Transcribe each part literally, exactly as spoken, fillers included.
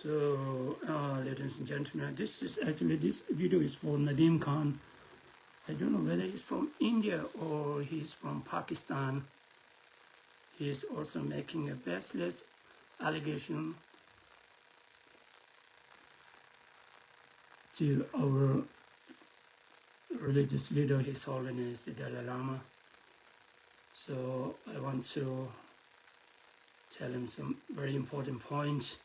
So, uh, ladies and gentlemen, this is actually, this video is for Nadeem Khan. I don't know whether he's from India or he's from Pakistan. He is also making a baseless allegation to our religious leader, His Holiness the Dalai Lama. So I want to tell him some very important points.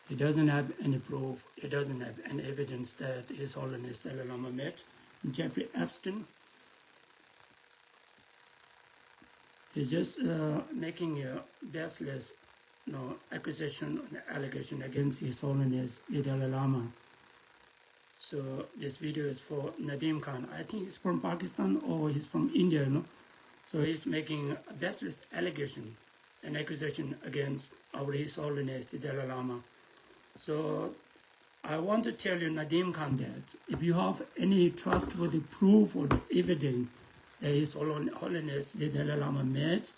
He doesn't have any proof, he doesn't have any evidence that His Holiness Dalai Lama met Jeffrey Epstein. He's just uh, making a baseless, you know, accusation and allegation against His Holiness the Dalai Lama. So this video is for Nadeem Khan. I think he's from Pakistan or he's from India, you know. So he's making a baseless allegation, an accusation against our His Holiness the Dalai Lama. So I want to tell you, Nadeem Khan, that if you have any trustworthy proof or evidence that His Hol- Holiness the Dalai Lama met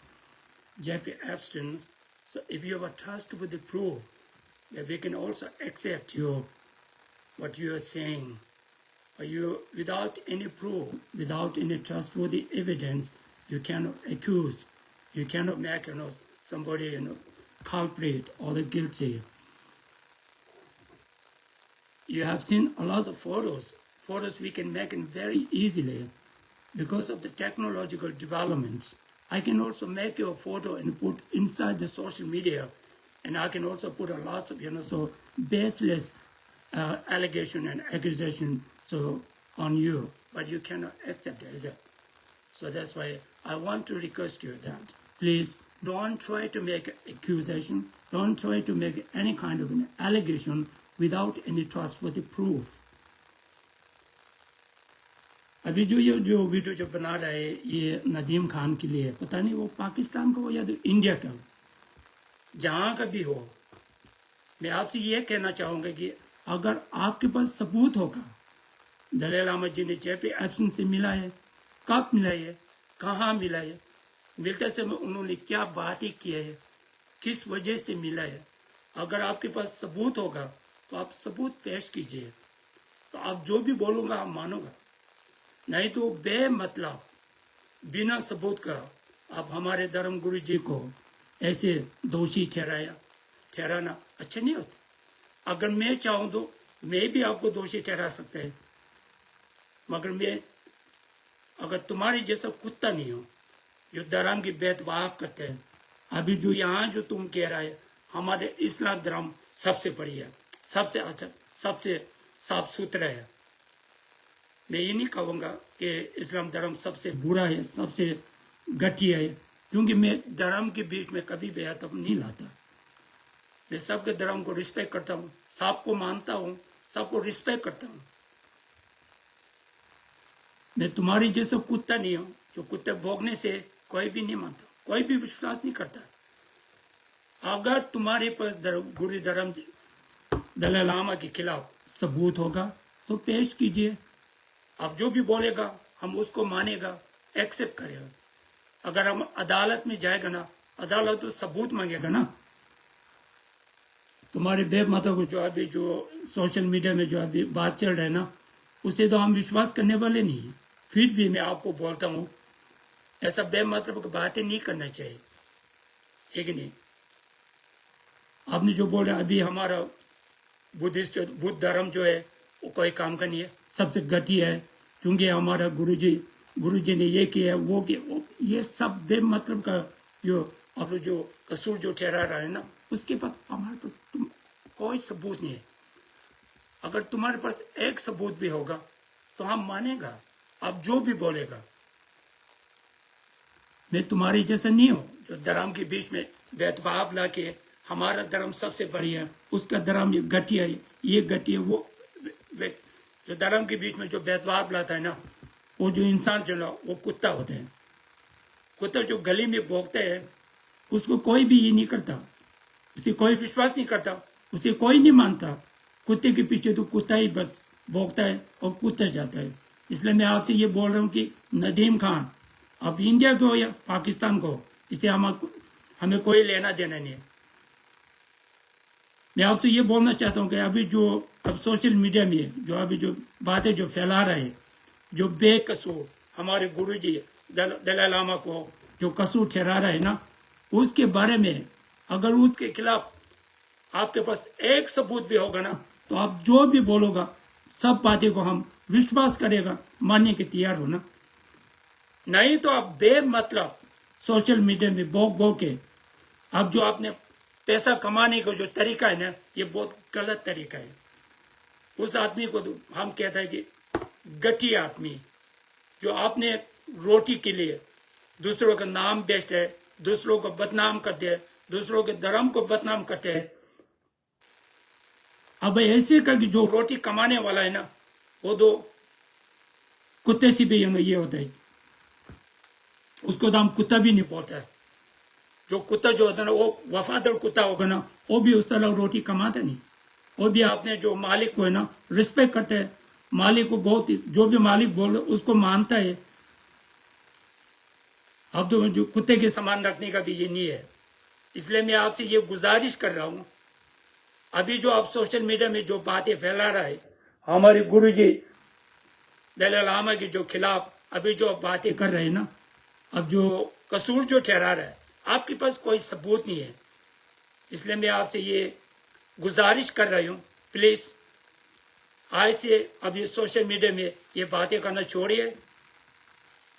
Jeffrey Epstein, so if you have a trustworthy proof that we can also accept your, what you are saying, but you, without any proof, without any trustworthy evidence, you cannot accuse, you cannot make, you know, somebody, you know, culprit or the guilty. You have seen a lot of photos. Photos we can make it very easily because of the technological development. I can also make your photo and put inside the social media, and I can also put a lot of, you know, so baseless uh, allegation and accusation so on you, but you cannot accept it, is it? So that's why I want to request you that please don't try to make accusation, don't try to make any kind of an allegation without any trustworthy proof. अभी जो ये जो वीडियो जो बना रहा है ये नदीम खान के लिए, पता नहीं वो पाकिस्तान का हो या तो इंडिया का हो, जहाँ का भी हो, मैं आपसे ये कहना चाहूँगा कि अगर आपके पास सबूत होगा, दलाई लामा जी ने जेफरी एप्स्टीन से मिला है, कब मिला है, कहाँ मिला है, मिलते समय उन्होंने क्या बातें की है, किस वजह से मिला है, अगर आपके पास सबूत होगा तो आप सबूत पेश कीजिए। तो आप जो भी बोलूँगा आप मानोगा, नहीं तो बेमतलब बिना सबूत का आप हमारे धर्म गुरु जी को ऐसे दोषी ठहराया, ठहराना अच्छा नहीं होता। अगर मैं चाहूँ तो मैं भी आपको दोषी ठहरा सकता है, मगर मैं अगर तुम्हारे जैसा कुत्ता नहीं हो जो धर्म की भेदभाव करते हैं, अभी जो यहाँ जो तुम कह रहा है हमारे इस्लाम धर्म सबसे बढ़िया, सबसे अच्छा, सबसे साफ सुथरा है, मैं ये नहीं कहूँगा कि इस्लाम धर्म सबसे बुरा है, सबसे घटिया है, क्योंकि मैं धर्म के बीच में कभी भेदभाव नहीं लाता। मैं सबके धर्म को रिस्पेक्ट करता हूँ, सबको मानता हूँ, सबको रिस्पेक्ट करता हूँ। मैं तुम्हारे जैसा कुत्ता नहीं हूँ जो कुत्ते भौंकने से कोई भी नहीं मानता, कोई भी विश्वास नहीं करता। अगर तुम्हारे पास धर्म, गुरु धर्म दलाई लामा के खिलाफ सबूत होगा तो पेश कीजिए। आप जो भी बोलेगा हम उसको मानेगा, एक्सेप्ट करेगा। अगर हम अदालत में जाएगा ना, अदालत तो सबूत मांगेगा ना। तुम्हारे बेब माता को जो अभी जो सोशल मीडिया में जो अभी बात चल रहा है ना, उसे तो हम विश्वास करने वाले नहीं हैं। फिर भी मैं आपको बोलता हूँ, ऐसा बेमतलब की बातें नहीं करना चाहिए, है कि नहीं? आपने जो बोल रहे हैं, अभी हमारा बुद्धिस्ट, बुद्ध धर्म जो है, वो कोई काम का नहीं है, सबसे घटिया है, क्योंकि हमारा गुरुजी, गुरुजी ने ये किया है, वो किया, वो, ये सब बेमतलब का जो आप लोग जो कसूर जो ठहरा रहा है ना, उसके बाद हमारे पास तुम कोई सबूत नहीं है। अगर तुम्हारे पास एक सबूत भी होगा तो हम मानेगा, आप जो भी बोलेगा। मैं तुम्हारे जैसा नहीं हूँ जो धर्म के बीच में भेदभाव ला के हमारा धर्म सबसे बढ़िया है, उसका धर्म ये घटिया है, ये घटिया है, वो वे- जो धर्म के बीच में जो भेदभाव लाता है ना, वो जो इंसान जो ना, वो कुत्ता होते हैं। कुत्ता जो गली में भौंकते हैं, उसको कोई भी ये नहीं करता, उसे कोई विश्वास नहीं करता, उसे कोई नहीं मानता। कुत्ते के पीछे तो कुत्ता ही बस भौंकता है और कुत्ता जाता है। इसलिए मैं आपसे ये बोल रहा हूँ कि नदीम खान, आप इंडिया को या पाकिस्तान को, इसे हम, हमें कोई लेना देना नहीं है। मैं आपसे ये बोलना चाहता हूँ कि अभी जो अब सोशल मीडिया में जो अभी जो बातें जो फैला रहे, जो बेकसूर हमारे गुरु जी दल-, दलाई लामा को जो कसूर ठहरा रहे ना, उसके बारे में अगर उसके खिलाफ आपके पास एक सबूत भी होगा ना, तो आप जो भी बोलोगा, सब बातें को हम विश्वास करेगा, मानने के तैयार हो ना। नहीं तो आप बेमतलब सोशल मीडिया में बोक बोक के, आप जो आपने पैसा कमाने का जो तरीका है ना, ये बहुत गलत तरीका है। उस आदमी को तो हम कहता है कि गटी आदमी, जो आपने रोटी के लिए दूसरों का नाम बेचते हैं, दूसरों को बदनाम करते हैं, दूसरों के धर्म को बदनाम करते हैं। अब ऐसे करके जो रोटी कमाने वाला है ना, वो तो कुत्ते से भी ये होता है, उसको तो हम कुत्ता भी नहीं बोलता है। जो कुत्ता जो होता है ना, वो वफादार कुत्ता होगा ना, वो भी उस तरह रोटी कमाता नहीं। वो भी अपने जो मालिक को है ना, रिस्पेक्ट करते हैं। मालिक को बहुत, जो भी मालिक बोल रहे, उसको मानता है। अब तो जो कुत्ते के समान रखने का भी ये नहीं है। इसलिए मैं आपसे ये गुजारिश कर रहा हूँ, अभी जो आप सोशल मीडिया में जो बातें फैला रहा है, हमारे गुरुजी दलाई लामा के जो खिलाफ अभी जो आप बातें कर रहे हैं ना, अब जो कसूर जो ठहरा रहा है, आपके पास कोई सबूत नहीं है। इसलिए मैं आपसे ये गुजारिश कर रही हूँ, प्लीज, आज से अब ये सोशल मीडिया में ये बातें करना छोड़िए।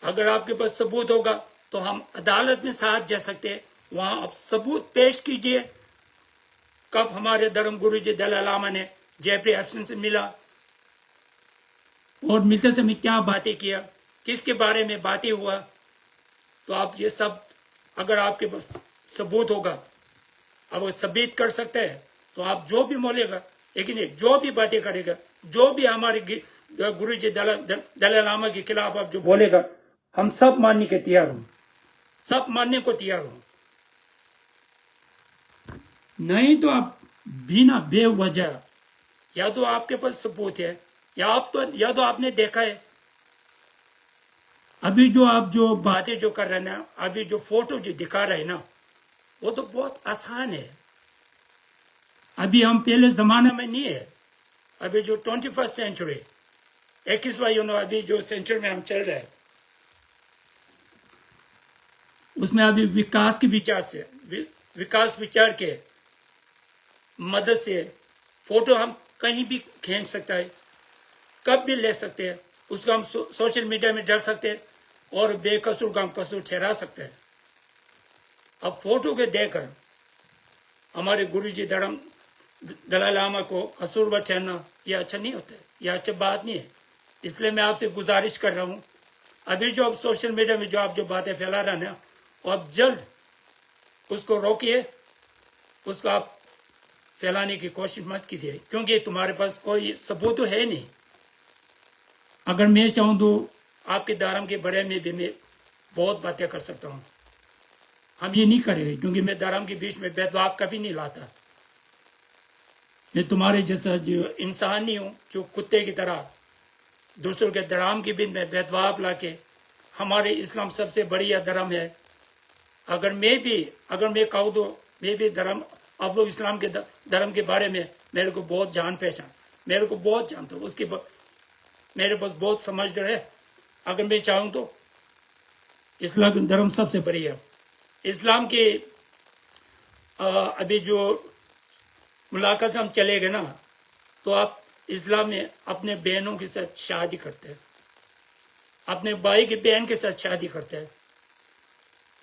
अगर आपके पास सबूत होगा, तो हम अदालत में साथ जा सकते हैं, वहाँ आप सबूत पेश कीजिए। कब हमारे धर्म गुरु जी दलाई लामा ने जेफरी एप्स्टीन से मिला और मिलते समय क्या बातें किया, किसके बारे में बातें हुआ, तो आप ये सब, अगर आपके पास सबूत होगा, आप वो साबित कर सकते हैं, तो आप जो भी बोलेगा, लेकिन ये जो भी बातें करेगा, जो भी हमारे गि-, गुरु जी दला-, दल-, दलाई लामा के खिलाफ आप जो बोलेगा, हम सब मानने के तैयार हूँ, सब मानने को तैयार हूँ। नहीं तो आप बिना बेवजह, या तो आपके पास सबूत है, या आप तो, या तो आपने देखा है। अभी जो आप जो बातें जो कर रहे हैं ना, अभी जो फोटो जो दिखा रहे हैं ना, वो तो बहुत आसान है। अभी हम पहले जमाना में नहीं है। अभी जो ट्वेंटी फर्स्ट सेंचुरी, इक्कीसवाँ, यू नो, अभी जो सेंचुरी में हम चल रहे हैं, उसमें अभी विकास के विचार से, वि-, विकास विचार के मदद से फोटो हम कहीं भी खींच सकता है, कब भी ले सकते हैं, उसको हम सो-, सोशल मीडिया में डाल सकते हैं और बेकसूर का हम कसूर ठहरा सकते हैं। अब फोटो के देखकर हमारे गुरु जी धर्म दलाई लामा को कसूरवार ठहरना, ये अच्छा नहीं होता है, ये अच्छी बात नहीं है। इसलिए मैं आपसे गुजारिश कर रहा हूँ, अभी जो आप सोशल मीडिया में जो आप जो बातें फैला रहे हैं ना, वो आप जल्द उसको रोकिए, उसको आप फैलाने की कोशिश मत कीजिए, क्योंकि तुम्हारे पास कोई सबूत तो है नहीं। अगर मैं चाहूँ तो आपके धर्म के बारे में भी मैं बहुत बातें कर सकता हूँ। हम ये नहीं करेंगे, क्योंकि मैं धर्म के बीच में भेदभाव कभी नहीं लाता। मैं तुम्हारे जैसा जो इंसान नहीं हूँ, जो कुत्ते की तरह दूसरों के धर्म के बीच में भेदभाव लाके, हमारे इस्लाम सबसे बढ़िया धर्म है। अगर मैं भी, अगर मैं कहूँ तो मैं भी धर्म, आप लोग इस्लाम के ध-, धर्म के बारे में मेरे को बहुत जान पहचान, मेरे को बहुत जानते हो, उसके ब-, मेरे पास बहुत समझदार है। अगर मैं चाहूँ तो इस्लाम धर्म सबसे बढ़िया। इस्लाम के, अ, अभी जो मुलाकात से हम चले गए ना, तो आप इस्लाम में अपने बहनों के साथ शादी करते हैं, अपने भाई की बहन के साथ शादी करते हैं।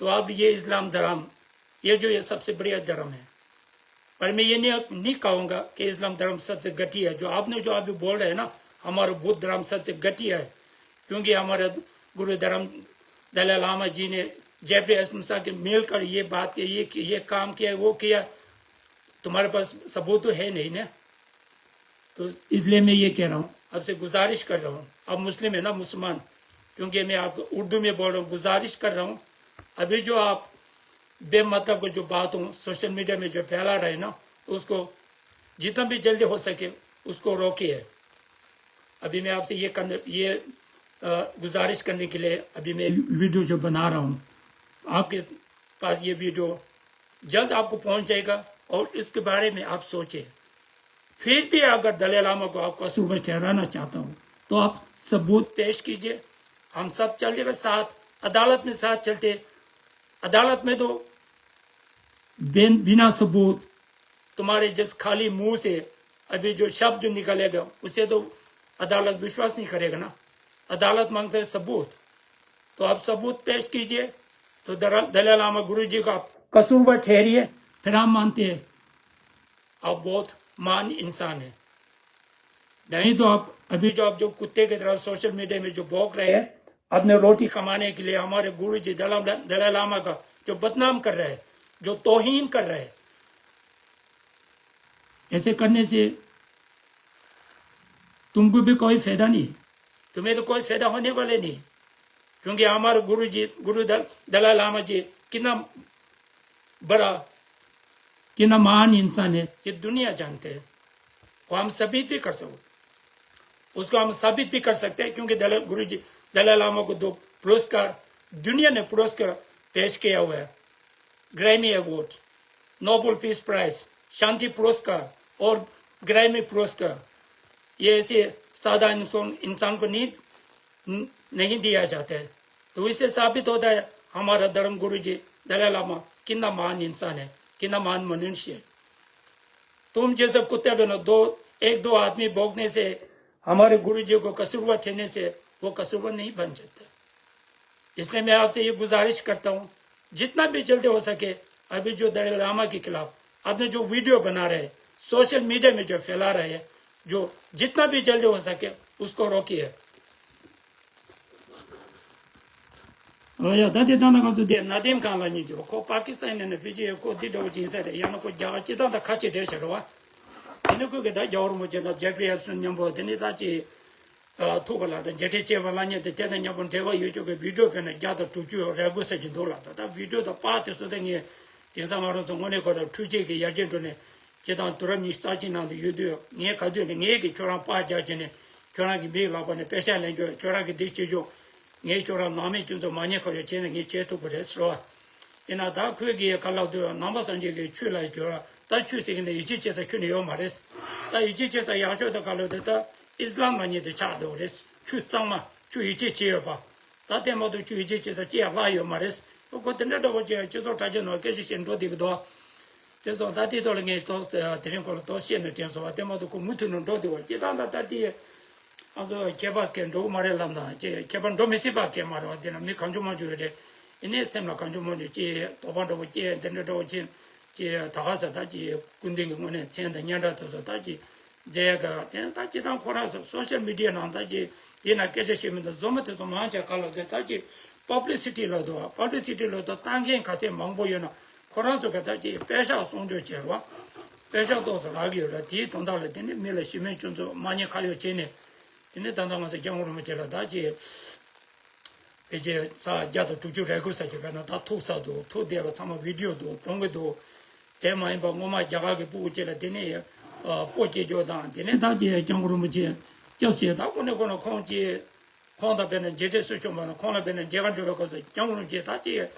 तो अब ये इस्लाम धर्म, ये जो ये सबसे बढ़िया धर्म है। पर मैं ये नहीं, नहीं कहूँगा कि इस्लाम धर्म सबसे घटिया है। जो आपने जो अभी बोल रहे हैं ना, हमारा बुद्ध धर्म सबसे घटिया है, क्योंकि हमारे गुरु धर्म दलाई लामा जी ने जेफरी एस्टन के मिलकर ये बात की, ये, ये काम किया, वो किया। तुम्हारे पास सबूत तो है नहीं ना। तो इसलिए मैं ये कह रहा हूँ, आपसे गुजारिश कर रहा हूँ, आप मुस्लिम है ना, मुसलमान, क्योंकि मैं आपको उर्दू में बोल रहा हूँ, गुजारिश कर रहा हूँ, अभी जो आप बेमतलब को जो बात हो सोशल मीडिया में जो फैला रहे ना, उसको जितना भी जल्दी हो सके उसको रोकिए। अभी मैं आपसे ये करने, ये, अ, गुजारिश करने के लिए अभी मैं वीडियो जो बना रहा हूँ, आपके पास ये वीडियो जल्द आपको पहुँच जाएगा और इसके बारे में आप सोचें। फिर भी अगर दलाई लामा को आप कसूरवार ठहराना चाहता हो, तो आप सबूत पेश कीजिए। हम सब चलेगा साथ, अदालत में साथ चलते। अदालत में तो बिन-, बिना सबूत, तुम्हारे जिस खाली मुंह से अभी जो शब्द जो निकलेगा, उसे तो अदालत विश्वास नहीं करेगा ना। अदालत मांगते हैं सबूत, तो आप सबूत पेश कीजिए। तो दरा-, दलाई लामा गुरु जी को आप कसूरवार ठहरिए, फिर हम मानते हैं आप बहुत महान इंसान है। नहीं तो आप अभी जो, आप जो कुत्ते की तरह सोशल मीडिया में जो भौंक रहे हैं, अपने रोटी कमाने के लिए हमारे गुरु जी दलाई, दलाई लामा का जो बदनाम कर रहे हैं, जो तौहीन कर रहे हैं, ऐसे करने से तुमको भी कोई फायदा नहीं, तुम्हें तो कोई फायदा होने वाले नहीं, क्योंकि हमारे गुरु जी, गुरु दल-, दलाई लामा जी कितना बड़ा, कितना महान इंसान है, ये दुनिया जानते हैं। वो हम साबित भी कर सकते, उसको हम साबित भी कर सकते हैं, क्योंकि दलाई, गुरु जी, दलाई लामा को दो पुरस्कार, दुनिया ने पुरस्कार पेश किया हुआ है। Grammy award, Nobel peace prize, शांति पुरस्कार और ग्रैमी पुरस्कार, ये ऐसे साधारण इंसान, इंसान को नहीं, न-, नहीं दिया जाता है। तो इससे साबित होता है हमारा धर्म गुरु जी दलाई लामा कितना महान इंसान है, कितना महान मनुष्य है। तुम जैसे कुत्ते बनो, दो, एक दो आदमी भौंकने से, हमारे गुरु जी को कसूरवार ठहरने से वो कसूरवार नहीं बन जाता। इसलिए मैं आपसे ये गुजारिश करता हूँ, जितना भी जल्दी हो सके, अभी जो दलाई लामा के खिलाफ आपने जो वीडियो बना रहे हैं, सोशल मीडिया में जो फैला रहे हैं, जो जितना भी जल्दी हो सके, उसको रोकिए। ཨོ་ཡ། ད་དེ་ད་ནང་ང་ཚོ་དེ་ནཱ་དིམ་ཁཱན་ལགས་གཉིས་ཀྱིས་ཁོ་པ་ཀི་སི་ཐན་ནས་ནི་ཕལ་ཆེར་ཁོ་འདི་འདྲ་བོ་ཅིག་ཡིན་ས་རེད། ཡང་ན་ཁོ་རྒྱ་གར་སྤྱི་བཏང་དང་ཁ་ཆེ་འདྲ་ཞིག་རེད་བ། དེ་ནི་ཁོས་གི་ད་རྒྱལ་བ་རིན་པོ་ཆེ་དང་ཇེ་ཕི་རི་ཨེབ་སོན་མཉམ་པོ་དེ་ནི་ད་ཅིག་ཐུག་པ་ལ་དང་མཇལ་འཕྲད་བྱས་པ་ལ་ཉེ་དེ་དེ་དང་མཉམ་པོ་འབྲེལ་བ་ཡོད་ཆོག་གི་བི་ཌིའོ་བྱས་ན་བརྒྱ་དང་དྲུག་ཅུ་རེ་དགུ་ཟེར་གྱི་འདུག་ལ། ད་ད་བི་ཌིའོ་དང་པར་དེ་ཚོ་ད་ངས་དེང་སང་ང་རང་ཚོ་དངོས་གནས་ཁོ་ལ་འཕྲུལ་ཆས་ཀྱི་ཡར་རྒྱས་འགྲོ་ནས་སྤྱི་བཏང་དུས་རབས་ཉི་ཤུ་རྩ་གཅིག་ནང་དུ་ཡོད་དུས་ངས་ག་དུས་ནས་ངས་ཀྱིས་ཁྱོད་རང་པར་རྒྱག་བྱས་ནས་ཁྱོད་རང་གི་མིག་ལག་པ་ནས་པེ་ཤག་ལེན་རྒྱུ། ཁྱོད་རང་གི་འདི་བྱེད་རྒྱུ། ངས་ཁྱོད་རང་ནང་མི་ཁྱོད་ཚོ་མ་ཉེས་ཁ་ཡོད་བྱས་ནས་ངས་བྱེད་ཐུབ་ཀྱི་རེད་ཟེར་བ། ཡིན་ན་ད་ཁོས་གིས་ག་ལབ་དུས་ནང་པ་སངས་རྒྱས་ཀྱི་ཆོས་ལ་ཁྱོད་རང་ད་ཆོས་ཟེར་གི་ནས་ཡིད་ཆེས་བྱེད་ས་ཁྱོན་ནས་ཡོད་མ་རེད། ད་ཡིད་ཆེས་བྱེད་ས་ཡག་ཤོས་དེ་ག་ལབ་དུས་ད་ཨི་སི་ལམ་ལ་ཉེ་དུ་ཆགས་འདུག་རེད། ཆོས་གཙང་མ། ཆོས་ཡིད་ཆེས་བྱེད་ཡོད་པ། ད་དེ་མ་གཏོགས་ཆོས་ཡིད་ཆེས་བྱེད་ས་ཅི་ཡང་ལྷག་ཡོད་མ་རེད། ཁོ་དེ་འདྲ་འདྲ་བོ་ཅིག་སྤྱི་ཚོགས་དྲ་རྒྱ་ནང་སྐད་ཆ་བཤད་འགྲོ་བསྡད་ཀྱི་འདུག་དེ་སོང་ད་དེའི་ཐོག་ལ་ངས་ཏོག་ཙམ་དེ་རིང་ཁོ་ལ་ཏོག་བཤད་ནས་དྲན་སོང་བ། དེ་མ་གཏོགས་ཁོ་མུ་མཐུད་ནས་འགྲོ་བསྡད་པ་སྤྱི་བཏང་ད་ལྟ་དེ་ང་ཚོ་ཁྱད་པར་སྐད་འགྲོ་གི་མ་རེད་ལབ་ན་ཅི་ཁྱད་པར་འགྲོ་མི་སྲིད་པ་སྐད་མ་རེད་བ། དེ་ན་མི་གང་བྱུང་མང་བྱུང་ཡོད་རེད། ཡིན་ནའི་སེམས་ལ་གང་བྱུང་མང་བྱུང་ཅི་དོགས་པ་འདྲ་བོ་སྐྱེ་དེ་འདྲ་འདྲ་བོ་ཅི་ཅི་ད་ག་ས་ད་ཅི་སྐུ་མདུན་གྱི་དངོས་གནས་མཚན་དང་སྙན་གྲགས་དེ་ཚོ་ད་ཅི་མཛད་ག་དེ་ད་ཅི་དང་ཁོ་རང་ཚོ་སོ་ཤལ་མི་ཌི་ཡ་ནང་ད་ཅི་དེ་ན་སྐད་ཆ་བཤད་མི་འདུག་བཟོ་མི་དེ་ཚོ་མང་ཆེ་ག་ལ་དེ་ད་ཅི་པབ་ལི་སི་ཊི་ལ་དོ་པབ་ལི་སི་ཊི་ལ་དོ་བཏང་མཁན་ག་ཚད་མང་པོ་ཡོད་ན། ཁོ་རང་ཚོ་ག་ད་ཅི་པེ་ཤག་སྲུང་སྐྱོབ་བྱེད་རོགས། པེ་ཤག་ཏོག་ཙམ་རག་གི་ཡོད་ར། དེའི་དོན་དག་ལ་དེ་ནི་མི་ལ་ཞུམ་མེད་སྐྱོན་འཛུགས་མ་ཉེས་ཁ་གཡོག་བྱས་ནས། དེ་ནི་ད་ལྟ་ང་ཚོ་སྐྱབས་མགོན་རིན་པོ་ཆེ་ལ་ད་ཅི་ཕལ་ཆེར་ས་བརྒྱ་དང་དྲུག་ཅུ་རེ་དགུ་ས་ཅིག་བས་ན་ད་ཐུག་ས་འདུག་ཐུག་བསྡད་པ་ཚང་མ་བི་ཌིའོ་འདུག་གཏོང་གི་འདུག་དེ་མ་ཡིན་པ་སྔོན་མ་རྒྱ་གར་གྱི་སྤུ་གུ་ཅིག་ལ་དེ་ནས་སྤོ་སྐྱེལ་རྒྱུ་དང་དེ་ནས་ད་ཅི་སྐྱབས་མགོན་རིན་པོ་ཆེ་སྐྱབས་བྱས་ད་ཁོ་ནས་ཁོ་ན་ཁོང་ཅི། ཁོང་དང་བས་ན་མཇལ་འཕྲད་སུ་བྱུང་བ་ན་ཁོང་ལ་བས་ན་མཇལ་ཁ་འགྲོ་བའི་སྐབས་སུ་སྐྱབས་མགོན་རིན་པོ་ཆེ་ད་ཅི་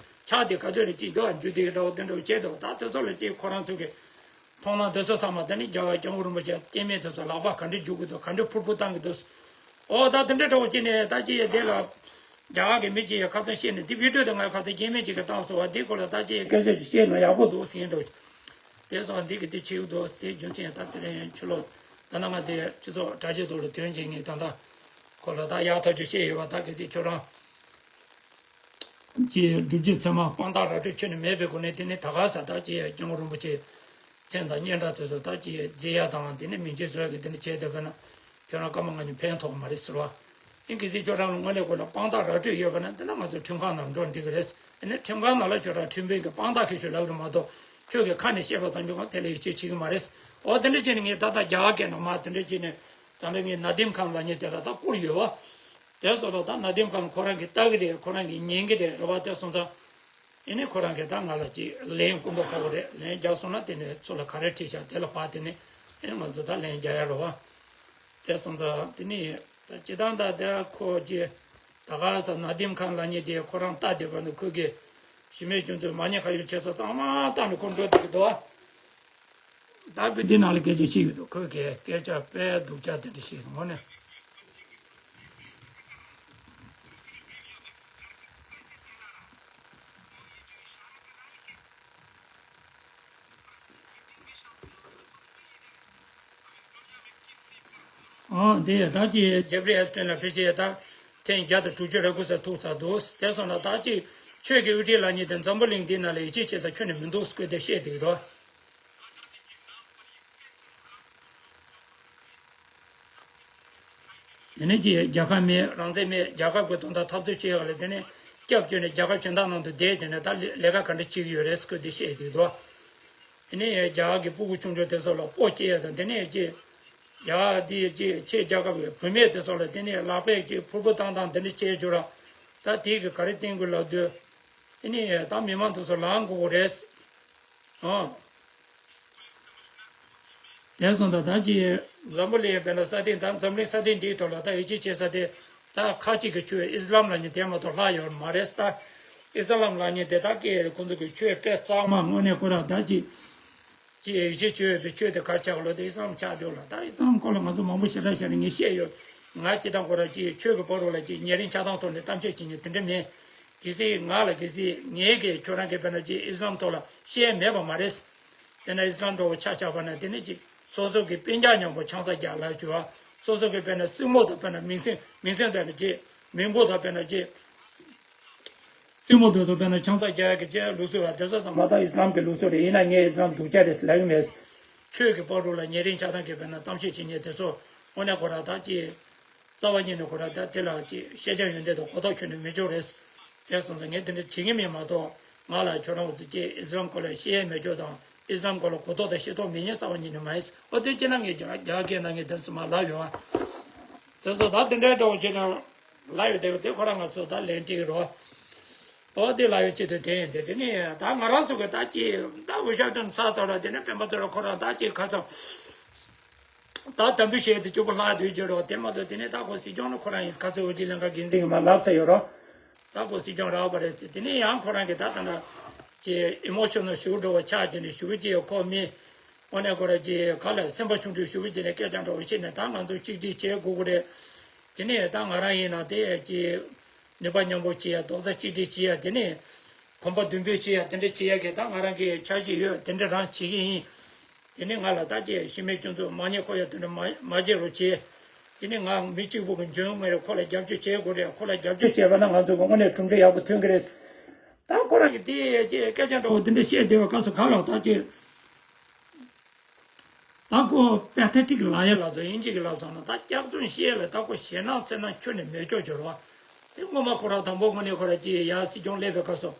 ཕྱག་དེ་ག་དུས་ནས་ཅི་འདུག་ཨ་འཇུ་དེ་འདྲ་བོ་དེ་འདྲ་བོ་བྱས་འདུག་ད་དེ་ཚོ་ལ་ཅི་ཁོ་རང་ཚོ་གི་མཐོང་སྣང་དེ་ཚོ་ཚང་མ་ད་ནི་རྒྱ་གར་སྐྱབས་མགོན་རིན་པོ་ཆེ་སྐྱེ་དམན་དེ་ཚོ་ལག་པ་ག་འདྲ་འཇུ་གི་འདུག་ག་འདྲ་ཕུར་བུ་བཏང་གི་འདུག་ཨོ་ད་དེ་འདྲ་འདྲ་བོ་བྱས་ནས་ད་ཅི་ཡ་དེ་ལ་རྒྱ་གར་གི་མི་ཅི་ཡ་ཁ་ཚོན་བཤད་ནས་དེ་བི་ཌིའོ་དེ་ང་ཁ་ཚོན་སྐྱེ་དམན་ཅིག་གི་བཏང་སོང་བ་དེ་སྐོར་ལ་ད་ཅི་ཡ་སྐད་ཆ་ཅིག་བཤད་ན་ཡག་པོ་འདུག་ཟེར་འདུག་དེ་སོང་འདི་གི་དེ་བྱེད་ཡོད་དོ་ཟེར་རྒྱུ་མཚན་ད་དེ་རིང་ཕྱི་ལོགས་ད་ནང་ང་དེ་སྤྱི་ཚོགས་དྲ་རྒྱའི་ཐོག་ལ་དོན་བྱེད་ངེས་ད་ལྟ་ཁོ་ལ་ད་ཡག་ཐག་ཆོད་བཤད་ཡོད་པ་ད་གལ་སྲིད་ཁྱོད་རང་ཅི་སྒྲུབ་བྱེད་ཚད་མ་དཔང་རྟགས་ར་སྤྲོད་ཁྱོད་ནས་མེད་པའི་སྒོ་ནས་དེ་ནི་ད་ག་ས་ད་ཅི་སྐྱབས་མགོན་རིན་པོ་ཆེ་མཚན་དང་སྙན་གྲགས་དེ་ཚོ་ད་ཅི་མཛད་ཡ་དང་དེ་ནི་མིང་ཆེན་བཟོ་ཡ་གི་དེ་ནི་བྱས་བསྡད་པ་ན་ཁྱོད་རང་སྐར་མ་ལྔ་ཉིན་ཕན་ཐོགས་མ་རེད་ཟེར་བ། ཨིན་གི་སི་ཁྱོད་རང་ལ་དངོས་གནས་ཁོ་ལ་དཔང་རྟགས་ར་སྤྲོད་ཡོད་པ་ན་དེ་ན་ང་ཚོ་ཁྲིམས་ཁང་ནང་འགྲོ་འགྲིག་གི་རེད། ཨ་ནི་ཁྲིམས་ཁང་ནང་ལ་ཁྱོད་རང་ཁྲིམས་དཔོན་གྱི་དཔང་རྟགས་ཁྱེར་ཤོག་ལབ་རེད་མ་གཏོགས་ཁྱོད་ཀྱི་ཁ་ནས་བཤད་པ་ཙམ་གྱིས་ཁོང་དེ་ལ་ཡིད་ཆེས་བྱེད་ཀྱི་མ་རེད། འོ་དེ་འདྲ་བྱས་ནས་ངས་ད་ལྟ་རྒྱ་གར་སྐད་ནང་མ་དེ་འདྲ་བྱས་ནས་ད་ལྟ་ངས་ནཱ་དིམ་ཁཱན་ལབ་མཁན་དེ་ལ་ད་བསྐུར་ཡོད་བ། དེ་སོགས་ལ་ད་ནཱ་དིམ་ཁཱན་ཁོ་རང་གིས་ལྟ་གི་རེད། ཁོ་རང་གིས་ཉན་གི་རེད་རེད་བ། དེ་སོང་ཙང་ཨེ་ནས་ཁོ་རང་གིས་ད་ང་ལ་ཅིག་ལན་སྐུ་མདོག་ཁ་པོ་རེད། ལན་རྒྱག་སོང་ན་དེ་ནས་ཚུར་ལ་ག་རེ་བྲིས་བཞག་དེ་ལ་ཕར་དེ་ནས་ཨེ་ང་ཚོ་ད་ལན་རྒྱག་ཡ་རེད་བ། དེ་སོང་ཙང་དེ་ནས་ད་སྤྱིར་བཏང་ད་དེ་ཁོ་ཅིག་ད་ག་ས་ནཱ་དིམ་ཁཱན་ལབ་མཁན་དེ་ཁོ་རང་ལྟ་བསྡད་པ་ནི་ཁོ་གིས་ཞུམ་མེད་སྐྱོན་འཛུགས་མ་ཉེས་ཁ་གཡོག་བྱེད་ས་ཚང་མ་བཏང་ནས་ཁོ་འགྲོ་བསྡད་ཀྱི་འདུག་བ། ད་གི་འདི་ནང་ལ་སྐད་ཆ་བཤད་ཀྱི་འདུག་ཁོས་གི་སྐད་ཆ་དཔེ་སྡུག་ཅག་དེ་འདྲ་བཤད་ངོ་ནས། ཨོ་དེ་ད་ཅི་ཇེབ་རི་ཨེབ་སྟེན་ལ་ཕལ་ཆེར་ད་ཐེངས་བརྒྱ་དང་དྲུག་ཅུ་རེ་དགུ་ཙམ་ཐུག་ཚར་འདུག་དེ་སོང་ན་ད་ཅི་ཆོས་ཀྱི་དབུ་ཁྲིད་ལབ་མཁན་དེ་འཛམ་བུ་གླིང་འདི་ནང་ལ་ཡིད་ཆེས་བྱེད་ས་ཁྱོན་ནས་མི་འདུག་སྐོར་དེ་བཤད་བསྡད་ཀྱི་འདུག་དེ་ནས་ཀྱི་རྒྱལ་ཁབ་མེད་རང་བཙན་མེད། རྒྱལ་ཁབ་ཀྱི་དོན་དག་འཐབ་རྩོད་བྱེད་ཡག་ལ་དེ་ནས་སྐྱབས་བཅོལ་ནས་རྒྱལ་ཁབ་གཞན་དག་ནང་དུ་བསྡད་དེ་ནས་ད་ལས་ལས་ཀ་ག་འདྲ་བྱེད་ཀྱི་ཡོད་རེད་ཟེར་དེ་བཤད་ཀྱི་འདུག་དེ་ནས་རྒྱ་གར་གྱི་སྤུ་གུ་ཆུང་ཆུང་དེ་ཚོ་ལ་སྤོ་སྐྱེལ་ཡག་དང་དེ་ནས་ཀྱི་རྒྱ་གར་དེ་ཀྱི་ཕྱི་རྒྱལ་ཁབ་ཀྱི་བུད་མེད་དེ་ཚོ་ལ་དེ་ནས་ལག་པས་ཀྱི་ཕུར་བུ་བཏང་བཏང་དེ་འདྲ་བྱས་བྱུང་ར། ད་དེ་གི་ག་རེ་བསྟན་དགོས་ལབ་དུས་དེ་ནས་ད་མི་མང་དེ་ཚོ་ལངས་དགོས་རེད། ཨང་། དེ་སོང་ད་ད་ཅི་འཛམ་བུ་གླིང་དཔེར་ན་ས་སྟེང་ད་འཛམ་གླིང་ས་སྟེང་འདིའི་ཐོག་ལ་ད་ཡིད་ཆེས་བྱེད་ས་དེ་ད་ཁ་ཅིག་གི་ཆོས་ཨི་སི་ལམ་ལབ་མཁན་དེ་མ་གཏོགས་ལྷག་ཡོད་མ་རེད། ད་ཨི་སི་ལམ་ལབ་མཁན་དེ་ད་ཀྱི་ཁོང་ཚོ་གི་ཆོས་དཔེ་གཙང་མ་དངོས་གནས་ཁོ་རང་ད་ཅི་ཅི་ཡིད་ཆེས་བྱེད་ཡོད་པའི་ཆོས་དེ་ག་རེ་ཆགས་ལོ་དེ་ཨི་སི་ལམ་ཆགས་འདུག་ལ། ད་ཨི་སི་ལམ་སྐོར་ལ་ང་ཚོ་མང་པོ་ཞེ་དྲག་བཤད་ནས་ངས་བཤད་ཡོད། ང་སྤྱིར་བཏང་ཁོ་རང་ཅི་ཆོས་ཀྱི་བར་དུ་ལ་ཅི་ཉེ་རིང་ཆགས་སྡང་ཐོག་ནས་གཏམ་བཤད་བྱེད་མཁན་དེ་འདྲ་མེད། གལ་སྲིད་ང་ལ་གལ་སྲིད་ངས་ཀྱི་ཁྱོད་རང་གི་དཔེར་ན་ཅིག་ཨི་སི་ལམ་ཐོག་ལ་བཤད་མེད་པ་མ་རེད། དཔེར་ན་ཨི་སི་ལམ་འདྲ་བོ་ཆ་བཞག་པ་ན་དེ་ནི་ཅིག་སོ་སོ་གི་སྤུན་ཀྱག་མཉམ་པོ་ཆང་ས་རྒྱག་ལབ་བྱུང་བ། སོ་སོ་གི་དཔེར་ན་སྲིང་མོ་དང་དཔེར་ན་མིང་སྲིང་མིང་སྲིང་དཔེར་ན་ཅིག་མིང་པོ་དང་དཔེར་ན་ཅིག་སྲིང་མོ་དེ་ཚོ་དཔེར་ན་ཆང་ས་རྒྱག་ཡག་གི་ཅིག་ལུགས་སྲོལ་བ་དེ་ཚོ་ཚང་མ་ད་ཨི་སི་ལམ་གྱི་ལུགས་སྲོལ་རེད། ཡིན་ན་ངས་ཨི་སི་ལམ་སྡུག་ཅག་རེད་ཟེར་ལབ་ཀྱི་མེད། ཆོས་ཀྱི་བར་དུ་ལ་ཉེ་རིང་ཆགས་སྡང་གི་དཔེར་ན་གཏམ་བཤད་བྱེད་མཁན་དེ་ཚོ་དངོས་གནས་ཁོ་རང་ད་ཅིག་རྩ་བ་ཉིད་ནས་ཁོ་རང་ད་དེ་ལ་ཅིག་ཤེས་བྱ་ཡོན་ཏན་དང་གོ་རྟོགས་ཁྱོན་ནས་མེད་ཅོག་རེད། དེ་སོང་ཙང་ངས་དེ་འདྲ་བྱེད་ཀྱི་མེད་མ་གཏོགས་ང་ལ་ཁྱོད་རང་ཚོ་ཅིག་ཨི་སི་ལམ་སྐོར་ལ་ཤེས་ཡས་མེད་ཅོག་དང་ཨི་སི་ལམ་སྐོར་ལ་གོ་རྟོགས་དང་ཤེས་རྟོགས་མེད་མཁན་རྩ་བ་ཉིད་ནས་མ་ཡིན། ཨོ་དེ་ཅི་ན་ངས་རྒྱ་རྒྱ་སྐད་ནང་ངས་དེ་ཚོ་མ་ལབ་ཡོད་ཨ། དེ་ཚོ་ད་དེ་འདྲའི་འདྲ་བོ་བྱས་ན་ལབ་ཡོད་དེ་དེ་ཁོ་རང་ང་ཚོ་ད་ལན་སྤྲད་ཀྱི་རོ། ཨོ་དེ་ལབ་ཡོད་ཅི་དེ་དེ་ཡིན་དེ་དེ་ནས་ད་ང་རང་ཚོ་གི་ད་ཅི་ད་ཝི་ཤ་ཏན་ས་ཚོ་ལ་དེ་ནས་སྤེན་པ་ཚོ་ལ་ཁོ་རང་ད་ཅི་ཁ་ཚོ། ད་དམ་འབུལ་བྱས་ཏེ་སྐྱོ་པོ་ལྷག་སྡོད་ཀྱི་རེད་བ། དེ་མ་གཏོགས་དེ་ནས་ད་ཁོ་སྲིད་སྐྱོང་ནི་ཁོ་རང་ཡིན། ཁ་ཚོད་འོས་བསྡུ་ལྷན་ཁང་འགན་འཛིན་གྱི་མ་ལབ་ཚར་ཡོད་རོ། ད་ཁོ་སྲིད་སྐྱོང་རག་པ་རེད་ཟེར། དེ་ནས་ཡང་ཁོ་རང་གིས་ད་ད་ལྟ་ཀྱི་ཨི་མོ་ཤོ་ནལ་ཞུ་འགྲོ་བ་ཆགས་ཀྱི་ནས་ཞུ་གི་ཅི་ཡོད་ཁོ་མི་དངོས་གནས་ཁོ་རང་ཀྱི་ག་ལ་སེམས་པ་ཆུང་ཆུང་ཞུ་གི་ཅི་ནས་སྐད་ཆ་འདྲ་བོ་བཤད་ནས་ད་ང་ཚོ་གཅིག་སྒྲིལ་བྱེད་དགོས་ཀྱི་རེད། དེ་ནས་ད་ང་རང་ཡིན་ན་དེ་ཀྱི་ནུས་པ་མཉམ་པོ་བྱེད་ཡ་རྡོག་རྩ་གཅིག་སྒྲིལ་བྱེད་ཡ་དེ་ནས་གོམ་པ་མདུན་སྤོས་བྱེད་ཡ་དེ་འདྲ་བྱེད་ཡ་གི་ད་ང་རང་གི་འཆར་གཞི་ཡོད། དེ་འདྲ་རང་བྱེད་ཀྱི་ཡིན། དེ་ནས་ང་ལ་ད་ཅེས་ཤི་མེད་ཁྱོད་ཚོ་མ་ཉེས་ཁོ་ཡ་དེ་འདྲ་མ་མ་བྱེད་རོགས་བྱེད། དེ་ནས་ང་མི་གཅིག་པུ་གི་འཇོན་མེད་རེད། ཁོ་ལ་རྒྱབ་སྐྱོར་བྱེད་དགོས་རེད། ཁོ་ལ་རྒྱབ་སྐྱོར་བྱས་པ་ན་ང་ཚོ་གི་དངོས་གནས་གྲུབ་འབྲས་ཡག་པོ་ཐོན་གི་རེད། ད་ཁོ་རང་གི་དེ་ཅེས་སྐད་ཆ་འདྲ་བོ་དེ་འདྲ་བཤད་བསྡད་པ་སྐབས་སུ་ག་ལ་ད་ཅེས། ད་ཁོ་པེ་ཐེ་ཊིག་ལབ་ཡ་ལབ་དང་དབྱིན་ཇི་གི་ལབ་སོང་ན་ད་སྐྱག་རྫུན་བཤད་ཡ་ལ་ད་ཁོ་ཞེད་སྣང་ཚེར་སྣང་ཁྱོན་ནས་མེད་ཅོག་ཅོག་རེད་བ། དེ་སྔོན་མ་ཁོ་རང་དང་པོ་དངོས་གནས་ཁོ་རང་ཅེས་ཡ་སྲིད་སྐྱོང་སླེབས་པའི་སྐབས་སུ།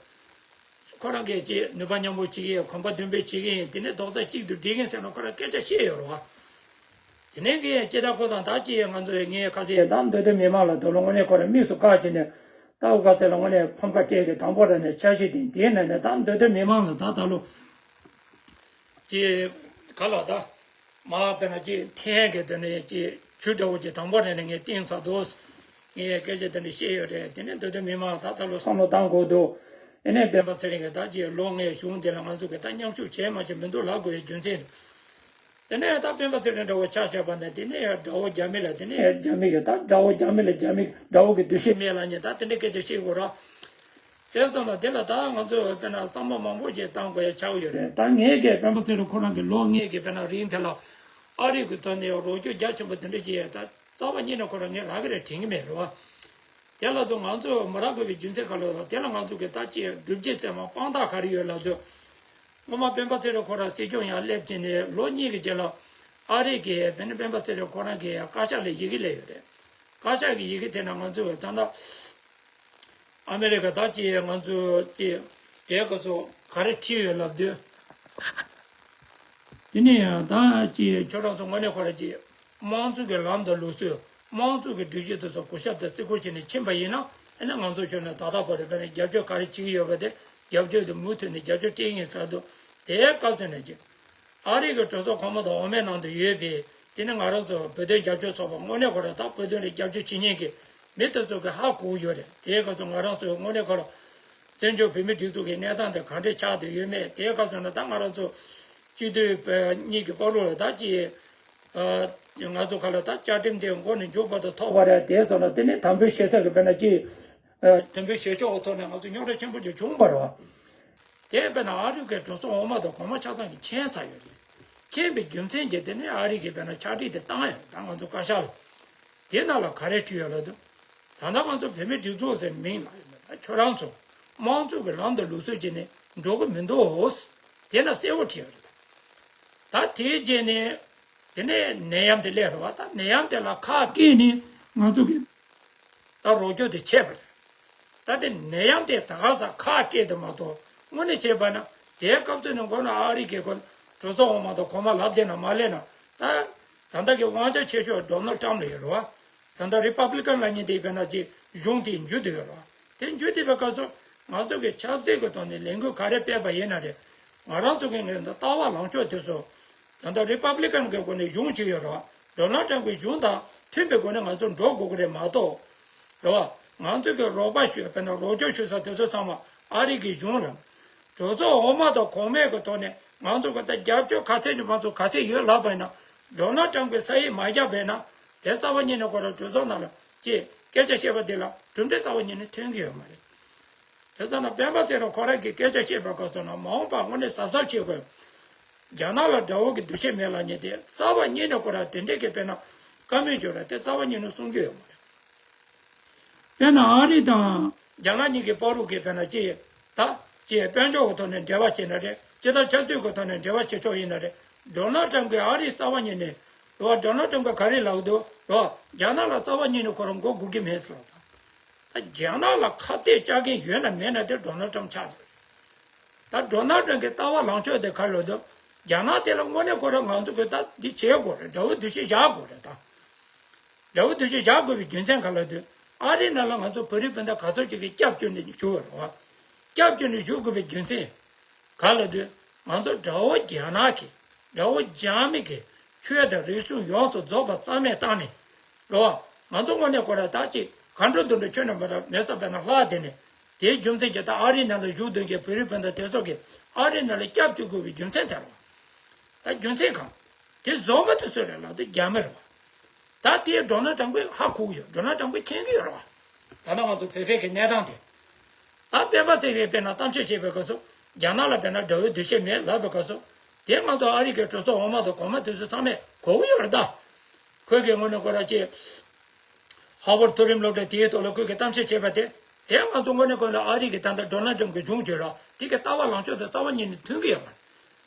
ཁོ་རང་གིས་ཅིག་ནུས་པ་མཉམ་སྤུངས་བྱེད་ཀྱི་ཡོད། གོམ་པ་མདུན་སྤོས་བྱེད་ཀྱི་ཡིན། དེ་ནས་རྡོག་རྩ་གཅིག་ཏུ་སྒྲིལ་གྱི་ཡིན་ཟེར་ནས་ཁོ་རང་སྐད་ཆ་བཤད་ཡོད་རེད་བ། དེ་ནས་གི་ཅི་ད་ཁོ་དང་ད་ཅི་ང་ཚོ་ངའི་ཁ་ཟས་ད་མདོ་སྟོད་མི་མང་ལ་ད་ལོ་དངོས་གནས་ཁོ་རང་དམིགས་སུ་བཀར་བྱས་ནས་ད་འུ་ག་ཚེ་ལ་དངོས་གནས་ཕམ་ཁ་སྤྲད་དེ་དང་པོ་ར་ནས་འཆར་གཞི་དེ་དེའི་ནང་ནས་ད་མདོ་སྟོད་མི་མང་ལ་ད་ད་ལོ་ཅི་ག་ལ་ད། མ་དཔེར་ན་ཅིག་འཐེན་གྱི་དེ་ནས་ཅིག་ཇུས་འདྲ་བོ་ཅིག་དང་པོ་རེ་ནས་ངས་བསྟན་ཚར་འདུག་ངས་སྐད་ཆ་དེ་འདྲ་བཤད་ཡོད་རེད། དེ་ནས་མདོ་སྟོད་མི་མང་ད་ལྟ་ལོ་བསམ་བློ་བཏང་དགོས་འདུག་ཨེ་ནས་སྤེན་པ་ཚེ་རིང་གིས་ད་ཅིག་ལོ་ལྔའི་གཞུང་འདི་ལ་ང་ཚོ་གིས་ད་མཉམ་ཞུགས་བྱས་མ་བྱས་མི་འདུག་ལབ་དགོས་པའི་རྒྱུ་མཚན་དེ་ནས་ད་སྤེན་པ་ཚེ་རིང་འདྲ་བོ་ཆ་བཞག་པ་ནས་དེ་ནས་དགྲ་བོ་རྒྱ་མི་ལ་དེ་ནས་རྒྱ་མི་གིས་ད་དགྲ་བོ་རྒྱ་མི་ལ་རྒྱ་མི་དགྲ་བོ་གི་འདུ་ཤེས་མེད་ལབ་ནས་ད་དེ་འདྲའི་སྐད་ཆ་བཤད་དགོས་ར། དེ་སོང་ལ་དེ་ལ་ད་ང་ཚོས་དཔེར་ན་བསམ་བློ་མང་པོ་ཞིག་བཏང་དགོས་ཡ་ཆགས་ཡོད་རེད། ད་ངས་ཀྱི་སྤེན་པ་ཚེ་རིང་ཁོ་རང་གི་ལོ་ལྔའི་གི་དཔེར་ན་རིང་དེ་ལ་ཨ་རི་གི་ཐོག་ནས་རོགས་སྐྱོར་རྒྱ་ཆེན་པོ་དེ་འདྲ་བྱེད་ཡ་ད་རྩ་བ་ཉིད་ནས་ཁོ་རང་ངས་རག་གི་རེད་དྲན་གི་མེད་རེད་བ། དེ་ལ་དུ་ང་ཚོས་མ་རག་དགོས་པའི་རྒྱུ་མཚན་ག་ལ་ཡོད། དེ་ལ་ང་ཚོ་གི་ད་ཅི་སྒྲུབ་བྱེད་ཚད་མ་དཔང་རྟགས་ག་རེ་ཡོད་ལབ་དུས། སྔོན་མ་སྤེན་པ་ཚེ་རིང་ཁོ་རང་སྲིད་སྐྱོང་ཡང་སླེབས་ཀྱི་ནས་ལོ་གཉིས་ཀྱི་རྗེས་ལ་ཨ་རི་གི་དཔེར་ན་སྤེན་པ་ཚེ་རིང་ཁོ་རང་གི་བཀའ་ཤག་ལ་ཡི་གེ་སླེབས་ཡོད་རེད། བཀའ་ཤག་གི་ཡི་གེ་དེ་ན་ང་ཚོས་ད་ལྟ། ཨ་མི་རི་ཀ་ད་ཅི་ང་ཚོ་ཅི་དེ་ག་ཚོ་ག་རེ་བྲིས་ཡོད་ལབ་དུས། དེ་ནས་ཡང་ད་ཅི་ཁྱོད་རང་ཚོ་དངོས་གནས་ཁོ་ར་ཅི་དམངས་གཙོ་གི་ལམ་དང་ལུགས་སྲོལ། དམངས་གཙོ་གི་སྒྲིག་གཞི་དེ་ཚོ་གུས་ཞབས་དང་བརྩི་བཀུར་བྱས་ནས་ཕྱིན་པ་ཡིན་ན་ཨ་ནི་ང་ཚོ་ཁྱོད་ནས་ད་ལྟ་བར་དུ་དཔེར་ན་རྒྱབ་སྐྱོར་ག་རེ་བྱེད་ཀྱི་ཡོད་པ་དེ་རྒྱབ་སྐྱོར་དེ་མུ་མཐུད་ནས་རྒྱབ་སྐྱོར་སྤྲད་ཡིན་ཟེར་ལབ་དུས་དེའི་སྐབས་སུ་ནས་ཅི། ཨ་རི་གི་གྲོས་ཚོགས་གོང་མ་དང་འོག་མའི་ནང་དུ་ཡོད་པའི་དེ་ནི་ང་རང་ཚོ་བོད་དོན་རྒྱབ་སྐྱོར་ཚོགས་པ་དངོས་གནས་ཁོ་རང་ད་བོད་དོན་ལ་རྒྱབ་སྐྱོར་བྱེད་མཁན་གྱི་མི་དེ་ཚོ་གི་ཧ་གོ་གི་ཡོད་རེད། དེའི་སྐབས་སུ་ང་རང་ཚོ་དངོས་གནས་ཁོ་རང་བཙན་བྱོལ་བོད་མི་སྒྲིག་འཛུགས་ཀྱི་གནས་སྟངས་དེ་ག་འདྲས་ཆགས་བསྡད་ཡོད་མེད་དེའི་སྐབས་སུ་ན་ད་ང་རང་ཚོ་ སྤྱི་འཐུས་གཉིས་ཀྱི་བར་ལ་ད་ཅི། ང་ཚོ་ག་ལ་ད་བཅའ་ཁྲིམས་དེ་མགོ་ནས་མཇུག་བར་དུ་ཐོག་པ་རེད། དེ་སོང་ན་དེ་ནི་དམ་འབུལ་ཞུ་ས་གི་དཔེར་ན་ཅི། དམ་འབུལ་ཞུ་ཕྱོགས་ཀྱི་ཐོག་ནས་ང་ཚོ་རྙོག་དྲ་ཆེན་པོ་ཅིག་བྱུང་བ་རེད་བ། དེ་དཔེར་ན་ཨ་རི་གི་གྲོས་ཚོགས་འོག་མ་དང་གོང་མ་ཆ་ཚང་གིས་མཁྱེན་ཚར་ཡོད་རེད། མཁྱེན་པའི་རྒྱུ་མཚན་གྱིས་དེ་ནི་ཨ་རི་གིས་དཔེར་ན་ཕྱག་བྲིས་དེ་བཏང་ཡོད་རེད། ད་ང་ཚོ་བཀའ་ཤག་ལ། དེ་ནང་ལ་ག་རེ་བྲིས་ཡོད་ལབ་དུས། ད་ལྟ་ང་ཚོ་བོད་མིའི་སྒྲིག་འཛུགས་ཟེར་མིང་ལ་ཡོད་མེད་ད་ཁྱོད་རང་ཚོ་དམངས་གཙོ་གི་ལམ་དང་ལུགས་སྲོལ་བརྒྱུད་ནས་འགྲོ་གི་མི་འདུག་དེ་ན་གསལ་བོ་བྲིས་ཡོད་རེད། ད་དེའི་རྗེས་ནས་དེ་ནས་ནད་ཡམས་དེ་སླེབས་རེད་བ། ད་ནད་ཡམས་དེ་ལ་ཁག་སྐྱེས་ནས་ང་ཚོ་གི་ད་རོགས་སྐྱོར་དེ་བྱས་པ་རེད། ད་དེ་ནད་ཡམས་དེ་ད་ག་ས་ཁག་སྐྱེས་དེ་མ་གཏོགས་དངོས་གནས་བྱས་པ་ན་དེའི་སྐབས་སུ་ནས་མགོ་ན་ཨ་རི་གི་གོ་གྲོས་ཚོགས་འོག་མ་དང་གོང་མ་ལབ་བསྡད་ན་མ་སླེབས་ན་ད་ད་ལྟ་གི་དབང་ཆ་ཆེ་ཤོས་ཌོ་ནལ་ཊམ་ལ་ཡོད་རེད་བ། ད་ལྟ་རི་པབ་ལི་ཀན་ལབ་མཁན་དེ་དཔེར་ན་ཅིག་གཞུང་དེ་འཇུ་བསྡད་ཡོད་རེད་བ། དེ་འཇུ་བསྡད་པའི་སྐབས་སུ་ང་ཚོ་གི་ཆབ་སྲིད་ཀྱི་ཐོག་ནས་ལས་འགུལ་ག་རེ་སྤེལ་བ་ཡིན་ན་རེད། ང་རང་ཚོ་གི་ངོས་ནས་ལྟ་བ་ལངས་ཕྱོགས་དེ་ཚོ་ད་ལྟ་རི་པབ་ལི་ཀན་གི་སྒོ་ནས་གཞུང་ཅིག་ཡོད་རེད་བ། ཌོ་ནལ་ཊམ་གི་གཞུང་དང་མཐུན་པའི་སྒོ་ནས་ང་ཚོ་འགྲོ་དགོས་ཀྱི་རེད་མ་གཏོགས། རེད་བ། ང་ཚོ་གི་རོགས་པ་ཞུ་དཔེར་ན་རོགས་སྐྱོར་ཞུ་ས་དེ་ཚོ་ཚང་མ་ཨ་རི་གི་གཞུང་རེད། གྲོས་ཚོགས་འོག་མ་དང་གོང་མའི་གི་ཐོག་ནས་ང་ཚོ་གི་ད་རྒྱབ་སྐྱོར་ག་ཚད་ཅིག་མ་ཚོ་ག་ཚད་ཡོད་ལབ་པ་ཡིན་ན། ཌོ་ནལ་ཊམ་གི་ས་ཡིག་མ་བརྒྱབ་པ་ཡིན་ན། དེ་རྩ་བ་ཉིད་ནས་ཁོ་རང་གྲོས་ཚོགས་ནང་ལ་ཅིག་སྐད་ཆ་བཤད་པ་དེ་ལ་གྲུབ་འབྲས་རྩ་བ་ཉིད་ནས་ཐོན་གི་ཡོད་མ་རེད། དེ་ཙམ་ན་སྤེན་པ་ཚེ་རིང་ཁོ་རང་གིས་སྐད་ཆ་བཤད་པའི་སྐབས་སུ་ན་མ་འོངས་པ་དངོས་གནས་གཟབ་གཟབ་བྱེད་དགོས། རྒྱ་ནག་ལ་དགྲ་བོ་གི་འདུ་ཤེས་མེད་ལབ་མཁན་དེ་རྩ་བ་ཉིད་ནས་ཁོ་རང་དེ་འདྲས་ཀྱི་དཔེར་ན་བཀའ་མོལ་བརྗོད་ར་དེ་རྩ་བ་ཉིད་ནས་གསུང་རྒྱུ་ཡོད་མ་རེད། དཔེར་ན་ཨ་རི་དང་རྒྱ་ནག་གཉིས་ཀྱི་བར་དུ་གི་དཔེར་ན་ཅི་ཡིན་ད་ཅི་ཡིན་དཔལ་འབྱོར་གྱི་ཐོག་ནས་འབྲེལ་བ་བྱས་ན་རེད། ཅི་ལྟར་ཆབ་སྲིད་ཀྱི་ཐོག་ནས་འབྲེལ་བ་བྱེད་ཆོག་ཡིན་ན་རེད། ཌོ་ནལ་ཊམ་གྱིས་ཨ་རི་རྩ་བ་ཉིད་ནས་རེད་བ། ཌོ་ནལ་ཊམ་གྱིས་ག་རེ་ལབ་འདུག་རེད་བ། རྒྱ་ནག་ལ་རྩ་བ་ཉིད་ནས་ཁོ་རང་མགོ་སྒུར་གྱི་མེད་ཟེར་ལབ་ད། ད་རྒྱ་ནག་ལ་ཁ་གཏད་བཅག་མཁན་ཡོད་ན་མེད་ན་དེ་ཌོ་ནལ་ཊམ་ཆགས་འདུག་ད་ཌོ་ནལ་ཊམ་གྱི་ལྟ་བ་ལངས་ཕྱོགས་དེ་ག་རེ་ལབ་འདུག་རྒྱ་ནག་དེ་ལ་དངོས་གནས་ཁོ་རང་ང་ཚོ་གི་ད་འདི་བྱེད་དགོས་རེད། དགྲ་བོ་འདུ་ཤེས་བཞག་དགོས་རེད་ད། དགྲ་བོ་འདུ་ཤེས་བཞག་དགོས་པའི་རྒྱུ་མཚན་ག་ལ་འདུག་ཨ་རི་ནང་ལ་ང་ཚོ་བོད་རིགས་སྤུན་ཟླ་ག་ཚོད་ཅིག་གིས་སྐྱབས་བཅོལ་ནས་བཞུགས་པ་རེད་བ། སྐྱབས་བཅོལ་ནས་བཞུགས་དགོས་པའི་རྒྱུ་མཚན་ག་ལ་འདུག་ང་ཚོ་དགྲ་བོ་རྒྱ་ནག་གིས་དགྲ་བོ་རྒྱ་མི་གིས་ཆོས་དང་རིག་གཞུང་ཡོངས་སུ་རྫོགས་པ་རྩ་མེད་བཏང་ནས་རེད་བ། ང་ཚོ་དངོས་གནས་ཁོ་ར་ད་ཅིག་ག་འགྲོ་འདུག་འགྲོ་ཁྱོད་རྣམ་པ་ར་མེད་ས་བས་ན་ལྷག་བསྡད་ནས་དེའི་རྒྱུ་མཚན་གྱིས་ད་ཨ་རི་ནང་ལ་བཞུགས་སྡོད་མཁན་བོད་རིགས་སྤུན་ཟླ་དེ་ཚོ་གིས་ཨ་རི་ནང་ལ་སྐྱབས་བཅོལ་དགོས་པའི་རྒྱུ་མཚན་དེ་རེད་བ། ད་རྒྱུ་མཚན་གང་། དེ་བཟོ་མི་དེ་སུ་རེད་ལབ་དུས་རྒྱ་མི་རེད་བ། ད་དེ་ཌོ་ནལ་ཊམ་གྱིས་ཧ་གོ་གི་ཡོད། ཌོ་ནལ་ཊམ་གྱིས་མཁྱེན་གྱི་ཡོད་རེད་བ། ད་ལྟ་ང་ཚོ་བོད་པའི་གི་གནས་སྟངས་དེ། ད་སྤེན་པ་ཚེ་རིང་དཔེར་ན་གཏམ་བཤད་བྱེད་པའི་སྐབས་སུ་རྒྱ་ནག་ལ་དཔེར་ན་དགྲ་བོའི་འདུ་ཤེས་མེད་ལབ་པའི་སྐབས་སུ་དེ་ང་ཚོ་ཨ་རི་གི་གྲོས་ཚོགས་འོག་མ་དང་གོང་མ་དེ་ཚོ་ཚང་མས་གོ་གི་ཡོད་རེད་ད། ཁོས་གི་དངོས་གནས་ཁོ་རང་ཅིག་ཧ་ཝར་མཐོ་རིམ་སློབ་གྲྭ་དེའི་ཐོག་ལ་ཁོས་གི་གཏམ་བཤད་བྱས་པ་དེ། དེ་ང་ཚོ་དངོས་གནས་ཁོ་ལ་ཨ་རི་གི་ད་ལྟ་ཌོ་ནལ་ཊམ་གི་གཞུང་བརྗོད་ར་དེ་གི་ལྟ་བ་ལངས་ཕྱོགས་དེ་རྩ་བ་ཉིད་ནས་མཐུན་གི་ཡོད་མ་རེད།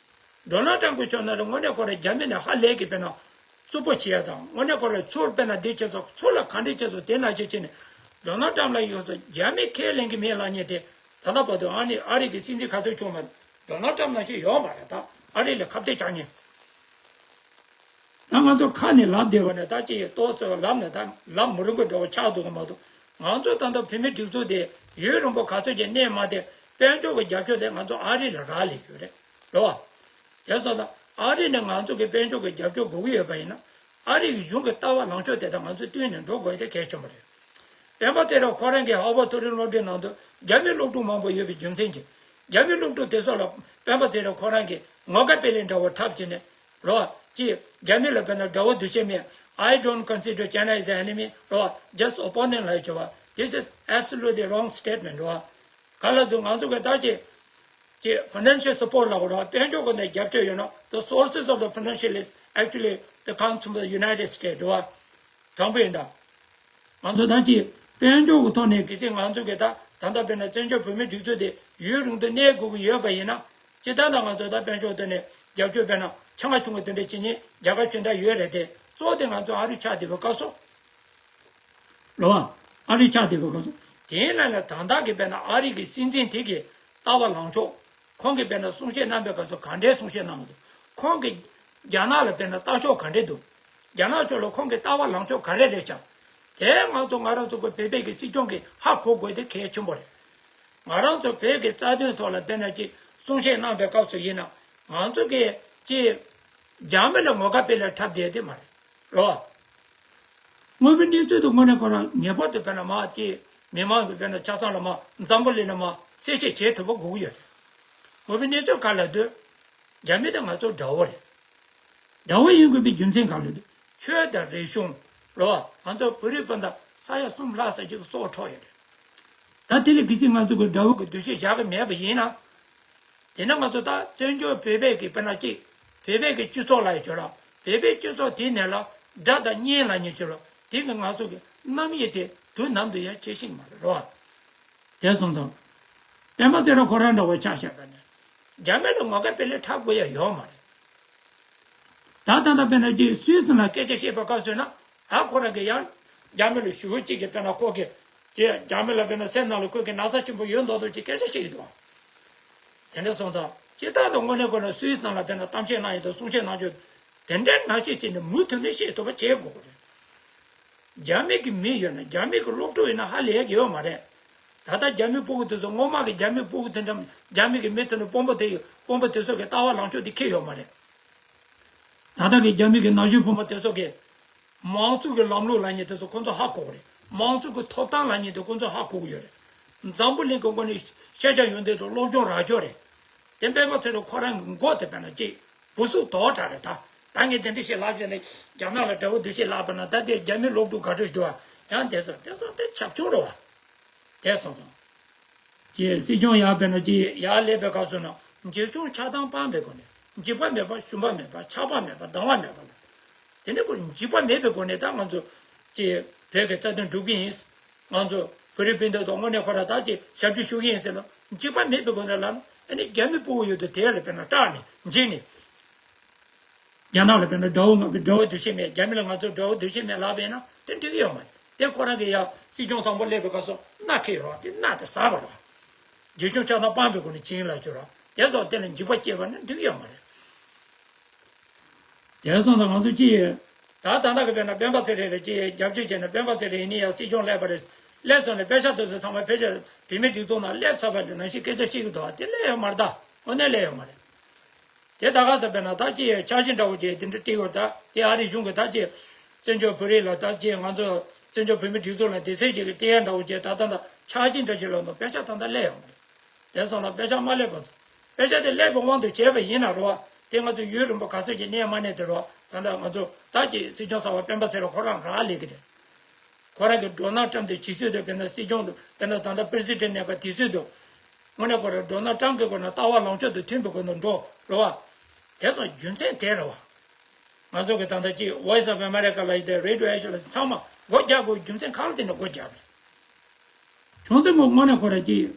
ཌོ་ནལ་ཊམ་གི་ཕྱོགས་ནས་དངོས་གནས་ཁོ་ར་རྒྱ་མི་ནས་ཧ་ལས་གི་དཔེར་ན་རྩུབ་པོ་བྱེད་ཡ་དང་དངོས་གནས་ཁོ་ར་ཚུར་དཔེར་ན་འདི་བྱེད་ཚོ་ཚུར་ལ་ག་འདྲི་བྱེད་ཚོ་དེ་ན་བྱེད་བྱེད་ནས་ཌོ་ནལ་ཊམ་ལ་ཡོད་ཚོ་རྒྱ་མི་ཁས་ལེན་གི་མེད་ལབ་མཁན་དེ་ད་ལྟ་བར་དུ་ཨ་ནི་ཨ་རི་གི་སྲིད་འཛིན་ག་ཚོད་བྱུང་མ་རེད། ཌོ་ནལ་ཊམ་ནང་བཞིན་ཡོད་མ་རེད་ད་ཨ་རི་ལ་ཁ་གཏད་བཅག་མཁན། ད་ང་ཚོ་ཁ་ནས་ལབ་བསྡད་པ་ནས་ད་ཅི་ཡི་ཏོག་ཙམ་ལབ་ནས་ད་ལབ་མི་རུང་གི་འདྲ་བོ་ཆགས་འདུག་གི་མ་གཏོགས་ང་ཚོ་ད་ལྟ་བོད་མི་སྒྲིག་འཛུགས་དེ་ཡུན་རིང་པོ་ག་ཚོད་ཀྱི་གནས་མ་དེ་དཔལ་འབྱོར་གྱི་རྒྱབ་སྐྱོར་དེ་ང་ཚོ་ཨ་རི་ལ་རག་ལས་ཡོད་རེད་རེད་བ། དེ་སོང་ཙང་ཨ་རི་ནས་ང་ཚོ་གི་དཔལ་འབྱོར་གྱི་རྒྱབ་སྐྱོར་དགོས་ཀྱི་ཡོད་པ་ཡིན་ན་ཨ་རི་གི་གཞུང་གི་ལྟ་བ་ལངས་ཕྱོགས་དེ་དང་ང་ཚོ་བསྟུན་ནས་འགྲོ་དགོས་དེ་གལ་ཆེན་པོ་རེད། སྤེན་པ་ཚེ་རིང་ཁོ་རང་གིས་ཧ་ཝར་མཐོ་རིམ་སློབ་གྲྭའི་ནང་དུ་རྒྱ་མི་སློབ་ཕྲུག་མང་པོ་ཡོད་པའི་རྒྱུ་མཚན་གྱིས་རྒྱ་མི་སློབ་ཕྲུག་དེ་ཚོ་ལ་སྤེན་པ་ཚེ་རིང་ཁོ་རང་གིས་ངོ་དགའ་སྤེལ་ལེན་འདྲ་བོ་འཁྲབ་བྱས་ནས། རོ། ཅི། རྒྱ་མི་ལ་དཔེར་ན་དགྲ་བོ་འདུ་ཤེས་མེད། I don't consider China as an enemy. རོ། Just opponent ལ་བྱ་བ། This is absolutely wrong statement རོ། ག་ལ་དུ་ང་ཚོ་གི་ད་ཅི། ཅི། Financial support ལ་གོ་རོ། དཔལ་འབྱོར་གོ་ནས་རྒྱབ་སྐྱོར་ཡོད་ན། The sources of the financial is actually the comes from the United States རོ། དྲང་པོ་ཡིན་ད། ང་ཚོ་ད་ཅི་དཔལ་འབྱོར་གྱི་ཐོག་ནས་གལ་སྲིད་ང་ཚོ་གི་ད་ད་ལྟ་དཔེར་ན་བཙན་བྱོལ་བོད་མིའི་སྒྲིག་འཛུགས་དེ་ཡུན་རིང་དུ་གནས་དགོས་ཀྱི་ཡོད་པ་ཡིན་ན། ཇི་ལྟར་ན་ང་ཚོ་ད་དཔལ་འབྱོར་ཐོག་ནས་རྒྱབ་སྐྱོར་དཔེར་ན་ཆེ་ང་ཆུང་ངུ་དེ་འདྲ་བྱེད་མཁན་རྒྱ་གར་གཞན་དག་ཡོད་རེད་དེ་གཙོ་བོ་དེ་ང་ཚོ་ཨ་རི་ཆགས་བསྡད་པའི་སྐབས་སུ། རེད་བ། ཨ་རི་ཆགས་བསྡད་པའི་སྐབས་སུ། དེའི་ནང་ནས་ད་ལྟ་གི་དཔེར་ན་ཨ་རི་གི་སྲིད་འཛིན་དེ་གི་ལྟ་བ་ལངས་ཕྱོགས། ཁོང་གིས་དཔེར་ན་གསུང་བཤད་གནང་པའི་སྐབས་སུ་ག་འདྲའི་གསུང་བཤད་གནང་གི་འདུག་ཁོང་གིས་རྒྱ་ནག་ལ་དཔེར་ན་ལྟ་ཕྱོགས་ག་འདྲ་འདུག་རྒྱ་ནག་ཕྱོགས་ལ་ཁོང་གི་ལྟ་བ་ལངས་ཕྱོགས་ག་རེ་རེད་ཤག་དེ་ང་ཚོ་ང་རང་ཚོ་གི་བོད་པའི་གི་སྲིད་སྐྱོང་གིས་ཧ་གོ་དགོས་དེ་གལ་ཆེན་པོ་རེད། ང་རང་ཚོ་བོད་ཀྱི་རྩ་དོན་ཐོག་ལ་དཔེར་ན་ཅིག་གསུང་བཤད་གནང་པའི་སྐབས་སུ་ཡིན་ན་ང་ཚོ་གི་ཅིག་རྒྱ་མི་ལ་ངོ་དགའ་སྤེལ་ལ་འཁྲབ་བསྡད་དེ་མ་རེད་རོ། དངོས་པོའི་གནས་ཚུལ་དུ་དངོས་གནས་ཁོ་རང་ངེས་པར་དུ་དཔེར་ན་མ་ཅིག་མི་མང་གི་དཔེར་ན་ཆ་ཚང་ལ་མ་འཛམ་བུ་གླིང་ལ་མ་གསལ་བཤད་བྱེད་ཐུབ་པ་དགོས་ཀྱི་ཡོད་རེད། དངོས་པོའི་གནས་ཚུལ་ག་ལ་འདུག་རྒྱ་མི་དང་ང་ཚོ་དགྲ་བོ་རེད། དགྲ་བོ་ཡིན་དགོས་པའི་རྒྱུ་མཚན་གང་ལ་འདུག་ཆོས་དང་རིག་གཞུང་། རེད་བ། ང་ཚོ་བོད་རིགས་སྤུན་ཟླ་ས་ཡ་གསུམ་ལྷག་ཙམ་ཅིག་སྲོག་འཕྲོག་ཡོད་རེད། ད་དེ་ལས་གལ་སྲིད་ང་ཚོ་གི་དགྲ་བོ་གི་འདུ་ཤེས་བཞག་གི་མེད་པ་ཡིན་ན། དེ་ན་ང་ཚོ་ད་བཙན་བྱོལ་བོད་པའི་གི་དཔེར་ན་གཅིག་བོད་པའི་གི་སྤྱི་ཚོགས་ལ་ཡི་ཆོས་ལ། བོད་པའི་སྤྱི་ཚོགས་དེའི་ནང་ལ་དགྲ་དང་གཉེན་ལ་ཉེ་ཆོས་ལ། དེ་གི་ང་ཚོ་གི་རྣམ་དབྱེ་དེ་དུས་ནམ་དུ་ཡང་ཕྱེ་ཤེས་མ་རེད་རོ། དེ་སོང་ཙང་། སྤེན་པ་ཚེ་རིང་ཁོ་རང་འདྲ་བོ་ཆ་བཞག་པ་ནི། རྒྱ་མི་ལ་ངོ་དགའ་དཔེ་ལེགས་འཁྲབ་དགོས་ཡ་ཡོད་མ་རེད། ད་ད་ལྟ་དཔེར་ན་ཅིག་སུད་སི་ནང་སྐད་ཆ་བཤད་པའི་སྐབས་སུ་ན། ད་ཁོ་རང་གིས་ཡང་རྒྱ་མི་ལ་ཞུ་བ་གཅིག་གིས་དཔེར་ན་ཁོ་གིས་ཅིག་རྒྱ་མི་ལ་དཔེར་ན་སེམས་ནང་ལ་ཁོ་གིས་ན་ཚ་ཆེན་པོ་ཡོད་མདོག་མདོག་ཅིག་སྐད་ཆ་བཤད་ཀྱི་འདུག་དེ་འདྲ་སོང་ཙང་སྤྱིར་བཏང་དུ་དངོས་གནས་ཁོ་ན་སུད་སི་ནང་ལ་དཔེར་ན་གཏམ་བཤད་གནང་ཡོད་དང་གསུང་བཤད་གནང་རྒྱུ། དེ་འདྲའི་ནང་བཤད་བྱས་ནས་མུ་མཐུད་ནས་བཤད་ཐུབ་པ་བྱེད་དགོས་ཀྱི་རེད། རྒྱ་མི་གི་མི་ཡོད་ན་རྒྱ་མི་གི་སློབ་ཕྲུག་ཡིན་ན་ཧ་ལས་ཀྱི་ཡོད་མ་རེད། ད་ལྟ་རྒྱ་མི་སྤུ་གུ་དེ་ཚོ་སྔོན་མ་གི་རྒྱ་མི་སྤུ་གུ་དེ་འདྲ་རྒྱ་མི་གི་མི་དེ་ནི་དཔོན་པོ་དེ་ཡི་དཔོན་པོ་དེ་ཚོ་གི་ལྟ་བ་ལངས་ཕྱོགས་དེ་ཁེལ་ཡོད་མ་རེད། ད་ལྟ་གི་རྒྱ་མི་གི་ན་གཞོན་ཕོ་མོ་དེ་ཚོ་གི་མང་གཙོ་གི་ལམ་ལུགས་ལབ་མཁན་དེ་ཚོ་ཁོང་ཚོ་ཧ་གོ་གི་རེད། མང་གཙོ་གི་ཐོབ་ཐང་ལབ་མཁན་དེ་ཁོང་ཚོ་ཧ་གོ་གི་ཡོད་རེད། འཛམ་བུ་གླིང་གི་སྒོ་ནས་ཤེས་བྱ་ཡོན་ཏན་དང་སློབ་སྦྱོང་རག་རྒྱུ་རེད། དེ་སྤེན་པ་ཚེ་རིང་ཁོ་རང་གི་མགོ་དེ་དཔེར་ན་ཅིག་བུ་སུག་དོག་དྲགས་རེད་ད། ད་ངས་དེ་འདྲ་ཞིག་ལབ་བྱས་ནས་རྒྱ་ནག་ལ་དགྲ་བོ་འདུ་ཤེས་ལབ་པ་ན་ད་དེ་རྒྱ་མི་སློབ་ཕྲུག་དགའ་བྲོ་ཞིག་འདུག་ཨ། ཡང་དེ་ཚོ་དེ་ཚོ་དེ་བྱབ་ཆུང་རེད་བ། དེ་སོང་ཙང་། ཀྱི་སྲིད་སྐྱོང་ཡར་དཔེར་ན་ཅིག་ཡར་སླེབས་པའི་སྐབས་སུ་ན་འཇིགས་ཆུང་ཆགས་སྡང་སྤངས་པའི་སྒོ་ནས་འཇིགས་པ་མེད་པ་ཞུམ་པ་མེད་པ་ཆགས་པ་མེད་པ་སྡང་བ་མེད་པ་ལ། དེ་ནས་ཁོ་འཇིགས་པ་མེད་པའི་སྒོ་ནས་ད་ང་ཚོ་ཅིག་བོད་ཀྱི་རྩ་དོན་སྒྲུབ་ཀྱི་ཡིན། ང་ཚོ་བོད་རིགས་སྤུན་ཟླ་དང་དངོས་གནས་ཁོ་རང་ད་ཅིག་ཞབས་ཕྱི་ཞུ་གི་ཡིན་ཟེར་ན་འཇིགས་པ་མེད་པའི་སྒོ་ནས་ལབ་ན་ཨ་ནི་རྒྱ་མི་སྤུ་གུ་ཡོད་དུས་དེ་ལ་དཔེར་ན་སྐྲག་ནས་འཇིགས་ནས། རྒྱ་ནག་ལ་དཔེར་ན་དགྲ་བོ་ང་གི་དགྲ་བོ་འདུ་ཤེས་མེད། རྒྱ་མི་ལ་ང་ཚོ་དགྲ་བོ་འདུ་ཤེས་མེད་ལབ་པས་ན་དེ་འགྲིག་གི་ཡོད་མ་རེད། དེ་ཁོ་རང་གིས་ཡ་སྲིད་སྐྱོང་དང་པོ་སླེབས་པའི་སྐབས་སུ་མནའ་ཁེལ་རོགས་དེ་མནའ་དེ་ཟ་བ་རོགས། འཇིགས་ཆུང་ཆགས་སྡང་སྤངས་པའི་སྒོ་ནས་བྱིན་ལ་བཅོལ་རོགས་དེ་སོགས་དེ་ལ་འཇིགས་པ་སྐྱེས་པ་ནི་འགྲིག་གི་ཡོད་མ་རེད། དེ་སོང་ཙང་ང་ཚོ་ཅི་ཡིན། ད་ད་ལྟ་གི་དཔེར་ན་སྤེན་པ་ཚེ་རིང་ལ་ཅི་ཡིན་རྒྱབ་སྐྱོར་བྱས་ན་སྤེན་པ་ཚེ་རིང་ཡིན་ནི་ཡ་སྲིད་སྐྱོང་སླེབས་པ་རེད། སླེབས་ཚར་ནས་པེ་ཤག་དེ་ཚོ་ཚང་མ་ཕལ་ཆེར་བོད་མིའི་སྒྲིག་འཛུགས་ནང་སླེབས་ཚར་བ་ལས་ནང་བཞིན་སྐད་ཆ་བཤད་ཀྱི་འདུག་བ་དེ་སླེབས་ཡོད་མ་རེད་ད། དངོས་གནས་སླེབས་ཡོད་མ་རེད། དེ་ད་ག་ཟེར་བས་ན་ད་ཅི་འཆར་གཞི་འདྲ་བོ་ཅིག་དེ་འདྲ་བྲིས་ཡོད་ད། དེ་ཨ་རི་གཞུང་གིས་ད་ཅི་བཙན་བྱོལ་བོད་རིགས་ལ་ད་ཅི་ང་ཚོ་བཙན་བྱོལ་བོད་མི་སྒྲིག་འཛུགས་ལ་དེ་ཚད་ཅིག་གི་བལྟས་ཡ་འདྲ་བོ་ཅིག་ད་ད་ད་འཆར་གཞི་འདྲ་ཅིག་ལ་ནོ་པེ་ཤག་ད་ད་སླེབས་ཡོང་གི་རེད། དེ་སོང་ན་པེ་ཤག་མ་སླེབས་པ་སོང་། པེ་ཤག་དེ་སླེབས་པའི་དབང་དུ་བྱས་པ་ཡིན་ན་རོ། དེ་ང་ཚོ་ཡུན་རིང་པོ་ག་ཚོད་ཀྱི་གནས་མ་གནས་དེ་རོ། ད་ད་ང་ཚོ་ད་ཅི་སྲིད་སྐྱོང་གསར་པ་སྤེན་པ་ཚེ་རིང་ཁོ་རང་རག་ལས་ཀྱི་རེད། ཁོ་རང་གིས་ཌོ་ནལ་ཊམ་དེ་ཇི་སྲིད་དུ་དཔེར་ན་སྲིད་སྐྱོང་དུ་དཔེར་ན་ད་ལྟ་པི་རེ་སི་ཌེན་ཊི་གནས་པ་དེ་སྲིད་དུ། དངོས་གནས་ཁོ་རང་ཌོ་ནལ་ཊམ་གི་སྐོར་ན་ལྟ་བ་ལངས་ཕྱོགས་དེ་མཐུན་པའི་སྐོར་ན་འགྲོ་རེད་བ། དེ་ཚོ་རྒྱུ་མཚན་དེ་རེད་བ། ང་ཚོ་གི་ད་ལྟ་ཅིག་Voice of America་ལ་ཡི་དེ་Radio Asia་ལ་ཚང་མ་སྒོ་རྒྱག་དགོས་རྒྱུ་མཚན་གང་ལ་བརྟེན་ནས་སྒོ་རྒྱག་པ་རེད། བྱུང་ཚེ་ངོ་དངོས་གནས་ཁོ་རང་ཅིག་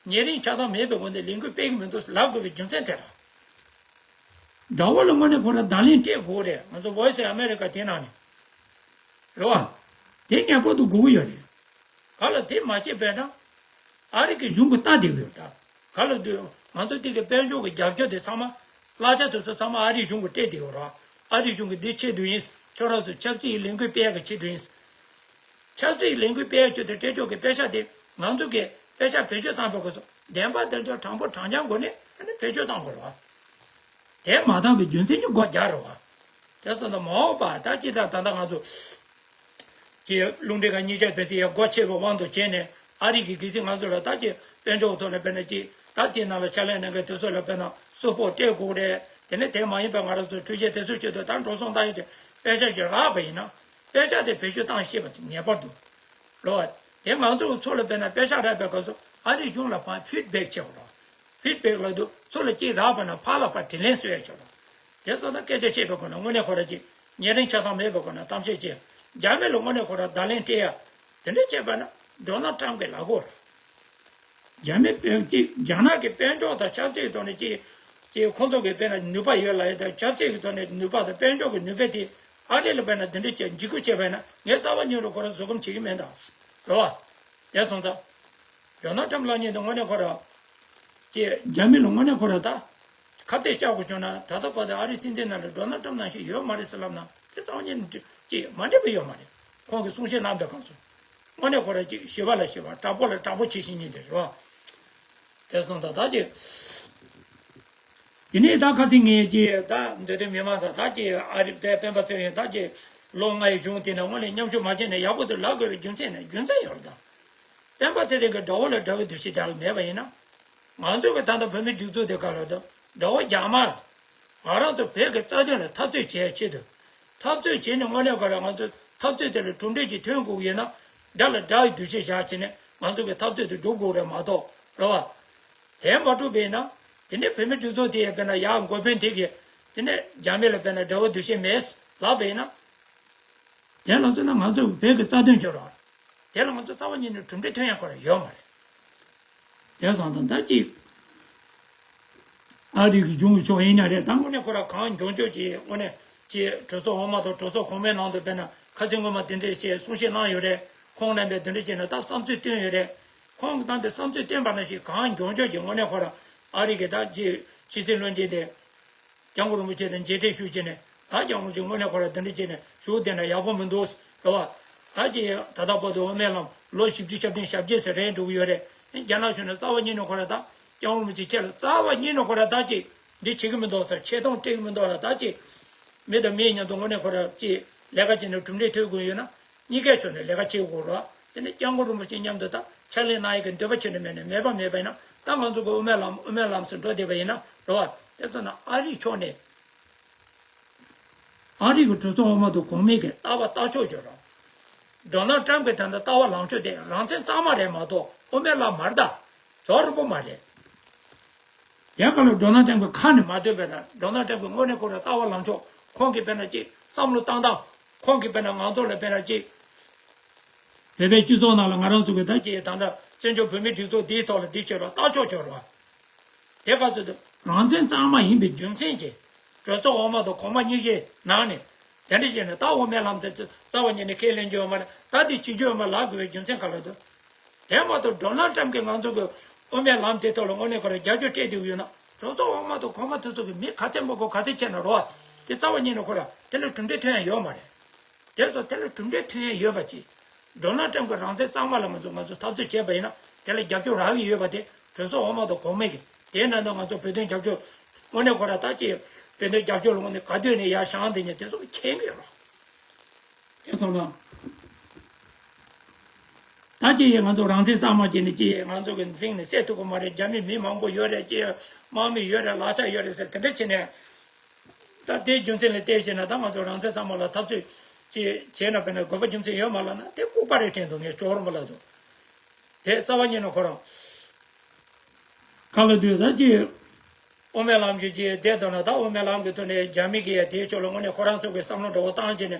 ཉེ་རིང་ཆགས་སྡང་མེད་པའི་སྒོ་ནས་ལས་འགུལ་སྤེལ་གི་མི་འདུག་ལབ་དགོས་པའི་རྒྱུ་མཚན་དེ་རེད། དགྲ་བོ་ལ་དངོས་གནས་ཁོ་རང་བརྡ་ལན་སྤྲད་དགོས་རེད། ང་ཚོ་Voice of America་དེ་ནང་ནས། རེད་བ། དེ་ངེས་པར་དུ་དགོས་ཀྱི་ཡོད་རེད། ག་ལ་དེ་མ་བྱས་པས་ན། ཨ་རི་གི་གཞུང་གི་ལྟ་བསྡད་ཀྱི་ཡོད་ད། ག་ལ་དུས་ང་ཚོ་དེ་གི་དཔལ་འབྱོར་གི་རྒྱབ་སྐྱོར་དེ་ཚང་མ། གླ་ཆ་དེ་ཚོ་ཚང་མ་ཨ་རིའི་གཞུང་གི་སྤྲད་བསྡད་ཡོད་རེད་བ། ཨ་རིའི་གཞུང་གི་འདི་ཆེད་དུ་ཡིན། ཁྱོད་རང་ཚོ་ཆབ་སྲིད་ཀྱི་ལས་འགུལ་སྤེལ་ཡག་གི་ཆེད་དུ་ཡིན། ཆབ་སྲིད་ཀྱི་ལས་འགུལ་སྤེལ་ཡག་ཆེད་དུ་སྤྲད་ཆོག་གི་པེ་ཤག་དེ་ང་ཚོ་གི་པེ་ཤག་བེད་སྤྱོད་བཏང་པའི་སྐབས་སུ་བདེན་པ་བདེན་འཇོག་དྲང་པོ་དྲང་རྐྱང་སྒོ་ནས་ཨ་ནི་བེད་སྤྱོད་བཏང་དགོས་རེད་བ། དེ་མ་བཏང་བའི་རྒྱུ་མཚན་གྱི་སྒོ་རྒྱག་རེད་བ། དེ་སོང་ཙང་མ་འོངས་པ་ད་ཅི་ལྟར་ད་ལྟ་ང་ཚོ། ཅེས་རླུང་འཕྲིན་ཁང་གཉིས་ཆར་བེད་སྲིད་ཡ་སྒོ་ཕྱེ་བའི་དབང་དུ་བྱས་ནས་ཨ་རི་གི་གལ་སྲིད་ང་ཚོ་ལ་ད་ཅི་དཔལ་འབྱོར་ཐོག་ནས་དཔེར་ན་ཅི་ད་དེའི་ནང་ལ་ཕྱག་ལས་གནང་མཁན་དེ་ཚོ་ལ་དཔེར་ན་སུ་སྤོ་སྤྲད་དགོས་རེད། དེ་ནས་དེ་མ་ཡིན་པ་ང་རང་ཚོ་འཕྲུལ་ཆས་དེ་ཚོ་ཆེད་དུ་ད་འགྲོ་སོང་བཏང་ཡ་ཅིག་པེ་ཤག་ཅིག་རག་པ་ཡིན་ན་པེ་ཤག་དེ་བེད་སྤྱོད་བཏང་ཤེས་པ་ཅིག་ངེས་པར་དུ། རེད་བ། དེ་ང་ཚོ་གི་ཚོ་ལ་དཔེར་ན་པེ་ཤག་རག་པའི་སྐབས་སུ་ཨ་རི་གཞུང་ལ་ཕར་ཕིཌ་བེག་བྱེད་དགོས་རེད་བ། ཕིཌ་བེག་ལབ་དུས་ཚོ་ལ་གཅིག་རག་པ་ན་ཕར་ལ་ཕར་དྲིན་ལན་གསོ་ཡ་ཆོག་རེད་བ། དེ་སོང་ན་སྐད་ཆ་བཤད་པའི་སྒོ་ནས་དངོས་གནས་ཁོ་རང་གཅིག་ཉེ་རིང་ཆགས་སྡང་མེད་པའི་སྒོ་ནས་གཏམ་བཤད་བྱས། རྒྱ་མི་ལ་དངོས་གནས་ཁོ་རང་བརྡ་ལན་སྤྲད་ཡ། དེ་འདྲ་བྱས་པ་ན་ཌོ་ནལ་ཊམ་གྱི་ལག་གོ་རེད། རྒྱ་མི་དཔོན་གཅིག་རྒྱ་ནག་གི་དཔལ་འབྱོར་དང་ཆབ་སྲིད་ཀྱི་ཐོག་ནས་གཅིག་གཅིག་ཁོང་ཚོ་གི་དཔེར་ན་ནུས་པ་ཡོད་ལབ་ཡ་དང་ཆབ་སྲིད་ཀྱི་ཐོག་ནས་ནུས་པ་དང་དཔལ་འབྱོར་གྱི་ནུས་པ་དེ་ཨ་རི་ལ་དཔེར་ན་འདི་འདྲ་བྱས་འཇིགས་སྐུལ་བྱས་པ་ཡིན་ན་ངས་རྩ་བ་ཉིད་ནས་ཁོ་རང་བཟོད་སྒོམ་བྱེད་ཀྱི་མེད་ད། རེད་བ། དེ་སོང་ཙང་། ཌོ་ནལ་ཊམ་ལབ་མཁན་དེ་དངོས་གནས་ཁོ་རང་། ཅེས་རྒྱ་མི་ལ་དངོས་གནས་ཁོ་རང་ད། ཁ་གཏད་བཅག་དགོས་བྱུང་ན་ད་ལྟ་བར་དུ་ཨ་རིའི་སྲིད་འཛིན་ནང་ལ་ཌོ་ནལ་ཊམ་ནང་བཞིན་ཡོད་མ་རེད་ཟེར་ལབ་ན་དེ་རྩ་བ་ཉིད་ནས་ཅེས་མ་འགྲིག་པ་ཡོད་མ་རེད། ཁོང་གིས་གསུང་བཤད་གནང་པའི་སྐབས་སུ། དངོས་གནས་ཁོ་རང་ཅིག་ཞི་བ་ལ་ཞི་བ་དྲག་པོ་ལ་དྲག་པོ་བྱེད་བཞིན་ཉིན་དེ་རེད་བ། དེ་སོང་ཙང་ད་ཅིག་དེ་ནས་ད་ཁ་སང་ངས་ཀྱི་ད་འདོད་དོན་མི་མང་ཚང་ད་ཀྱི་ཨ་རི་ད་སྤེན་པ་ཚེ་རིང་ད་ཀྱི་ལོ་ལྔའི་གཞུང་དེ་ནས་དངོས་གནས་མཉམ་ཞུགས་མ་བྱས་ནས་ཡག་པོ་དུ་ལབ་དགོས་པའི་རྒྱུ་མཚན་ནི་རྒྱུ་མཚན་ཡོད་རེད་ད། སྤེན་པ་ཚེ་རིང་གི་དགྲ་བོ་ལ་དགྲ་བོའི་འདུ་ཤེས་རྒྱག་གི་མེད་པ་ཡིན་ན། ང་ཚོ་གི་ད་ལྟ་བོད་མི་སྒྲིག་འཛུགས་དེ་ག་ལ་ད་དགྲ་བོ་རྒྱ་དམར། ང་རང་ཚོ་བོད་ཀྱི་རྩ་དོན་ལ་འཐབ་རྩོད་བྱེད་ཡ་ཆེད་དུ། འཐབ་རྩོད་བྱས་ནས་དངོས་གནས་ཁོ་རང་ང་ཚོ་འཐབ་རྩོད་དེ་ལ་གྲུབ་འབྲས་ཅིག་ཐོན་དགོས་ཀྱི་ཡོད་ན། དགྲ་ལ་དགྲ་ཡི་འདུ་ཤེས་བཞག་བྱས་ནས་ང་ཚོ་གི་འཐབ་རྩོད་དེ་སྒྲུབ་དགོས་རེད་མ་གཏོགས་རེད་བ། དེ་མ་གྲུབ་པ་ཡིན་ན། དེ་ནས་བོད་མི་སྒྲིག་འཛུགས་དེ་ཡས་དཔེར་ན་ཡར་འགོ་དཔོན་དེ་གིས་དེ་ནས་རྒྱ་མི་ལ་དཔེར་ན་དགྲ་བོ་འདུ་ཤེས་མེད་ལབ་པ་ཡིན་ན། དེ་ལ་མཚོན་ན་ང་ཚོ་བོད་ཀྱི་རྩ་དོན་སྐྱོར་བ། དེ་ལ་ང་ཚོ་རྩ་བ་ཉིད་ནས་གྲུབ་འབྲས་ཐོན་ཡ་ཁོ་རང་ཡོད་མ་རེད། དེ་སོང་ཙང་ད་ཅིག་ཨ་རི་གི་གཞུང་གི་ཕྱོགས་ཡིན་ན་རེད། ད་དངོས་གནས་ཁོ་རང་གང་མགྱོགས་མགྱོགས་ཀྱིས་དངོས་གནས་ཀྱི་གྲོས་ཚོགས་འོག་མ་དང་གྲོས་ཚོགས་གོང་མའི་ནང་དུ་དཔེར་ན་ཁ་སང་སྔོན་མ་དེ་འདྲས་བཤད་གསུང་བཤད་གནང་ཡོད་རེད། ཁོང་རྣམ་པས་དེ་འདྲས་བྱས་ནས་ད་བསམ་ཚུལ་བཏོན་ཡོད་རེད། ཁོང་གིས་བཏང་པའི་བསམ་ཚུལ་བཏོན་པ་ནང་བཞིན་གང་མགྱོགས་མགྱོགས་ཀྱིས་དངོས་གནས་ཁོ་རང་ཨ་རི་གི་ད་ཅིག་ཕྱི་སྲིད་བློན་ཆེན་དེ། སྐྱབས་མགོན་རིན་པོ་ཆེ་དང་མཇལ་འཕྲད་ཞུ་བྱས་ནས་ད་སྐྱབས་མགོན་རིན་པོ་ཆེ་དངོས་གནས་ཁོ་རང་དེ་འདྲ་བྱས་ནས་བཞུགས་བསྡད་ན་ཡག་པོ་མི་འདུག་རེད་བ། ད་ཅི་ད་ལྟ་བར་དུ་དབུ་མའི་ལམ་ལོ་བཞི་བཅུ་ཞེ་བདུན་ཞེ་བརྒྱད་ཙམ་རན་འགྲོ་གི་ཡོད་རེད། རྒྱ་ནག་གཞུང་ནས་རྩ་བ་ཉིད་ནས་ཁོ་རང་ད་སྐྱབས་མགོན་རིན་པོ་ཆེ་ཁྱེད་ལ་རྩ་བ་ཉིད་ནས་ཁོ་རང་ད་ཅི་འདི་བྱེད་ཀྱི་མི་འདུག་ཟེར། ཆེ་མཐོང་སྤྲད་ཀྱི་མི་འདུག་ལ། ད་ཅི་མི་དང་མིའི་མཉམ་དུ་དངོས་གནས་ཁོ་རང་ཅི་ལས་ཀ་བྱས་ནས་གྲུབ་འབྲས་ཐོན་དགོས་ཡོད་ན། གཉིས་ཀའི་ཕྱོགས་ནས་ལས་ཀ་བྱེད་དགོས་རེད། དེ་ནས་སྐྱབས་མགོན་རིན་པོ་ཆེ་མཉམ་དུ་ད་ཕྱག་ལས་གནང་ཡག་གི་འདོད་པ་ཁྱོན་ནས་མེད་ནས་མེད་པ་མེད་པ་ཡིན་ན། ད་ང་ཚོ་གི་དབུ་མའི་ལམ་དབུ་མའི་ལམ་ཟེར་འགྲོ་བསྡད་པ་ཡིན་ན་རེད་བ། དེ་ཚོ་ན་ཨ་རིའི་ཕྱོགས་ནས་ཨ་རི་གི་གྲོས་ཚོགས་འོག་མ་དང་གོང་མའི་གི་ལྟ་བ་ལྟ་ཕྱོགས་ཀྱི་རེད། ཌོ་ནལ་ཊམ་གི་ད་ལྟ་ལྟ་བ་ལངས་ཕྱོགས་དེ་རང་བཙན་གཙང་མ་རེད་མ་གཏོགས་དབུ་མའི་ལམ་མ་རེད་ད། ཇོ་རིན་པོ་མ་རེད། དེ་ག་ལ་ཌོ་ནལ་ཊམ་གྱི་ཁ་ནས་མ་ཐོན་པའི་ན། ཌོ་ནལ་ཊམ་གྱི་དངོས་གནས་ཁོ་རང་ལྟ་བ་ལངས་ཕྱོགས། ཁོང་གིས་དཔེར་ན་ཅིག་བསམ་བློ་བཏང་སྟངས། ཁོང་གིས་དཔེར་ན་ང་ཚོ་ལ་དཔེར་ན་ཅིག་བོད་པའི་སྤྱི་ཚོགས་ནང་ལ་ང་རང་ཚོ་གི་ད་ཅིག་ད་ལྟ་བཙན་བྱོལ་བོད་མིའི་སྒྲིག་འཛུགས་འདིའི་ཐོག་ལ་འདི་བྱོས་རོགས། ལྟ་ཕྱོགས་བྱོས་རོགས། དེ་ག་ཚོད་དུ་རང་བཙན་གཙང་མ་ཡིན་པའི་རྒྱུ་མཚན་གྱིས་གྲོས་ཚོགས་འོག་མ་དང་གོང་མ་གཉིས་ཀྱི་ནང་ནས་དེ་འདྲ་བྱས་ནས་ད་དབུ་མའི་ལམ་དེ་རྩ་བ་ཉིད་ནས་ཁས་ལེན་རྒྱུ་ཡོད་མ་རེད། ད་འདི་བྱེད་རྒྱུ་ཡོད་མ་ལབ་དགོས་པའི་རྒྱུ་མཚན་ག་ལ་འདུག་དེ་མ་གཏོགས་ཌོ་ནལ་ཊམ་གྱིས་ང་ཚོ་གི་དབུ་མའི་ལམ་དེ་ཐོག་ལ་དངོས་གནས་ཁོ་རང་རྒྱབ་སྐྱོར་སྤྲད་བསྡད་ཡོད་ན། གྲོས་ཚོགས་འོག་མ་དང་གོང་མ་དེ་ཚོ་གི་མི་ག་ཚད་མང་པོ་ག་ཚད་ཆེ་ན་རོ། དེ་རྩ་བ་ཉིད་ནས་ཁོ་རང་དེ་ལ་གྲུབ་འབྲས་ཐོན་ཡ་ཡོད་མ་རེད། དེ་ཚོ་དེ་ལ་གྲུབ་འབྲས་ཐོན་ཡ་ཡོད་པ་ཅིག་ཌོ་ནལ་ཊམ་གྱི་རང་བཙན་གཙང་མ་ལ་ང་ཚོ་ང་ཚོ་འཐབ་རྩོད་བྱས་པ་ཡིན་ན་དེ་ལ་རྒྱབ་སྐྱོར་རག་གི་ཡོད་པ་དེ་གྲོས་ཚོགས་འོག་མ་དང་གོང་མ་གི། དེའི་ནང་དུ་ང་ཚོ་བོད་དོན་རྒྱབ་སྐྱོར་དངོས་གནས་ཁོ་རང་ད་ཅིག་བོད་དོན་རྒྱབ་སྐྱོར་ལ་དངོས་གནས་ག་དུས་ནས་ཡར་བཞེངས་བསྡད་མཁན་དེ་ཚོ་མཁྱེན་གྱི་ཡོད་རེད། དེ་སོང་ཙང་། ད་ཅི་ཡིན་ང་ཚོ་རང་བཙན་གཙང་མ་བྱས་ནས་ཅི་ཡིན་ང་ཚོ་གི་འཛིང་ནས་སེལ་ཐུབ་ཀྱི་མ་རེད། རྒྱ་མི་མི་མང་པོ་ཡོད་རེད། ཅི་ཡིན་དམག་མི་ཡོད་རེད། ལག་ཆ་ཡོད་རེད་ཟེར་དེ་འདྲ་བྱས་ནས། ད་དེའི་རྒྱུ་མཚན་ལ་བལྟས་བྱས་ན་ད་ང་ཚོ་རང་བཙན་གཙང་མ་ལ་འཐབ་རྩོད་ཅི་བྱས་ན་དཔེར་ན་དགོས་པ་རྒྱུ་མཚན་ཡོད་མ་ལབ་ན་དེ་ལྐུགས་པ་རེད་དྲན་འདུག་ངས་ཇོ་རིན་པོ་ལབ་འདུག་དེ་རྩ་བ་ཉིད་ནས་ཁོ་རང་། ག་ལ་དུས་ད་ཅི། དབུ་མའི་ལམ་གྱི་ཅི་བསྡད་དང་ན་ད་དབུ་མའི་ལམ་གྱི་ཐོག་ནས་རྒྱ་མི་གིས་ཡ་དེའི་ཕྱོགས་ལ་དངོས་གནས་ཁོ་རང་ཚོ་གི་བསམ་བློ་འདྲ་བོ་བཏང་བྱས་ནས་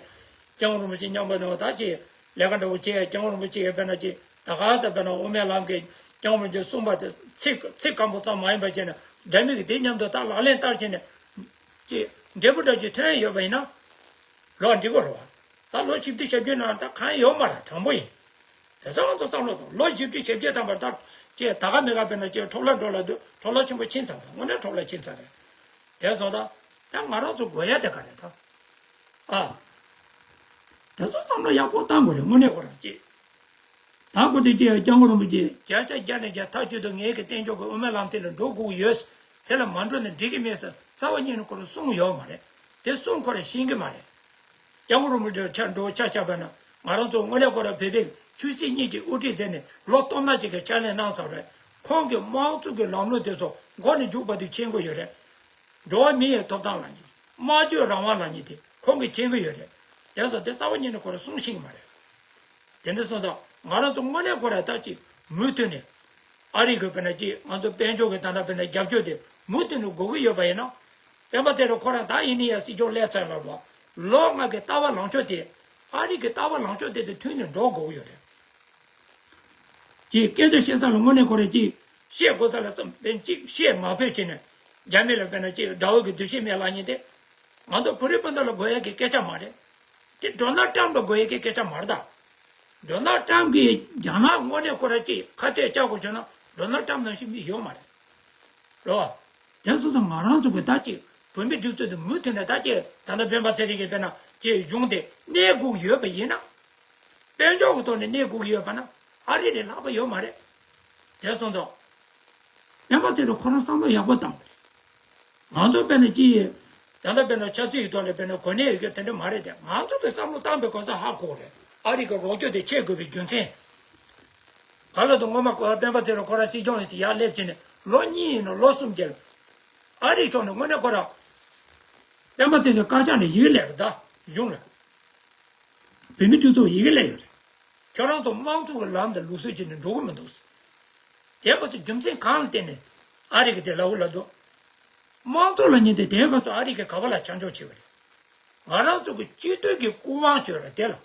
སྐྱབས་མགོན་རིན་པོ་ཆེ་མཉམ་པ་ནས་ད་ཅི་ལས་ཀ་འདྲ་བོ་བྱས། སྐྱབས་མགོན་རིན་པོ་ཆེ་ཡ་དཔེར་ན་ཅི་ད་ག་ས་དཔེར་ན་དབུ་མའི་ལམ་གྱི་སྐྱབས་མགོན་རིན་པོ་ཆེ་གསུངས་པ་དེ་ཚིག་ཚིག་སྐམ་པོ་ཙམ་མ་ཡིན་པ་བྱས་ནས་རྒྱ་མི་གིས་དེ་མཉམ་དུ་ད་ལག་ལེན་བསྟར་བྱས་ནས་ཅི་འབྲས་བུ་འདྲ་ཅིག་ཐོན་ཡོད་པ་ཡིན་ན། ལོ་འགྲིག་གོ་རེད་བ། ད་ལོ་བཞི་བཅུ་ཞེ་བརྒྱད་ནང་ད་གང་ཡོད་མ་རེད། དྲང་པོ་ཡིན། དེ་ཚོ་ང་ཚོ་བསམ་བློ་གཏོང་། ལོ་བཞི་བཅུ་ཞེ་བརྒྱད་ཐམ་པར་ད་ཅེས་ད་ག་མི་ག་དཔེར་ན་ཅེས་འཕྲོ་བརླག་འགྲོ་ལ་འདུག་འཕྲོ་བརླག་ཆེན་པོ་ཕྱིན་ཚར་འདུག་དངོས་གནས་འཕྲོ་བརླག་ཕྱིན་ཚར་རེད། དེ་སོང་ད་ད་ང་རང་ཚོ་དགོས་ཡ་དེ་ག་རེད་ད། ཨ། དེ་ཚོ་བསམ་བློ་ཡག་པོ་བཏང་དགོས་རེད། དངོས་གནས་ཁོ་རང་ཅེས། ད་ཁོ་དེ་ཅེས་སྐྱབས་མགོན་རིན་པོ་ཆེ་བརྒྱ་ཆ་བརྒྱ་ནས་བརྒྱ་ཐག་ཆོད་དུ་ངེད་ཀྱི་བསྟན་འབྱུང་གི་དབུ་མའི་ལམ་དེ་ལ་འགྲོ་དགོས་ཀྱི་ཡོད། དེ་ལ་མ་འགྲོ་ན་འགྲིག་གི་མེད་ཟེར་རྩ་བ་ཉིད་ནས་ཁོ་རང་གསུངས་ཡོད་མ་རེད། དེ་གསུང་ཁོ་རང་ཤེས་ཀྱི་མ་རེད། སྐྱབས་མགོན་རིན་པོ་ཆེ་ཆ་འགྲོ་ཆ་བཞག་པ་ན་ང་རང་ཚོ་དངོས་གནས་ཁོ་རང་བོད་པའི་ཆོས་སྲིད་གཉིས་ཀྱི་དབུ་ཁྲིད་མཛད་ནས་ལོ་སྟོང་ཕྲག་ཅིག་གི་ཕྱག་ལས་གནང་ཚར་རེད། ཁོང་གིས་དམངས་གཙོ་གི་ལམ་ལུགས་དེ་ཚོ་མགོ་ནས་མཇུག་བར་དུ་མཁྱེན་གྱི་ཡོད་རེད། འགྲོ་བ་མི་ཡི་ཐོབ་ཐང་ལབ་མཁན། སྨྲ་བརྗོད་རང་དབང་ལབ་མཁན་དེ་ཁོང་གིས་མཁྱེན་གྱི་ཡོད་རེད། དེ་ཚོ་དེ་རྩ་བ་ཉིད་ནས་ཁོ་རང་གསུང་ཤེས་ཀྱི་མ་རེད། དེ་འདྲ་སོང་ཙང་ང་རང་ཚོ་དངོས་གནས་ཁོ་རང་ད་ཅིག་མུ་མཐུད་ནས་ཨ་རི་གི་དཔེར་ན་ཅིག་ང་ཚོ་དཔལ་འབྱོར་གྱི་ད་ལྟ་དཔེར་ན་རྒྱབ་སྐྱོར་དེ་མུ་མཐུད་ནས་དགོས་ཀྱི་ཡོད་པ་ཡིན་ན། སྤེན་པ་ཚེ་རིང་ཁོ་རང་ད་ཡིན་ནི་ཡ་སྲིད་སྐྱོང་སླེབས་ཚར་ལབ་རོགས། ལོ་ལྔ་གི་ལྟ་བ་ལངས་ཕྱོགས་དེ་ཨ་རི་གི་ལྟ་བ་ལངས་ཕྱོགས་དེ་དང་མཐུན་ནས་འགྲོ་དགོས་ཀྱི་ཡོད་རེད། ཅིག་སྐད་ཆ་བཤད་ས་ལ་དངོས་གནས་ཁོ་རང་ཅིག་བཤད་དགོས་ས་ལ་ཙམ་དཔེ་ཅིག་བཤད་མ་ཕོད་བྱས་ནས་རྒྱ་མི་ལ་དཔེར་ན་ཅིག་དགྲ་བོ་གི་འདུ་ཤེས་མེད་ལབ་མཁན་དེ། ང་ཚོ་བོད་རིགས་སྤུན་ཟླ་ལ་དགོས་ཡ་གི་སྐད་ཆ་མ་རེད། དེ་ཌོ་ནལ་ཊམ་ལ་དགོས་ཡ་གི་སྐད་ཆ་མ་རེད་ད། ཌོ་ནལ་ཊམ་གིས་རྒྱ་ནག་དངོས་གནས་ཁོ་རང་ཅིག་ཁ་གཏད་བཅག་དགོས་བྱུང་ན་ཌོ་ནལ་ཊམ་ནང་བཞིན་མི་ཡོད་མ་རེད། རེད་བ། དེ་སོང་ཙང་ང་རང་ཚོ་གི་ད་ཅིག་བོད་མི་སྒྲིག་འཛུགས་དེ་མུ་མཐུད་ནས་ད་ཅིག་ད་ལྟ་སྤེན་པ་ཚེ་རིང་གིས་དཔེར་ན་ཅིག་གཞུང་དེ་གནས་དགོས་ཀྱི་ཡོད་པ་ཡིན་ན། དཔལ་འབྱོར་གྱི་ཐོག་ནས་གནས་དགོས་ཀྱི་ཡོད་པ་ན་ཨ་རི་ལས་ལྷག་པ་ཡོད་མ་རེད། དེ་སོང་ཙང་། སྤེན་པ་ཚེ་རིང་ཁོ་རང་བསམ་བློ་ཡག་པོ་བཏང་དགོས་རེད། ང་ཚོ་དཔེར་ན་ཅི་ཡིན། ད་ལྟ་དཔེར་ན་ཆབ་སྲིད་ཀྱི་ཐོག་ནས་དཔེར་ན་གོ་གནས་ཡོད་རྒྱུ་དེ་འདྲ་མ་རེད་དེ། ང་ཚོ་གི་བསམ་བློ་བཏང་པའི་གོ་ས་ཧ་གོ་རེད། ཨ་རི་གི་རོགས་སྐྱོར་དེ་བྱེད་དགོས་པའི་རྒྱུ་མཚན། ག་ལ་དུ་སྔོན་མ་སྤེན་པ་ཚེ་རིང་ཁོ་རང་སྲིད་སྐྱོང་ཡིན་ཟེར་ཡར་སླེབས་བྱས་ནས་ལོ་གཉིས་ཡིན་ནོ་ལོ་གསུམ་རྗེས་ལ། ཨ་རིའི་ཕྱོགས་ནས་དངོས་གནས་ཁོ་རང་། སྤེན་པ་ཚེ་རིང་བཀའ་ཤག་ནས་ཡི་གེ་སླེབས་རེད་ད། གཞུང་ལ། བོད་མི་སྒྲིག་འཛུགས་ཡི་གེ་སླེབས་ཡོད་རེད། ཁྱོད་རང་ཚོ་དམངས་གཙོ་གི་ལམ་དང་ལུགས་སྲོལ་བྱས་ནས་འགྲོ་གི་མི་འདུག། དེ་ག་ཚོད་རྒྱུ་མཚན་གང་ལ་བརྟེན་ནས་ཨ་རི་གི་དེ་ལབ་གི་ལབ་འདུག། དམངས་གཙོ་ལབ་མཁན་དེ་དེ་ག་ཚོད་ཨ་རི་གི་ག་པ་ལ་ཆ་འཇོག་བྱས་པ་རེད། ང་རང་ཚོ་གི་སྤྱི་འཐུས་ཀྱི་སྐུ་དབང་བྱོས་ར་དེ་ལ།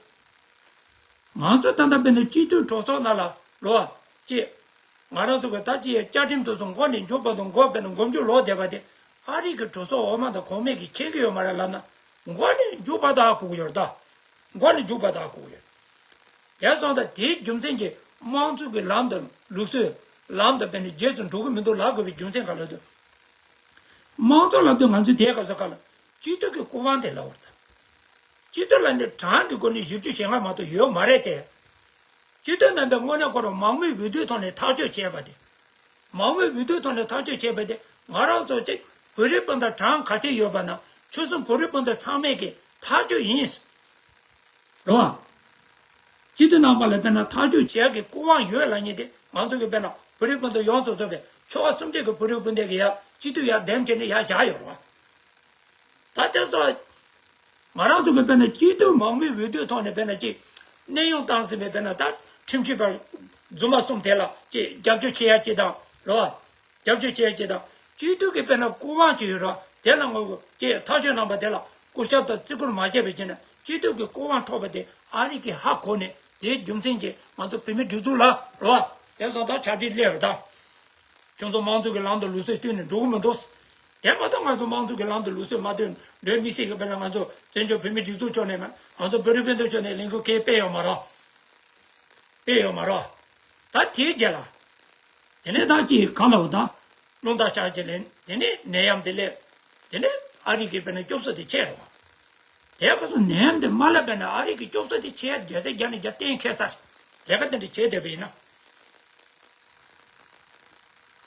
ང་ཚོ་ད་ལྟ་དཔེར་ན་སྤྱི་འཐུས་གྲོས་ཚོགས་ནང་ལ་ལོ་ཅེ། ང་རང་ཚོ་གི་ད་ཅི་ཡའི་བཅའ་ཁྲིམས་དེ་ཚོ་མགོ་ནས་མཇུག་བར་དུ་མགོ་དཔེར་ན་མགོ་མཇུག་ལོག་བསྡད་པ་དེ་ཨ་རི་གི་གྲོས་ཚོགས་འོག་མ་དང་གོང་མས་ཀྱིས་མཁྱེན་གྱི་ཡོད་མ་རེད་ལབ་ན། མགོ་ནས་མཇུག་བར་དུ་ཧ་གོ་གི་ཡོད་རེད་ད། མགོ་ནས་མཇུག་བར་དུ་ཧ་གོ་གི་ཡོད། དེ་སོང་ཙང་དེའི་རྒྱུ་མཚན་གྱིས་དམངས་གཙོ་གི་ལམ་དང་ལུགས་སྲོལ་ལམ་དང་དཔེར་ན་རྗེས་སུ་འགྲོ་གི་མི་འདུག་ལབ་དགོས་པའི་རྒྱུ་མཚན་ག་ལ་འདུག། དམངས་གཙོ་ལབ་དུས་ང་ཚོས་དེའི་སྐབས་སུ་ག་ལ་སྤྱི་འཐུས་ཀྱི་སྐུ་དབང་དེ་ལབ་པ་རེད་ད། སྤྱི་འཐུས་ལབ་ནས་གྲངས་ཀྱི་སྒོ་ནས་བཞི་བཅུ་ཞེ་ལྔ་མ་གཏོགས་ཡོད་མ་རེད་དེ། སྤྱི་འཐུས་རྣམ་པས་དངོས་གནས་ཁོ་རང་མང་མོས་འོས་བསྡུའི་ཐོག་ནས་ཐག་གཅོད་བྱས་པ་དེ། མང་མོས་འོས་བསྡུའི་ཐོག་ནས་ཐག་གཅོད་བྱས་པ་དེ་ང་རང་ཚོ་གཅིག་བོད་རིགས་སྤུན་ཟླ་གྲངས་ག་ཚད་ཡོད་པ་ན་ཆོལ་གསུམ་བོད་རིགས་སྤུན་ཟླ་ཚང་མས་ཀྱི་ཐག་གཅོད་ཡིན། རེད་བ། སྤྱི་འཐུས་རྣམ་པ་ལ་དཔེར་ན་ཐག་གཅོད་བྱེད་ཡག་གི་སྐུ་དབང་ཡོད་ལབ་མཁན་དེ་ང་ཚོ་གི་དཔེར་ན་བོད་རིགས་སྤུན་ཟླ་ཡོངས་སུ་རྫོགས་པའི་ཆོལ་ཁ་གསུམ་གྱི་གི་བོད་རིགས་སྤུན་ཟླ་གི་ཡ་སྤྱི་འཐུས་ཡ་འདེམས་བྱས་ནས་ཡ་བཞག་ཡོད་རེད་བ། ད་དེ་ཚོ་ང་རང་ཚོ་གི་དཔེར་ན་སྤྱི་འཐུས་མང་མོས་འོས་བསྡུའི་ཐོག་ནས་དཔེར་ན་ཅིག་གནས་དབྱུང་བཏང་ཟིན་པའི་དཔེར་ན་ད་ཁྲིམས་ཞིབ་པ་རྫུན་མ་གསུམ་དེ་ལ་ཅིག་རྒྱབ་སྐྱོར་བྱེད་ཡ་ཅིག་དང་རེད་བ། རྒྱབ་སྐྱོར་བྱེད་ཡ་ཅིག་དང་སྤྱི་འཐུས་ཀྱི་དཔེར་ན་སྐུ་དབང་ཅིག་ཡོད་རེད་བ། དེ་ལ་ངོ་རྒོལ་ཅིག་ཐག་གཅོད་གནང་པ་དེ་ལ་སྐུ་ཞབས་དང་བརྩི་བཀུར་མ་བྱས་པའི་ཕྱིར་ན་སྤྱི་འཐུས་ཀྱི་སྐུ་དབང་འཕྲོག་པ་དེ་ཨ་རི་གིས་ཧ་གོ་ནས་དེའི་རྒྱུ་མཚན་གྱིས་ང་ཚོ་བོད་མི་སྒྲིག་འཛུགས་ལ་རེད་བ། དེ་སོང་ད་ཆ་འགྲིག་སླེབས་རེད་ད། ཁྱོད་ཚོ་དམངས་གཙོ་གི་ལམ་དང་ལུགས་སྲོལ་བསྟུན་ནས་འགྲོ་གི་མི་འདུག། དེ་མ་གཏོགས་ང་ཚོ་དམངས་གཙོ་གི་ལམ་དང་ལུགས་སྲོལ་མ་བསྟུན་འགྲོ་མི་སྲིད་གི། དཔེར་ན་ང་ཚོ་བཙན་བྱོལ་བོད་མི་སྒྲིག་འཛུགས་ཕྱོགས་ནས་མ་ང་ཚོ་བོད་རིགས་སྤུན་ཟླ་ཕྱོགས་ནས་ལས་འགུལ་གང་སྤེལ་ཡོད་མ་རེད། སྤེལ་ཡོད་མ་རེད། ད་དེའི་རྗེས་ལ། དེ་ནས་ད་ཅི་གང་ལ་འོ་ད། རླུང་རྟ་ཆག་རྗེས་ལ་དེ་ནས་ནད་ཡམས་དེ་སླེབས། དེ་ནས་ཨ་རི་གི་དཔེར་ན་སྐྱོབ་གསོ་དེ་ཆད་རེད་བ། དེ་སྐབས་སུ་ནད་ཡམས་དེ་མ་སླེབས་པ་ན་ཨ་རི་གི་སྐྱོབ་གསོ་དེ་ཆད་བརྒྱ་ཆ་བརྒྱ་ནས་བརྒྱ་གཏན་འཁེལ་ཚར། ལས་ཀ་དེ་འདྲ་བྱས་བསྡད་པ་ཡིན་ན།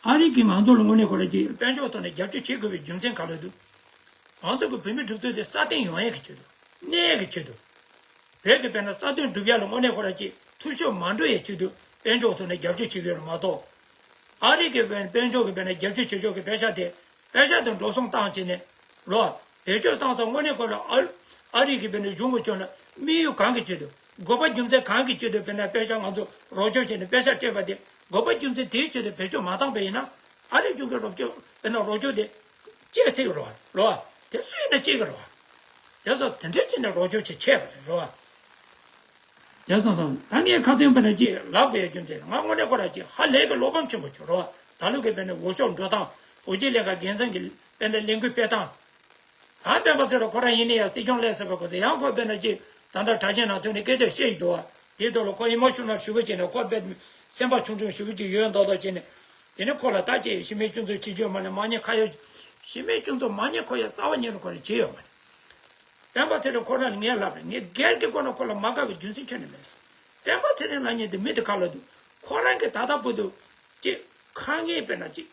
ཨ་རི་གིས་ང་ཚོ་ལ་དངོས་གནས་ཁོ་རང་གི་དཔལ་འབྱོར་ཐོག་ནས་རྒྱབ་སྐྱོར་བྱེད་དགོས་པའི་རྒྱུ་མཚན་ག་ལ་འདུག། ང་ཚོ་གི་བོད་མི་སྒྲིག་འཛུགས་དེ་སྲ་བརྟན་ཡོང་ཡས་ཀྱི་ཆེད་དུ། གནས་ཡས་ཀྱི་ཆེད་དུ། བོད་ཀྱི་དཔེར་ན་རྩ་དོན་སྒྲུབ་ཡ་ལ་དངོས་གནས་ཁོ་རང་གི་འཐུས་ཤོར་མ་འགྲོ་ཡའི་ཆེད་དུ་དཔལ་འབྱོར་ཐོག་ནས་རྒྱབ་སྐྱོར་བྱེད་ཀྱི་ཡོད་རེད་མ་གཏོགས། ཨ་རི་གི་དཔལ་དཔལ་འབྱོར་གྱི་དཔེར་ན་རྒྱབ་སྐྱོར་བྱེད་ཕྱོགས་ཀྱི་པེ་ཤག་དེ། པེ་ཤག་དེ་འགྲོ་སོང་བཏང་བྱས་ནས། རོ། བེད་སྤྱོད་བཏང་ས་དངོས་གནས་ཁོ་ལ་ཨ་ཨ་རི་གི་དཔེར་ན་གཞུང་གི་ཕྱོགས་ནས་དམིགས་ཡུལ་གང་གི་ཆེད་དུ། དགོས་པ་རྒྱུ་མཚན་གང་གི་ཆེད་དུ་དཔེར་ན་པེ་ཤག་ང་ཚོ་རོགས་སྐྱོར་བྱས་ནས་པེ་ཤག་སྤྲད་པ་དེ་དགོས་པ་རྒྱུ་མཚན་དེའི་ཆེད་དུ་བེད་སྤྱོད་མ་བཏང་པ་ཡིན་ན། ཨ་རི་གཞུང་གི་རོགས་སྐྱོར་དཔེར་ན་རོགས་སྐྱོར་དེ་སྤྱད་ཚིག་རོ། རོ། དེ་སུ་ཡིན་ན་སྤྱད་ཀྱི་རོ། དེ་ཚོ་དེ་འདྲའི་ཆེད་ནས་རོགས་སྐྱོར་བྱེད་ཆད་པ་རེད་རོ། དེ་སོང་ཙང་ད་ངས་ཁ་སང་དཔེར་ན་ཅིག་ལབ་དགོས་ཡ་རྒྱུ་མཚན་ང་དངོས་གནས་ཁོ་རང་ཅིག་ཧ་ལས་ཀྱི་བློ་ཕམ་ཆེན་པོ་བྱུང་རོ། ད་ལོ་གི་དཔེར་ན་འོས་ཤོག་འགྲོ་སྟངས། འོས་སྦྱོར་ལས་ཀ་འགན་འཛིན་གྱི་དཔེར་ན་ལས་འགུལ་སྤེལ་སྟངས། ད་སྤེན་པ་ཚེ་རིང་ཁོ་རང་ཡིན་ནའི་ཡང་སྲིད་སྐྱོང་སླེབས་ཟེར་བའི་སྐབས་སུ་ཡང་ཁོ་དཔེར་ན་ཅིག་ད་ལྟ་དྲ་རྒྱའི་ནང་ཐོན་ནས་སྐད་ཆ་བཤད་ཀྱི་འདུག་བ། དེའི་ཐོག་ལ་ཁོ་ཨི་མོ་ཤོ་ནལ་ཞེ་པོ་བྱས་ནས་ཁོ་དཔེ་སེམས་པ་ཆུང་ཆུང་ཞེ་པོ་ཅིག་ཡོད་མདོག་མདོག་བྱས་ནས། དེ་ནས་ཁོ་ལ་ད་ཅིག་གཞི་མེད་སྐྱོན་འཛུགས་བྱེད་རྒྱུ་ཡོད་མ་རེད། མ་ཉེས་ཁ་གཡོག་གཞི་མེད་སྐྱོན་འཛུགས་མ་ཉེས་ཁོ་ཡ་རྩ་བ་ཉིད་ནས་ཁོ་ལ་བྱེད་ཡོད་མ་རེད། སྤེན་པ་ཚེ་རིང་ཁོ་རང་ལ་ངས་ལབ་རེད། ངས་སྒེར་གྱི་སྐོར་ནས་ཁོ་ལ་མ་དགའ་བའི་རྒྱུ་མཚན་ཁྱོན་ནས་མེད། སྤེན་པ་ཚེ་རིང་ལབ་མཁན་དེ་མི་དེ་ག་ལ་འདུག། ཁོ་རང་གིས་ད་ལྟ་བར་དུ་ཅིག་དཀའ་ངལ་དཔེར་ན་ཅིག་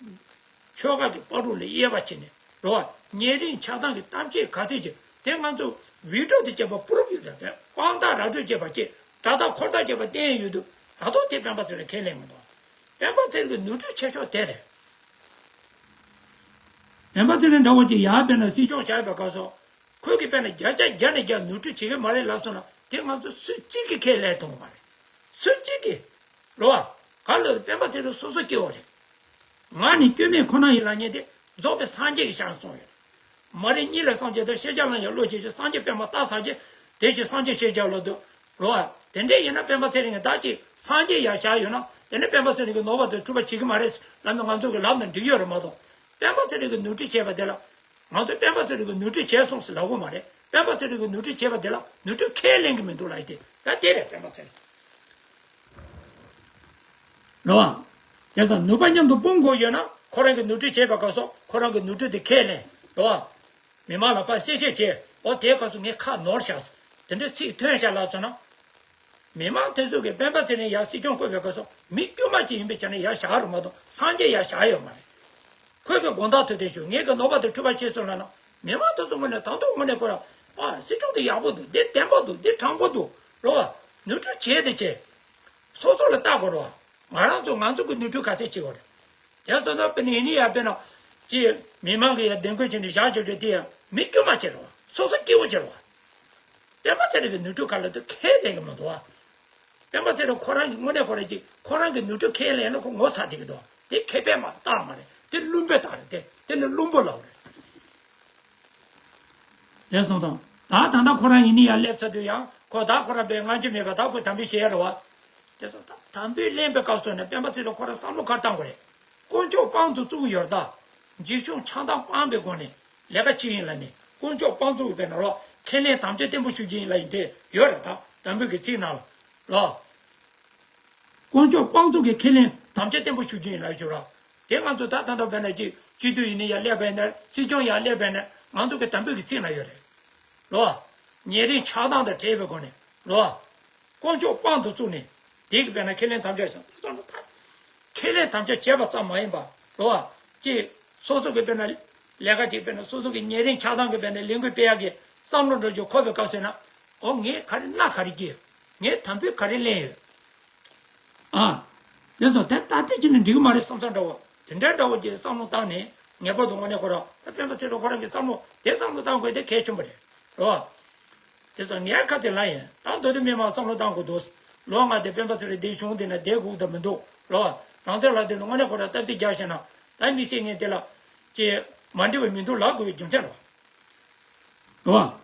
ཆོལ་ཁ་གི་བར་དུ་ལ་དབྱེ་བ་ཕྱེ་ནས་རོ། ཉེ་རིང་ཆགས་སྡང་གི་གཏམ་བཤད་ག་ཚོད་ཅིག་དེ་ང་ཚོ་བི་ཌི་ཡོ་དེ་བྱས་པ་པུ་རུབ་ཡོད་ཀྱང་དཔང་རྟགས་ར་སྤྲོད་བྱས་པ་ཅིག་སྒྲ་རྟགས་འཁོར་རྟགས་བྱས་པ་བསྟན་ཡོད་དུས་ད་དུང་དེ་སྤེན་པ་ཚེ་རིང་ཁས་ལེན་མི་འདུག། སྤེན་པ་ཚེ་རིང་གི་ནོར་འཁྲུལ་ཆེ་ཤོས་དེ་རེད། སྤེན་པ་ཚེ་རིང་འདྲ་བོ་ཅིག་ཡར་དཔེར་ན་སྲིད་སྐྱོང་བྱས་པའི་སྐབས་སུ། ཁོས་ཀྱིས་དཔེར་ན་བརྒྱ་ཆ་བརྒྱ་ནས་བརྒྱ་ནོར་འཁྲུལ་བྱེད་ཀྱི་མ་རེད་ལབ་སོང་ན་དེ་ང་ཚོ་སུ་གཅིག་གིས་ཁས་ལེན་ཐུབ་ཀྱི་མ་རེད། སུ་གཅིག་གིས། རེད་བ། ག་ལ་སྤེན་པ་ཚེ་རིང་སོ་སོ་སྐྱེ་བོ་རེད། ང་ནི་སྐྱོན་མེད་ཁོ་ན་ཡིན་ལབ་མཁན་དེ་རྫོགས་པའི་སངས་རྒྱས་ཀྱི་ཞལ་གསུངས་ཡོད། མ་རིག་གཉིས་ལ་སངས་རྒྱས་དང་ཤེས་བྱ་ལ་ཡང་བློ་སྐྱེད་ཅིང་སངས་རྒྱས་པདྨ་བཏགས་གསལ་བྱེད། དེ་བཞིན་སངས་རྒྱས་ཤེས་བྱ་ལ་འདུད། རེད་བ། དེ་འདྲས་ཡིན་ན་སྤེན་པ་ཚེ་རིང་གིས་ད་ཅིག་སངས་རྒྱས་ཡར་བཞག་ཡོད་ན་དེ་ནི་སྤེན་པ་ཚེ་རིང་གིས་ནོར་བ་དེ་འཁྲུལ་པ་བྱེད་ཀྱི་མ་རེད་ལབ་ན་ང་ཚོ་གི་ལབ་ན་འགྲིག་ཡོད་རེད་མ་གཏོགས། སྤེན་པ་ཚེ་རིང་གིས་ནོར་འཁྲུལ་བྱས་པ་དེ་ལ། ང་ཚོས་སྤེན་པ་ཚེ་རིང་གིས་ནོར་འཁྲུལ་བྱས་སོང་ཟེར་ལབ་དགོས་མ་རེད། སྤེན་པ་ཚེ་རིང་གིས་ནོར་འཁྲུལ་བྱས་པ་དེ་ལ་ནོར་འཁྲུལ་ཁས་ལེན་གྱི་མི་འདུག་ལབ་ཡ་དེ་ད་དེ་རེད་སྤེན་པ་ཚེ་རིང་། རེད་བ། དེ་ཙང་ནུས་པ་མཉམ་དུ་སྤུངས་དགོས་ཡོད་ན་ཁོ་རང་གིས་ནོར་འཁྲུལ་བྱས་པའི་སྐབས་སུ་ཁོ་རང་གིས་ནོར་འཁྲུལ་དེ་ཁས་ལེན། རེད་བ། མི་མང་ལ་ཕར་གསལ་བཤད་བྱས། འོ་དེའི་སྐབས་སུ་ངས་ཁ་ནོར་བཞག། དེ་འདྲའི་ཚིག་ཐོན་བཞག་ལབ་སོང་ན། མི་མང་དེ་ཚོ་གིས་སྤེན་པ་ཚེ་རིང་ཡར་སྲིད་སྐྱོང་བསྐོས་པའི་སྐབས་སུ་མི་དཀྱུས་མ་ཅིག་ཡིན་པའི་ཆ་ནས་ཡར་བཞག་རུ་མ་གཏོགས་སངས་རྒྱས་ཡར་བཞག་ཡོད་མ་རེད། ཁོས་ཀྱི་དགོངས་དག་ཐུགས་བདེན་ཞུ། ངས་ཀྱི་ནོར་བ་དང་འཁྲུལ་པ་བྱས་སོང་ལབ་ན། མི་མང་དེ་ཚོ་ངོས་ནས་ད་དུང་དངོས་གནས་ཁོ་ར། ཨ་སྲིད་སྐྱོང་དེ་ཡག་པོ་འདུག། འདི་བདེན་པ་འདུག། འདི་དྲང་པོ་འདུག། རེད་བ། ནོར་འཁྲུལ་བྱས་དེ་བྱས། སོ་སོ་ལ་བལྟ་དགོས་རེད་བ། ང་རང་ཚོ་ང་ཚོ་གི་ནོར་འཁྲུལ་ག་ཚད་བྱེད་དགོས་རེད། དེ་སོང་ཙང་དཔེར་ན་ཡིན་ནི་ཡ་དཔེར་ན། ཅིག་མི་མང་གི་ཡ་བདེན་དགོས་ཆེ་ནས་བཞག་བྱ་རྒྱུ་དེ་ཡང་མི་དཀྱུས་མ་བྱེད་རོགས། སོ་སོ་སྐྱིད་པོ་བྱེད་རོགས། སྤེན་པ་ཚེ་རིང་གི་ནོར་འཁྲུལ་ག་ལ་དུ་ཁས་ལེན་གི་མི་འདུག་བ། སྤེན་པ་ཚེ་རིང་ཁོ་རང་གི་དངོས་གནས་ཁོ་རང་གི་ཁོ་རང་གི་ནོར་འཁྲུལ་ཁས་ལེན་ན་ཁོ་ངོ་ཚ་བསྡད་ཀྱི་འདུག་དེ་ཁེ་ཕན་མ་རྟགས་མ་རེད། དེ་བླུན་པོའི་རྟགས་རེད། དེ་དེ་ནི་བླུན་པོ་ལབ་རེད། དེ་སོང་ཙང་ད་ད་ལྟ་ཁོ་རང་ཡིན་ནི་ཡར་སླེབས་ཚར་དུས་ཡང་ཁོ་ད་ཁོ་རང་པའི་སྔ་ཕྱི་མེད་པ་ད་ཁོས་དམ་འབུལ་བྱེད་ཡ་རེད་བ། དེ་སོང་ད་དམ་འབུལ་ལེན་པའི་སྐབས་སུ་ནས་སྤེན་པ་ཚེ་རིང་ཁོ་རང་བསམ་བློ་ག་རེ་བཏང་དགོས་རེད། དཀོན་མཆོག་དཔང་དུ་བཙུགས་ཡོད་ད། རྗེ་བཙུན་ཆགས་སྡང་སྤངས་པའི་སྒོ་ནས་ལས་ཀ་བྱེད་ཡིན་ལ་ནི་དཀོན་མཆོག་དཔང་བཙུགས་ཡོད་པས་ན་ལོ། ཁས་ལེན་དམ་བཅའ་བརྟན་པོ་ཞུ་རྒྱུ་ཡིན་ལ་ཡིན་དེ་ཡོད་རེད་ད། དམ་འབུལ་གྱི་ཚིག་ནང་ལ་ལོ། དཀོན་མཆོག་དཔང་བཙུགས་ཀྱི་ཁས་ལེན་དམ་བཅའ་བརྟན་པོ་ཞུ་རྒྱུ་ཡིན་ལ་ཞུ་ར། དེ་ང་ཚོ་ད་ད་ལྟ་བས་ན་ཅིག་སྤྱི་འཐུས་ཡིན་ནི་ཡར་སླེབས་པས་ན་སྲིད་སྐྱོང་ཡར་སླེབས་པས་ན་ང་ཚོ་གི་དམ་འབུལ་གྱི་ཚིག་ན་ཡོད་རེད། ལོ། ཉེ་རིང་ཆགས་སྡང་དང་བྲལ་བའི་སྒོ་ནས་ལོ། དཀོན་མཆོག་དཔང་དུ་བཙུགས་ནས་དེ་གི་བས་ན་ཁས་ལེན་དམ་བཅའ་བྱས་ད་སོང་ད། ཁས་ལེན་དམ་བཅའ་བྱས་པ་ཙམ་མ་ཡིན་པ་ལོ། ཅིག་སོ་སོ་གི་བས་ན་ལས་ཀ་ཅིག་བས་ན་སོ་སོ་གི་ཉེ་རིང་ཆགས་སྡང་གི་བས་ན་ལས་འགུལ་སྤེལ་ཡག་གི་བསམ་བློ་འགྲོ་རྒྱུ་འཁོར་བའི་སྐབས་སུ་ན། ཨོ་ངས་ག་རེ་གནང་ག་རེ་བགྱིས། ངས་དམ་འབུལ་ག་རེ་ལེན་ཡོད། ཨ། དེ་སོང་དེ་ལྟ་དེ་བྱས་ནས་འགྲིག་གི་མ་རེད་བསམ་བསམ་འདྲ་བོ། དེ་འདྲའི་འདྲ་བོ་ཅིག་བསམ་བློ་བཏང་ནས་ངེས་པར་དུ་དངོས་གནས་ཁོ་རང་ད་སྤེན་པ་ཚེ་རིང་ཁོ་རང་གི་བསམ་བློ་དེ་བསམ་བློ་བཏང་དགོས་དེ་གལ་ཆེན་པོ་རེད། རེད་བ། དེ་སོང་ངས་ཁ་ཚིག་ལ་ཡིན་ད་མདོ་དོན་མི་མང་བསམ་བློ་བཏང་དགོས་འདུག་ལོ་ལྔ་དེ་སྤེན་པ་ཚེ་རིང་དེའི་གཞུང་དེ་ན་བསྡད་དགོས་ད་མི་འདུག་རེད་བ། རང་བཙན་ལ་དེ་ནི་དངོས་གནས་ཁོ་རང་སྟབས་ཚིག་རྒྱག་བྱས་ན་ད་མི་སེར་ངས་དེ་ལ་ཅིག་མ་འགྲིག་པ་མི་འདུག་ལབ་དགོས་པའི་རྒྱུ་མཚན་རེད་བ། རེད་བ།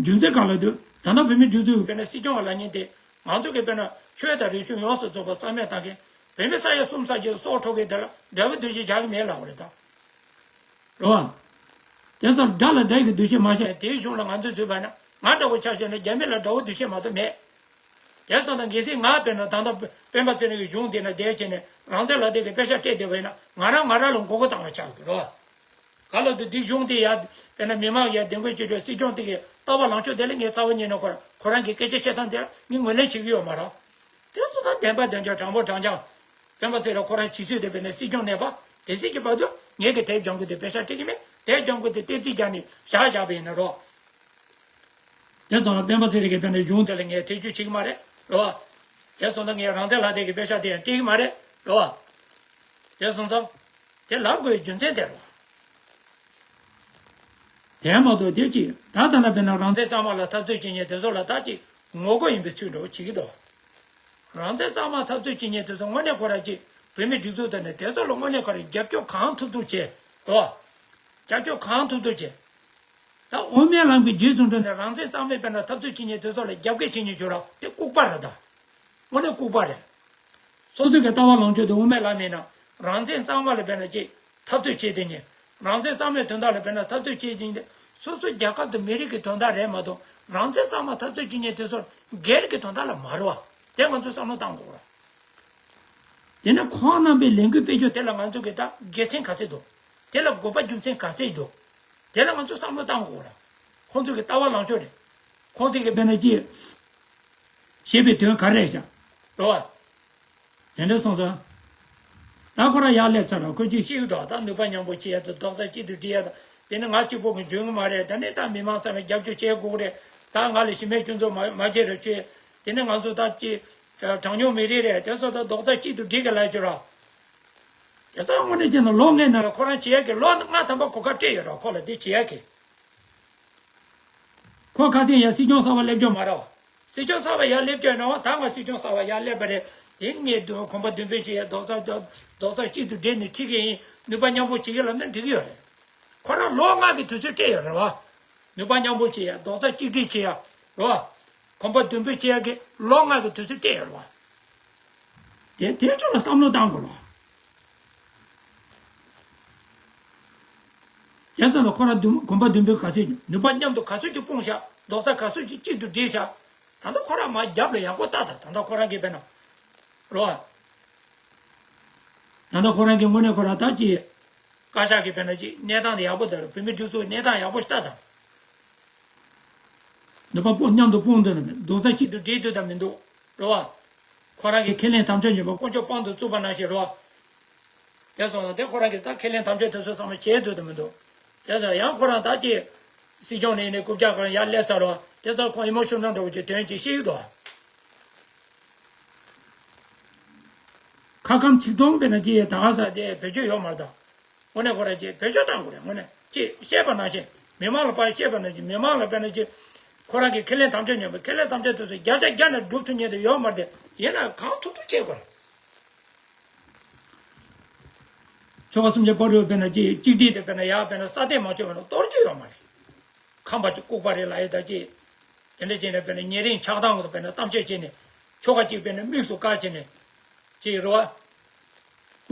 རྒྱུ་མཚན་གང་ལ་དུས་ད་ལྟ་བོད་མི་སྒྲིག་འཛུགས་ཀྱི་དཔེར་ན་སྲིད་སྐྱོང་བ་ལབ་མཁན་དེ་ང་ཚོ་གི་དཔེར་ན་ཆོས་དང་རིག་གཞུང་ཡོངས་སུ་རྫོགས་པ་རྩ་མེད་བཏང་མཁན། བོད་མི་ས་ཡ་གསུམ་ས་གི་སྲོག་འཕྲོག་མཁན་དེ་ལ་དགྲ་བོའི་འདུ་ཤེས་བཞག་གི་མེད་ལབ་པ་རེད་ད། རེད་བ། དེ་ཚོར་དགྲ་ལ་དགྲ་ཡི་འདུ་ཤེས་མ་བཞག་ཡང་དེའི་གཞུང་ལ་ང་ཚོས་འཛུལ་བ་ན་ང་འདྲ་བོ་ཆ་བཞག་ན་རྒྱ་མི་ལ་དགྲ་བོའི་འདུ་ཤེས་མ་གཏོགས་མེད། དེ་སོང་ཙང་གལ་སྲིད་ང་དཔེར་ན་ད་ལྟ་སྤེན་པ་ཚེ་རིང་གི་གཞུང་དེ་ན་བསྡད་བྱས་ནས་རང་བཙན་ལག་དེབ་ཀྱི་པེ་ཤག་སྤྲད་བསྡད་པ་ཡིན་ན་ང་རང་ང་རང་ལ་མགོ་སྐོར་བཏང་བ་ཆགས་འདུག་རེད་བ། ག་ལ་དུ་འདི་གཞུང་དེ་ཡ། དཔེར་ན་མི་མང་ཡ་བདེན་དཔང་བྱེད་རྒྱུ་སྲིད་སྐྱོང་དེ་གི་ལྟ་བ་ལངས་ཕྱོགས་དེ་ལ་ངས་རྩ་བ་ཉིད་ནས་ཁོ་རང་ཁོ་རང་གི་སྐད་ཆ་བཤད་སྟངས་དེ་ལ་ངས་ངོས་ལེན་བྱེད་ཀྱི་ཡོད་མ་རེད། དེ་སོང་ཙང་བདེན་པ་བདེན་རྐྱང་དྲང་པོ་དྲང་རྐྱང་། སྤེན་པ་ཚེ་རིང་ཁོ་རང་ཇི་སྲིད་དུ་བས་ན་སྲིད་སྐྱོང་གནས་པ་དེ་སྲིད་ཀྱི་བར་དུ་ངས་ཀྱི་དེབ་ལྗང་ཁུ་དེ་པེ་ཤག་སྤྲད་ཀྱི་མེད། དེབ་ལྗང་ཁུ་དེ་ལྟེབ་རྩིས་རྒྱག་ནས་བཞག་བཞག་པ་ཡིན་ན་རོགས། དེ་སོང་ཙང་སྤེན་པ་ཚེ་རིང་གི་དཔེར་ན་གཞུང་དེ་ལ་ངས་ཐེ་བྱུས་བྱེད་ཀྱི་མ་རེད་རོགས། དེ་སོང་ཙང་ངས་རང་བཙན་ལག་དེབ་ཀྱི་པེ་ཤག་དེ་ཡང་སྤྲད་ཀྱི་མ་རེད་རོགས། དེ་སོང་ཙང་། དེ་ལབ་དགོས་རྒྱུ་མཚན་དེ་རེད། དེ་མ་གཏོགས་དེ་གཅིག་ད་ལྟ་ན་དཔེར་ན་རང་བཙན་གཙང་མ་ལ་འཐབ་རྩོད་བྱེད་མཁན་དེ་ཚོ་ལ་ད་ཅིག་ངོ་རྒོལ་ཡིན་པའི་ཚུལ་འདྲ་བོ་བྱེད་ཀྱི་འདུག་རང་བཙན་གཙང་མ་འཐབ་རྩོད་བྱེད་མཁན་དེ་ཚོ་དངོས་གནས་ཁོ་རང་ཅིག་བོད་མི་སྒྲིག་འཛུགས་དང་ནས་དེ་ཚོ་ལ་དངོས་གནས་ཁོ་རང་རྒྱབ་སྐྱོར་གང་ཐུབ་ཐུབ་བྱས་རོགས། རྒྱབ་སྐྱོར་གང་ཐུབ་ཐུབ་བྱས། ད་དབུ་མའི་ལམ་གྱི་རྗེས་སུ་འགྲོ་ནས་རང་བཙན་གཙང་མའི་དཔེར་ན་འཐབ་རྩོད་བྱེད་མཁན་དེ་ཚོ་ལ་རྒྱབ་འགལ་བྱེད་མཁན་བྱོས་ར་དེ་ལྐུགས་པ་རེད་ད། དངོས་གནས་ལྐུགས་པ་རེད། སོ་སོ་གི་ལྟ་བ་ལངས་ཕྱོགས་དེ་དབུ་མའི་ལམ་ཡིན་ན་རང་བཙན་གཙང་མ་ལ་དཔེར་ན་ཅིག་འཐབ་རྩོད་བྱེད་དེ་ཉིད་རང་བཙན་གཙང་མའི་དོན་དག་ལ་དཔེར་ན་འཐབ་རྩོད་བྱེད་ཅིང་དེ་སོ་སོ་རྒྱལ་ཁབ་དང་མི་རིགས་ཀྱི་དོན་དག་རེད་མ་གཏོགས་རང་བཙན་གཙང་མ་འཐབ་རྩོད་བྱེད་མཁན་དེ་ཚོར་སྒེར་གྱི་དོན་དག་ལ་མ་རེད་བ། དེ་ང་ཚོས་བསམ་བློ་བཏང་དགོས་ར། དེ་ནས་ཁོང་རྣམ་པའི་ལས་འགུལ་སྤེལ་རྒྱུ་དེ་ལ་ང་ཚོ་གི་ད་དགེ་མཚན་ག་ཚད་འདུག་དེ་ལ་དགོས་པ་རྒྱུ་མཚན་ག་ཚད་འདུག་དེ་ལ་ང་ཚོ་བསམ་བློ་བཏང་དགོས་ར། ཁོང་ཚོ་གི་ལྟ་བ་ལངས་ཕྱོགས་རེད། ཁོང་ཚོ་གི་དཔེར་ན་ཅི། ཞེས་པའི་དོན་ག་རེ་བྱ། རོ། དེ་འདྲ་སོང་ཙང་། ད་ཁོ་རང་ཡར་སླེབས་ཚར་ར་ཁོ་ཅིག་ཤེས་ཀྱི་འདུག་ད་ནུས་པ་མཉམ་པོ་བྱེད་ཡ་དང་རྡོག་རྩ་གཅིག་ཏུ་སྒྲིལ་ཡ་དང་དེ་ནི་ང་གཅིག་པོ་གིས་འཇོན་གི་མ་རེད། ད་ནི་ད་མི་མང་ཚང་མས་རྒྱབ་སྐྱོར་བྱེད་དགོས་ཀྱི་རེད། ད་ང་ལ་གཞི་མེད་སྐྱོན་འཛུགས་མ་མ་བྱེད་རོགས་བྱོས། དེ་ནི་ང་ཚོ་ད་ཅི། གྲངས་ཉུང་མི་རིགས་རེད་དེ་ཚོ་ད་རྡོག་རྩ་གཅིག་ཏུ་སྒྲིལ་གི་ལབ་རྒྱུ་ར། དེ་ཚོ་དངོས་གནས་བྱས་ན་ལོ་ལྔའི་ནང་ལ་ཁོ་རང་བྱེད་ཡ་གི་ལོ་ལྔ་ཐམ་པ་གོ་སྐབས་སྤྲད་ཡོད་ར་ཁོ་ལ་འདི་བྱེད་ཡ་གི། ཁོ་ཁ་སང་ཡང་སྲིད་སྐྱོང་གསར་པ་སླེབས་རྒྱུ་མ་རེད་བ། སྲིད་སྐྱོང་གསར་པ་ཡར་སླེབས་རྒྱུ་ཡིན་ན་ད་ང་སྲིད་སྐྱོང་གསར་པ་ཡར་སླེབས་པ་རེད། དེ་ངས་འདུག་གོམ་པ་མདུན་སྤོས་བྱེད་ཡ་རྡོག་རྩ་རྡོག་རྩ་གཅིག་ཏུ་སྒྲིལ་ནས་ཁྲིད་གི་ཡིན། ནུས་པ་མཉམ་སྤུངས་བྱེད་ཀྱི་ལབ་ན་འགྲིག་གི་ཡོད་རེད། ཁོ་རང་ལོ་ལྔ་གི་དུས་ཚོད་སྤྲད་ཡོད་རེད་བ། ནུས་པ་མཉམ་སྤུངས་བྱེད་ཡ་རྡོག་རྩ་གཅིག་སྒྲིལ་བྱེད་ཡ་རེད་བ། གོམ་པ་མདུན་སྤོས་བྱེད་ཡ་གི་ལོ་ལྔ་གི་དུས་ཚོད་སྤྲད་ཡོད་རེད་བ། དེ་དེ་ཕྱོགས་ལ་བསམ་བློ་བཏང་དགོས་ལོ། རྒྱལ་ས་ལ་ཁོ་རང་མདུན་གོམ་པ་མདུན་སྤོས་ག་ཚོད་ཀྱི་ནུས་པ་མཉམ་དུ་ག་ཚོད་ཀྱི་སྤུངས་ཤག་རྡོག་རྩ་ག་ཚོད་ཀྱི་གཅིག་ཏུ་སྒྲིལ་ཤག་ད་ལྟ་ཁོ་རང་མ་རྒྱབ་ལ་ཡག་པོ་ལྟ་ད་ད་ལྟ་ཁོ་རང་གི་དཔེར་ན། རོ། ད་ལྟ་ཁོ་རང་གི་དངོས་གནས་ཁོ་རང་ད་ཅི། བཀའ་ཤག་གི་དཔེར་ན་ཅི་གནས་སྟངས་དེ་ཡག་པོ་ད་རེད། བོད་མི་སྒྲིག་འཛུགས་གནས་སྟངས་ཡག་པོ་ཞིག་ལྟ་ད། ནུས་པ་སྤུངས་མཉམ་དུ་སྤུངས་འདུག་ན་མིན་རྡོག་རྩ་གཅིག་ཏུ་སྒྲིལ་འདུག་དང་མི་འདུག་རོ་བ། ཁོ་རང་གི་ཁས་ལེན་དམ་བཅའ་ཉིན་པ་དཀོན་མཆོག་དཔང་དུ་བཙུགས་པ་ནང་བཞིན་རོ་བ། དེ་སོང་ཙང་དེ་ཁོ་རང་གིས་ད་ཁས་ལེན་དམ་བཅའ་དེ་ཚོ་ཚང་མ་བྱས་འདུག་དང་མི་འདུག་དེ་སོང་ཡང་ཁོ་རང་ད་ཅི། སྲིད་སྐྱོང་ནས་ནས་རྐུབ་བཀྱག་ཁོ་རང་ཡར་སླེབས་ཚར་རོ་བ། དེ་ཚོ་ཁོང་ཡིན་མོ་ཤུ་ནང་འདྲ་བོ་ཅིག་དོན་ཅིག་ཤེས་ཀྱི་འདུག་ཁ་སྐམ་ཚིག་སྟོང་དཔེར་ན་ཅི་ཡས་ད་ག་ས་དེ་བེད་སྤྱོད་ཡོད་མ་རེད་ད། དངོས་གནས་ཁོ་རང་ཅིག་བེད་སྤྱོད་བཏང་དགོས་རེད། དངོས་གནས་ཅིག་བཤད་པ་ནང་བཞིན་མི་མང་ལ་ཕར་བཤད་པ་ནང་བཞིན་མི་མང་ལ་དཔེར་ན་ཅིག་ཁོ་རང་གི་ཁས་ལེན་དམ་བཅའ་ཉོས་པའི་ཁས་ལེན་དམ་བཅའ་དེ་ཚོ་བརྒྱ་ཆ་བརྒྱ་ནས་སྒྲུབ་ཐུབ་མཁན་དེ་ཡོད་མ་རེད། ཡིན་ན་གང་ཐུབ་ཐུབ་བྱེད་དགོས་རེད། ཆོལ་ཁ་གསུམ་གྱི་བར་དུ་དཔེར་ན་ཅིག་གཅིག་སྒྲིལ་དེ་དཔེར་ན་ཡར་དཔེར་ན་སྲ་བརྟན་མ་བྱུང་བ་ན་གཏོར་རྒྱུ་ཡོད་མ་རེད། ཁམས་པ་ཅིག་ལྐུགས་པ་རེད་ལབ་ཡས་ད་ཅིག་དེ་འདྲ་བྱས་ནས་དཔེར་ན་ཉེ་རིང་ཆགས་སྡང་གི་དཔེར་ན་གཏམ་བཤད་བྱས་ནས་ཆོལ་ཁ་ཅིག་དཔེར་ན་དམིགས་སུ་བཀར་བྱས་ནས་ཅིག་རེད་བ།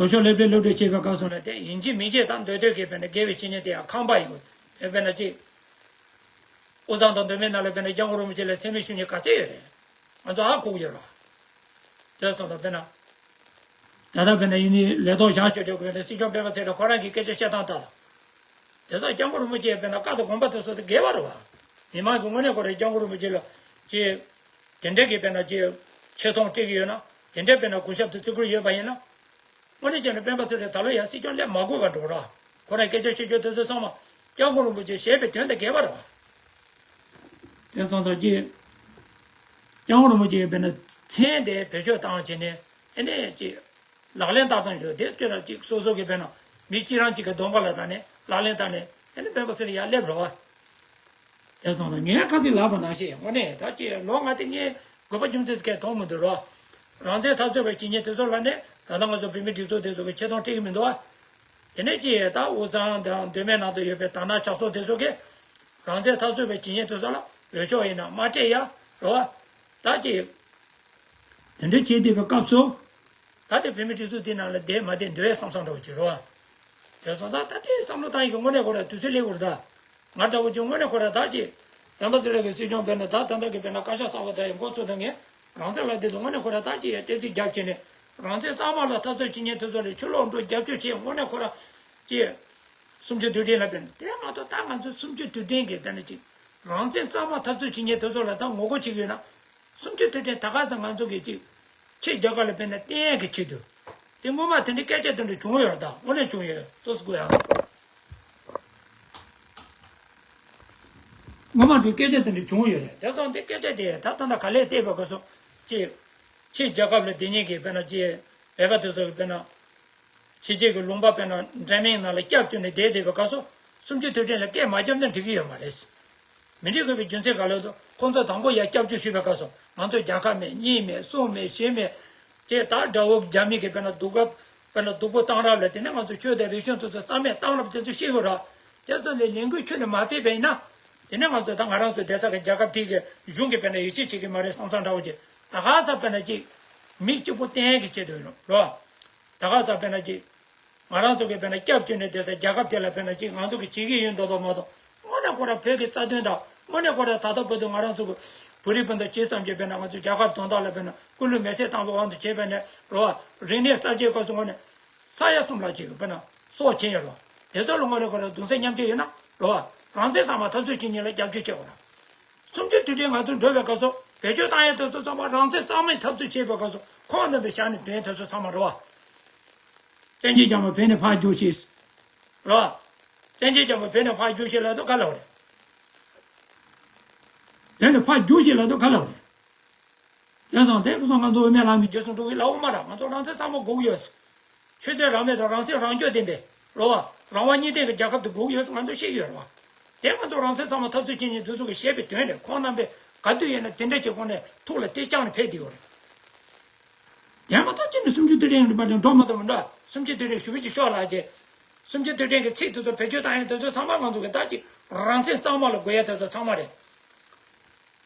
འོས་ཤོག་སླེབས་འཕྲལ་སློབ་ཁྲིད་བྱེད་པའི་སྐབས་སུ་ན་དེ་ཡིན་གཅིག་མིན་གཅིག་དང་འདོད་འདོད་ཀྱི་དཔེར་ན་དགེ་བའི་བཤེས་གཉེན་དེ་ཡང་ཁམས་པ་ཡིན། དཔེར་ན་ཅིག་དབུས་གཙང་དང་མདོ་སྨད་ནང་ལ་དཔེར་ན་སྐྱབས་མགོན་རིན་པོ་ཆེ་ལ་མཚན་སྨད་ཞུ་མཁན་ག་ཚད་ཡོད་རེད། ང་ཚོ་ཧ་གོ་གི་ཡོད་རེད། དེ་སོང་ཙང་དཔེར་ན། ད་ལྟ་དཔེར་ན་ཡིན་ནའི་ལས་ཐོག་བཞག་ཆོག་ཆོག་དགོས་ན་སྲིད་སྐྱོང་སྤེན་པ་ཚེ་རིང་ཁོ་རང་གི་སྐད་ཆ་བཤད་སྟངས་ལྟར། དེ་ཚོ་སྐྱབས་མགོན་རིན་པོ་ཆེའི་དཔེར་ན་བཀའ་དང་དགོངས་པ་དེ་ཚོ་དང་འགལ་བ་རེད་བ། མི་མང་གི་དངོས་གནས་ཁོ་རང་སྐྱབས་མགོན་རིན་པོ་ཆེ་ལ་ཅིག་དེ་འདྲ་གི་དཔེར་ན་ཅིག་ཆེ་མཐོང་སྤྲད་ཀྱི་ཡོད་ན། དེ་འདྲ་དཔེར་ན་གུས་ཞབས་དང་བརྩི་བཀུར་ཡོད་པ་ཡིན་ན། དངོས་གནས་བྱས་ན་སྤེན་པ་ཚེ་རིང་ད་ལོ་ཡང་སྲིད་སྐྱོང་སླེབས་མ་དགོས་པ་འགྲོ་ར། ཁོ་རང་སྐད་ཆ་བཤད་རྒྱུ་དེ་ཚོ་ཚང་མ་སྐྱབས་མགོན་རིན་པོ་ཆེ་ཞེས་པའི་དོན་དང་འགལ་བ་རེད་བ། དེ་སོང་ཙང་ཅིག་སྐྱབས་མགོན་རིན་པོ་ཆེ་གིས་དཔེར་ན་མཚན་དེ་བེད་སྤྱོད་བཏང་བྱས་ནས་ཨེ་ནས་ཅིག་ལག་ལེན་བསྟར་སྟངས་ཡོད་དེ་ཁྱོད་རང་ཅིག་སོ་སོ་གི་དཔེར་ན་མི་གཅིག་རང་གཅིག་གི་གདོང་པ་ལ་བལྟས་ནས་ལག་ལེན་བསྟར་ནས་ཨེ་ནས་སྤེན་པ་ཚེ་རིང་ཡར་སླེབས་རོགས། དེ་སོང་ཙང་ངས་ཁ་སང་ལབ་པ་ནང་བཞིན་དངོས་གནས་ད་ཅིག་ལོ་ལྔ་དེ་ངས་དགོས་པ་རྒྱུ་མཚན་ཟེར་མཁན་མཐོང་མི་འདུག་རོགས། རང་བཙན་འཐབ་རྩོད་པའི་བྱེད་ཉེས་དེ་ཚོ་ལ་ནས་ད་ལྟ་ང་ཚོ་བོད་མི་སྒྲིག་འཛུགས་དེ་ཚོ་གི་ཆེ་མཐོང་སྤྲད་ཀྱི་མི་འདུག་བ། དེ་ནས་ཅིག་ད་དབུས་གཙང་དང་མདོ་སྨད་ནང་དུ་ཡོད་པའི་དར་ནག་ཆགས་ཚོགས་དེ་ཚོ་གིས་རང་བཙན་འཐབ་རྩོད་པའི་བྱེད་ཉེས་དེ་ཚོ་ལ་འོས་ཤོག་ཡིན་ན་མ་སྤྲད་ཡ་རོགས། ད་ཅིག་དེ་འདྲ་བྱེད་བསྡད་པའི་སྐབས་སུ། ད་ལྟའི་བོད་མི་སྒྲིག་འཛུགས་འདི་ནང་ལ་བསྡད་མ་བསྡད་འདོད་བསམ་བསམ་འདྲ་བོ་ཅིག་རེད་བ། དེ་སོང་ཙང་ད་ལྟའི་བསམ་བློ་བཏང་ཡིན་གྱི་དངོས་གནས་ཁོ་ར་དུས་ཚོད་སླེབས་ཡོད་རེད་ད། ང་འདྲ་བོ་ཅིག་དངོས་གནས་ཁོ་ར་ད་ཅིག་སྤེན་པ་ཚེ་རིང་གི་སྲིད་སྐྱོང་དཔེར་ན་ད་ད་ལྟ་གི་དཔེར་ན་བཀའ་ཤག་གསར་པ་དེ་ཡི་འགོ་ཚུགས་དང་ངས་རང་བཙན་ལབ་དུས་དངོས་གནས་ཁོ་ར་ད་ཅིག་ཡ་ལྟེབ་རྩིག་རྒྱབ་བྱས་ནས་རང་བཙན་གཙང་མ་ལ་འཐབ་རྩོད་བྱེད་མཁན་དེ་ཚོ་ལ་ཕྱིར་ལོག་འགྲོ་རྒྱབ་སྐྱོར་བྱེད་དངོས་གནས་ཁོ་ར་ཅིག་གསུམ་བཅུ་དུས་དྲན་ལ་དཔེར་ན་དེ་མ་གཏོགས་ད་ང་ཚོ་གསུམ་བཅུ་དུས་དྲན་གི་དེ་ནས་ཅིག་རང་བཙན་གཙང་མ་འཐབ་རྩོད་བྱེད་མཁན་དེ་ཚོ་ལ་ད་ངོ་རྒོལ་བྱེད་ཀྱི་ཡོད་ན། གསུམ་བཅུ་དུས་དྲན་ད་ག་ས་ང་ཚོ་གི་ཅིག་ཕྱི་རྒྱལ་ཁབ་ལ་དཔེར་ན་བསྟན་ཡས་ཀྱི་ཆེད་དུ། དེ་སྔོན་མ་དེ་འདྲའི་སྐད་ཆ་དེ་འདྲ་བྱུང་ཡོད་རེད་ད་དངོས་གནས་བྱུང་ཡོད་ཏོག་ཙམ་དགོས་ཡ། སྔོན་མ་དེ་སྐད་ཆ་དེ་འདྲ་བྱུང་ཡོད་རེད་དེ་སོང་དེ་སྐད་ཆ་དེ་ད་ད་ལྟ་ག་ལེར་བལྟས་པའི་སྐབས་སུ་ཅིག་ཕྱི་རྒྱལ་ཁབ་ལ་བསྡད་མཁན་གྱི་དཔེར་ན་ཅིག་བོད་པ་དེ་ཚོ་གི་དཔེར་ན། ཕྱི་རྒྱལ་གྱི་ལུང་པ་དཔེར་ན་འདྲ་མིན་ནང་ལ་སྐྱབས་བཅོལ་ནས་བསྡད་བསྡད་པའི་སྐབས་སུ་གསུམ་བཅུ་དུས་དྲན་ལ་སྐད་མ་བརྒྱབ་ན་འགྲིག་གི་ཡོད་མ་རེད། མི་འགྲིག་དགོས་པའི་རྒྱུ་མཚན་ག་ལ་འདུག་ཁོང་ཚོ་དང་པོ་ཡར་སྐྱབས་བཅོལ་ཞུས་པའི་སྐབས་སུ་ང་ཚོ་རྒྱལ་ཁབ་མེད་གཉིས་མེད་གསུམ་མེད་བཞི་མེད་ཅེས་ད་དགྲ་བོ་རྒྱ་མི་གིས་དཔེར་ན་སྡུག་སྐབས་དཔེར་ན་སྡུག་པོ་བཏང་རབས་ལ་དེ་ནས་ང་ཚོ་ཆོས་དང་རིག་གཞུང་དེ་ཚོ་རྩ་མེད་བཏང་རབས་དེ་ཚོ་ཤེས་དགོས་ར། དེ་ཚོ་ལས་ལས་འགུལ་ཁྱོན་ནས་མ་སྤེལ་བ་ཡིན་ན། དེ་ནས་ང་ཚོ་ད་ང་རང་ཚོ་བསྡད་ས་གི་རྒྱལ་ཁབ་དེ་གི་གཞུང་གིས་དཔེར་ན་ཡིད་ཆེས་བྱེད་ཀྱི་མ་རེད་བསམ་བསམ་འདྲ་བོ་ཅིག་ད་ག་ས་དཔེར་ན་ཅིག་མི་གཅིག་པུ་བསྟེན་ཡས་ཀྱི་ཆེད་དུ་ཡིན་ནོ་རོ། ད་ག་ས་དཔེར་ན་ཅིག་ང་རང་ཚོ་གིས་དཔེར་ན་སྐྱབས་བཅོལ་ནས་བསྡད་ས་རྒྱལ་ཁབ་དེ་ལ་དཔེར་ན་ཅིག་ང་ཚོ་གིས་བྱེད་ཀྱི་ཡོད་མདོག་མདོག་མ་གཏོགས་དངོས་གནས་ཁོ་རང་བོད་ཀྱི་རྩ་དོན་དང་དངོས་གནས་ཁོ་རང་ད་ལྟ་བར་དུ་ང་རང་ཚོ་གི་བོད་རིགས་སྤུན་ཟླ་ཇི་ཙམ་གྱིས་དཔེར་ན་ང་ཚོ་རྒྱལ་ཁབ་དོན་དག་ལ་དཔེར་ན་སྐུ་ལུས་མེ་སྲེག་བཏང་བའི་དབང་དུ་བྱས་པ་ནས་རོ། རིག་གནས་གསར་བརྗེའི་སྐབས་སུ་དངོས་གནས་ས་ཡ་གསུམ་ལྷག་ཅིག་གི་དཔེར་ན་སྲོག་བྱིན་ཡོད་རོ། དེ་ཚོ་ལ་དངོས་གནས་ཁོ་རང་གདུང་སེམས་མཉམ་སྐྱེད་ཡོད་ན་རོ། རང་བཙན་གཙང་མ་འཐབ་རྩོད་བྱེད་མཁན་ལ་རྒྱབ་སྐྱོར་བྱེད་དགོས་ར། གསུམ་བཅུ་དུས་དྲན་ང་ཚོ་འགྲོ་བའི་སྐབས་སུ་བེད་སྤྱོད་བཏང་ཡས་དེ་ཚོ་ཚང་མ་རང་བཙན་གཙང་མའི་འཐབ་རྩོད་བྱེད་པའི་སྐབས་སུ་ཁོང་རྣམ་པའི་ཞལ་ནས་འདོན་དེ་ཚོ་ཚང་མ་རེད་བ། བཙན་གྱིས་བསྐྱངས་པ་བོད་ནས་ཕར་རྒྱུགས་ཤིག་རེད་བ། བཙན་གྱིས་བསྐྱངས་པ་བོད་ནས་ཕར་རྒྱུགས་ཤིག་ལབ་དུས་ག་ལབ་རེད། བོད་ནས་ཕར་རྒྱུགས་ཤིག་ལབ་དུས་ག་ལབ་རེད། དེ་སོང་དེ་སོང་ང་ཚོ་དབུ་མའི་ལམ་གྱི་རྗེས་སུ་འགྲོ་གི་ལབ་འོང་མ་རེད། ང་ཚོ་རང་བཙན་གཙང་མ་དགོས་ཀྱི་ཡོད། ཆོས་དད་རང་མོས་དང་རང་སེམས་རང་སྐྱོང་ལྡན་པའི་རེད་བ། རང་དབང་གཉིས་ལྡན་གྱི་རྒྱལ་ཁབ་དེ་དགོས་ཀྱི་ཡོད་ང་ཚོ་ཤེས་ཀྱི་ཡོད་རེད་བ། དེ་ང་ཚོ་རང་བཙན་གཙང་མ་འཐབ་རྩོད་བྱེད་མཁན་དེ་ཚོ་གིས་བཤད་པའི་དོན་རེད། ཁོང་རྣམ་པས་ག་དུས་ཡིན་ན་དེ་འདྲ་བྱེད་ཁོང་ནས་ཐུགས་ལ་དེ་བཅངས་ནས་ཕེབས་བསྡད་ཡོད་རེད། དེ་མ་གཏོགས་ཅི་ནས་གསུམ་བཅུ་དུས་དྲན་རིམ་པ་དེ་འགྲོ་མ་ཐུབ་མི་འདྲ། གསུམ་བཅུ་དུས་དྲན་ཞུ་གི་ཅིག་ཤོག་ལབ་རྗེས། གསུམ་བཅུ་དུས་དྲན་གྱི་ཚིག་དེ་ཚོ་བེད་སྤྱོད་བཏང་ཡས་དེ་ཚོ་ཚང་མ་ང་ཚོ་གི་ད་ཅིག་རང་བཙན་གཙང་མ་ལ་དགོས་ཡས་དེ་ཚོ་ཚང་མ་རེད།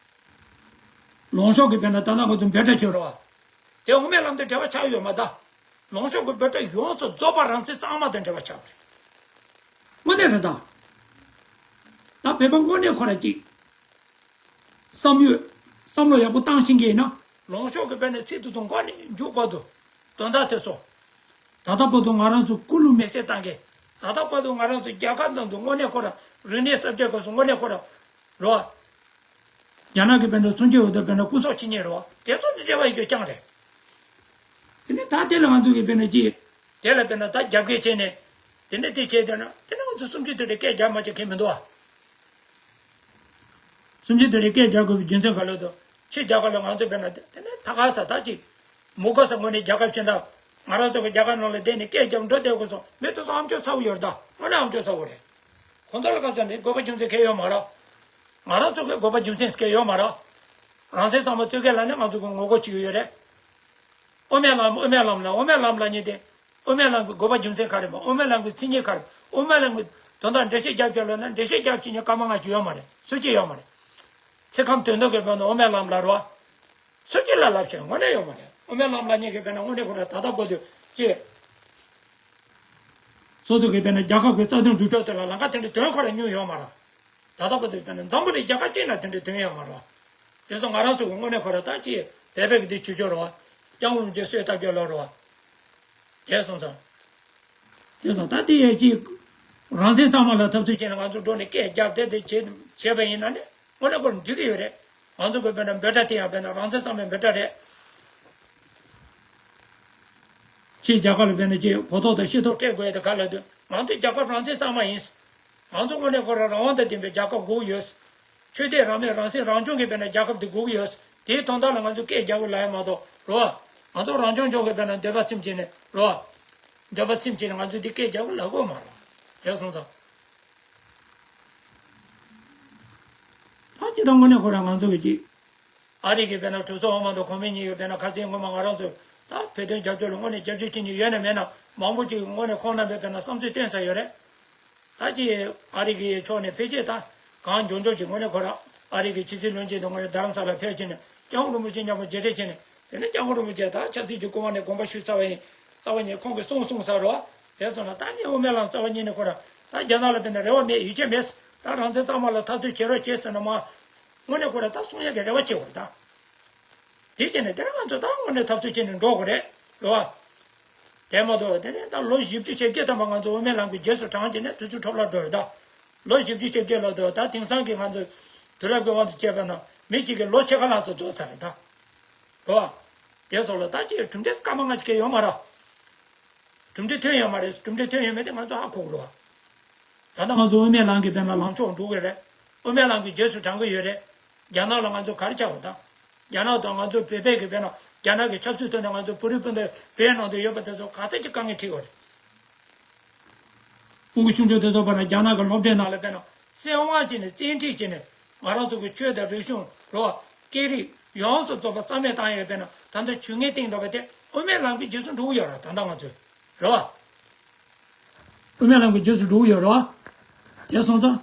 ལངས་ཕྱོགས་ཀྱི་དཔེར་ན་ད་ལྟ་ང་ཚོ་འབོད་སྒྲ་བྱོས་རོགས། དེ་དབུ་མའི་ལམ་དང་འབྲེལ་བ་ཆགས་ཡོད་མ་ད། ལངས་ཕྱོགས་ཀྱི་འབོད་སྒྲ་ཡོངས་སུ་རྫོགས་པ་རང་བཙན་གཙང་མ་དང་འབྲེལ་བ་ཆགས་པ་རེད། དངོས་གནས་རེད་ད། ད་བོད་པ་དངོས་གནས་ཁོ་ར་ཅིག་བསམ་ཡོད། བསམ་བློ་ཡག་པོ་བཏང་ཤེས་མཁན་ཡིན་ན་ལངས་ཕྱོགས་ཀྱི་དཔེར་ན་ཚིག་དེ་ཚོ་མགོ་ནས་མཇུག་བར་དུ་དོན་དག་དེ་ཚོ། ད་ལྟ་བར་དུ་ང་རང་ཚོ་སྐུ་ལུས་མེ་སྲེག་བཏང་མཁན། ད་ལྟ་བར་དུ་ང་རང་ཚོ་རྒྱལ་ཁབ་ནང་དུ་དངོས་གནས་ཁོ་ར་རིག་གནས་གསར་བརྗེའི་སྐབས་སུ་དངོས་གནས་ཁོ་ར་རོ། རྒྱ་ནག་གི་དཔེར་ན་གསུམ་བཅུའི་འོས་བསྡུ་དཔེར་ན་སྐུ་སྲོག་ཕྱིན་མཁན་རོ། དེ་ཚོ་འདི་འབྲེལ་བ་ཡོད་རྐྱང་རེད། དེ་ནས་ད་དེ་ལ་ང་ཚོ་གི་དཔེར་ན་ཅི། དེ་ལ་དཔེར་ན་ད་རྒྱབ་འགལ་བྱས་ནས། དེ་ནས་དེ་བྱས་དེ་ན་དེ་ནས་ང་ཚོ་གསུམ་བཅུ་དེ་འདྲ་སྐད་རྒྱབ་མ་བྱེད་མཁན་མི་འདུག་ཨ། གསུམ་བཅུ་དེ་རིང་སྐད་རྒྱག་དགོས་པའི་རྒྱུ་མཚན་ག་ལ་དང་ཕྱི་རྒྱལ་ཁབ་ལ་ང་ཚོ་དཔེར་ན་དེ་ནས་ད་ག་ས་ད་ཅིག་མུ་ག་ས་ངོས་ནས་རྒྱལ་ཁབ་གཞན་དག་ ང་རང་ཚོ་གི་རྒྱ་གར་ནང་ལ་བསྡད་ནས་སྐད་རྒྱབ་འགྲོ་བསྡད་དགོས་སོང་། མི་དེ་ཚོ་ཨམ་ཅོག་ཚ་བོ་ཡོད་རེད་ད། དངོས་གནས་ཨམ་ཅོག་ཚ་བོ་རེད། ཁོང་ཚོ་ལ་ག་ཚོད་ནས་དགོས་པ་རྒྱུ་མཚན་སྐད་ཡོད་མ་རེད། ང་རང་ཚོ་གི་དགོས་པ་རྒྱུ་མཚན་སྐད་ཡོད་མ་རེད། རང་བཙན་གཙང་མ་རྩོད་མཁན་ལ་ནི་ང་ཚོ་གི་ངོ་རྒོལ་བྱེད་ཀྱི་ཡོད་རེད། དབུ་མའི་ལམ། དབུ་མའི་ལམ་ལ། དབུ་མའི་ལམ་ལ་ཉེ་དེ། དབུ་མའི་ལམ་གྱི་དགོས་པ་རྒྱུ་མཚན་ག་རེ་མ། དབུ་མའི་ལམ་གྱི་མཚན་ཉིད་ག་རེ། དབུ་མའི་ལམ་གྱི་དོན་དག་འགྲེལ་བཤད་རྒྱབ་བྱས་ལོ་ན། འགྲེལ་བཤད་རྒྱབ་བྱེད་ཉེ་སྐར་མ་ལྔ་ཅིག་ཡོད་མ་རེད། སུ་གཅིག་ཡོད་མ་རེད། ཚེ་ཁམས་དོན་གྲུབ་ཀྱི་བོད་ནང་དབུ་མའི་ལམ་ལ་རོ། སུ་གཅིག་ལ་ལབ་ཤེས་དངོས་གནས་ཡོད་མ་རེད། དབུ་མའི་ལམ་ལ་ཉེ་གི་བོད་ནང་དངོས་གནས་ཁོ་ར་ད་ལྟ་བར་དུ་ཅི། སོ་སོ་གི་བོད་ནང་རྒྱལ་ཁབ་ཀྱི་རྩ་དོན་སྒྲུབ་ཕྱོགས་དེ་ལ་ལམ་ཁ་དེ་འདྲ་དོན་ཁོ་ར་མྱོང་ཡོད་མ་རེད། ད་ལྟ་བར་དུ་བོད་ནང་འཛམ་བུ་གླིང་རྒྱལ་ཁབ་གཅིག་ན་དེ་འདྲ་དོན་ཡོད་མ་རེད། དེ་སོང་ང་རང་ཚོ་གི་དངོས་གནས་ཁོ་ར་ད་ཅི་བོད་པའི་གི་དེ་ཆོས་ཕྱོགས་རོ། སྐྱབས་མགོན་རིན་པོ་ཆེ་གསོལ་བཏབ་རྒྱུ་ལོ་རོ། དེ་སོང་ཙང་། དེ་སོང་ད་དེ་ཡས་ཅིག་རང་བཙན་གཙང་མ་ལ་འཐབ་རྩོད་བྱས་ནས་ང་ཚོ་འགྲོ་ནས་སྐད་རྒྱབ་དེ་དེ་བྱེད་བྱས་པ་ཡིན་ན་ནི་དངོས་གནས་ཁོ་ར་འགྲིག་གི་ཡོད་རེད། ང་ཚོ་གི་བོད་ནང་འབོད་སྒྲ་དེ་ཡང་བོད་ནང་རང་བཙན་གཙང་མའི་འབོད་སྒྲ་རེད། ཕྱིའི་རྒྱལ་ཁབ་ལ་བོད་ནང་ཅིག་གོ་རྟོགས་དང་ཤེས་རྟོགས་སྤྲད་དགོས་ཡ་དེ་ག་ལ་འདུག་ང་ཚོ་རྒྱལ་ཁབ་རང་བཙན་གཙང་མ་ཡིན། ང་ཚོ་དངོས་གནས་ཁོ་ར་རང་དབང་དང་ལྡན་པའི་རྒྱལ་ཁབ་དགོས་ཡོད། ཆོས་དད་རང་མོས་རང་སེམས་རང་སྐྱོང་གི་བོད་ནང་རྒྱལ་ཁབ་དེ་དགོས་ཀྱི་ཡོད། དེའི་དོན་དག་ལ་ང་ཚོ་སྐད་རྒྱག་གི་ལབ་ཡ་མ་གཏོགས་རོ། ང་ཚོ་རང་སྐྱོང་ལྗོངས་ཀྱི་བོད་ནང་འདོད་པ་ཚིམ་བྱས་ནས་རོ། འདོད་པ་ཚིམ་བྱས་ནས་ང་ཚོ་འདི་སྐད་རྒྱག་གི་ལབ་དགོས་མ་རེད། དེ་སོང་ཙང་། ད་ཅི་ད་དངོས་གནས་ཁོ་རང་ང་ཚོ་གི་ཅིག་ཨ་རི་གི་བོད་ནང་གྲོས་ཚོགས་འོག་མ་དང་གོང་མའི་ཉིན་ཡོད་བོད་ནང་ཁ་སང་སྔོན་མ་ང་རང་ཚོ་ད་བོད་དོན་རྒྱབ་སྐྱོར་ལ་དངོས་གནས་རྒྱབ་སྐྱོར་བྱེད་མཁན་ཡོད་ན་མེད་ན་མང་པོ་ཅིག་དངོས་གནས་ཁོང་རྣམ་པས་བོད་ནང་བསམ་ཚུལ་བཏོན་ཚར་ཡོད་རེད། ད་ཅི་ཨ་རི་གི་ཕྱོགས་ནས་ཕལ་ཆེར་ད་གང་མགྱོགས་མགྱོགས་ཀྱི་དངོས་གནས་ཁོ་རང་ཨ་རི་གི་ཕྱི་སྲིད་བློན་ཆེན་དང་དངོས་གནས་རྡ་རམ་ས་ལ་ཕེབས་བྱས་ནས་སྐྱབས་མགོན་རིན་པོ་ཆེ་མཉམ་པོ་མཇལ་འཕྲད་བྱས་ནས་དེ་ནས་སྐྱབས་མགོན་རིན་པོ་ཆེ་ད་ཆབ་སྲིད་ཀྱི་སྐུ་དབང་ནས་དགོངས་པ་ཞུས་ཚར་བ་ཡིན། རྩ་བ་ཉིད་ཁོང་གིས་གསུངས་གསུངས་ཚར་རོ། དེ་སོང་ན་ད་ནི་དབུ་མའི་ལམ་རྩ་བ་ཉིད་ནས་ཁོ་རང་ད་རྒྱ་ནག་ལ་དཔེར་ན་རེ་བ་མེད་ཡིད་ཆེས་མེད། ད་རང་བཙན་གཙང་མ་ལ་འཐབ་རྩོད་བྱེད་རོགས་བྱེད་ཟེར་ན་མ། དངོས་གནས་ཁོ་རང་ད་གསུང་ཡག་གི་རེ་བ་བྱེད་དགོས་རེད་ད། དེ་བྱས་ནས་དེ་ང་ཚོ་ད་དངོས་གནས་འཐབ་རྩོད་བྱས་ནས་འགྲོ་དགོས་རེད། རེད་བ། དེ་མ་གཏོགས་དེ་ནས་ད་ལོ་བཞི་བཅུ་ཞེ་བརྒྱད་ཐམ་པ་ང་ཚོ་དབུ་མའི་ལམ་གྱི་རྗེས་སུ་འབྲངས་བྱས་ནས་དུས་ཚོད་འཕྲོ་བརླག་འགྲོ་རེད་ད། ལོ་བཞི་བཅུ་ཞེ་བརྒྱད་ལོ་དུ་ད་དེང་སང་གི་ང་ཚོ་དུས་རབས་ཀྱི་དབང་དུ་བྱས་པ་ན་མི་གཅིག་གི་ལོ་ཕྱེད་ཀ་ལྷག་ཙམ་རྫོགས་ཚར་རེད་ད། རེད་བ། དེ་སོགས་ལ་ད་ཅིག་གྲུབ་འབྲས་སྐར་མ་ལྔ་ཞིག་གི་ཡོད་མ་རེད། གྲུབ་འབྲས་ཐོན་ཡོད་མ་རེད། གྲུབ་འབྲས་ཐོན་ཡོད་མེད་དེ་ང་ཚོ་ཧ་གོ་དགོས་རེད་བ། ད་ལྟ་ང་ཚོ་དབུ་མའི་ལམ་གྱི་དཔེར་ན་ལངས་ཕྱོགས་འགྲོ་གི་རེད། དབུ་མའི་ལམ་གྱི་རྗེས་སུ་འབྲང་གི་ཡོད་རེད། རྒྱ་ནག་ལ་ང་ཚོ་ག་རེ་བྱ་བ་དང་། རྒྱ་ནག་དང་ང་ཚོ་བོད་པའི་གི་དཔེར་ན་རྒྱ་ནག་གི་ཆབ་སྲིད་ཐོག་ནས་ང་ཚོ་བོད་རིགས་སྤུན་ཟླ་བོད་ནང་དུ་ཡོད་པ་དེ་ཚོ་ག་ཚད་ཀྱི་དཀའ་ངལ་འཕྲད་ཡོད་རེད། སྤུ་གུ་ཆུང་ཆུང་དེ་ཚོ་བར་ན་རྒྱ་ནག་གི་སློབ་གྲྭའི་ནང་ལ་དཔེར་ན་བཙན་དབང་བྱས་ནས་བཙན་ཁྲིད་བྱས་ནས་ང་རང་ཚོ་གི་ཆོས་དང་རིག་གཞུང་རོ། སྐད་རིགས་ཡོངས་སུ་རྫོགས་པ་རྩ་མེད་བཏང་ཡོད་པས་ན་ད་ལྟ་ཇུས་ངན་བཏིང་བསྡད་པ་དེ་དབུ་མའི་ལམ་གྱི་རྗེས་སུ་འགྲོ་གི་ཡོད་རེད། ད་ལྟ་ང་ཚོས་རེད་བ། དབུ་མའི་ལམ་གྱི་རྗེས་སུ་འགྲོ་གི་ཡོད་རེད་བ། དེ་སོང་ཙང་།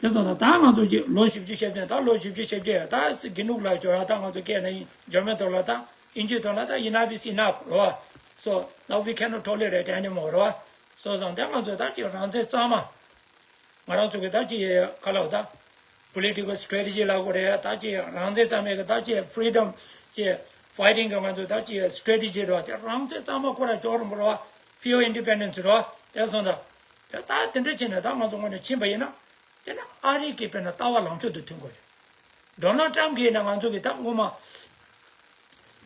དེ་སོང་ཙང་ད་ང་ཚོ་ཅིག་ལོ་བཞི་བཅུ་ཞེ་བརྒྱད། ད་ལོ་བཞི་བཅུ་ཞེ་བརྒྱད་ད་སི་གི་ནུག་ལ་ཅོ་ར་ད་ང་ཚོ་སྐད་ན་འཇར་མན་ཐོག་ལ་ད་ཨིན་ཇི་ཐོག་ལ་ད་enough is enough རེད་བ། So now we cannot tolerate anymore རེད་བ། སོང་ཙང་ད་ང་ཚོ་ད་ཅིག་རང་བཙན་གཙང་མ། ང་རང་ཚོ་གི་ད་ཅི་ཡི་ཁ་ལོ་ད། Political strategy ལ་གོ་རེད། ད་ཅི་རང་བཙན་གཙང་མའི་གི་ད་ཅི་freedom ཅི་fighting གི་ང་ཚོ་ད་ཅི་strategy རེད་བ། དེ་རང་བཙན་གཙང་མ་ཁོ་ར་ཅོག་རུམ་རེད་བ། Pure independence རེད་བ། དེ་སོང་ད། དེ་ད་དེ་འདྲ་བྱས་ནས་ད་ང་ཚོ་ངོས་ནས་ཕྱིན་པ་ཡིན་ན། དེ་ནི་ཨ་རི་གི་དཔེར་ན་ལྟ་བ་ལངས་ཕྱོགས་དེ་མཐུན་དགོས་རེད། Donald Trump གིས་ན་ང་ཚོ་གི་ད་སྔོན་མ།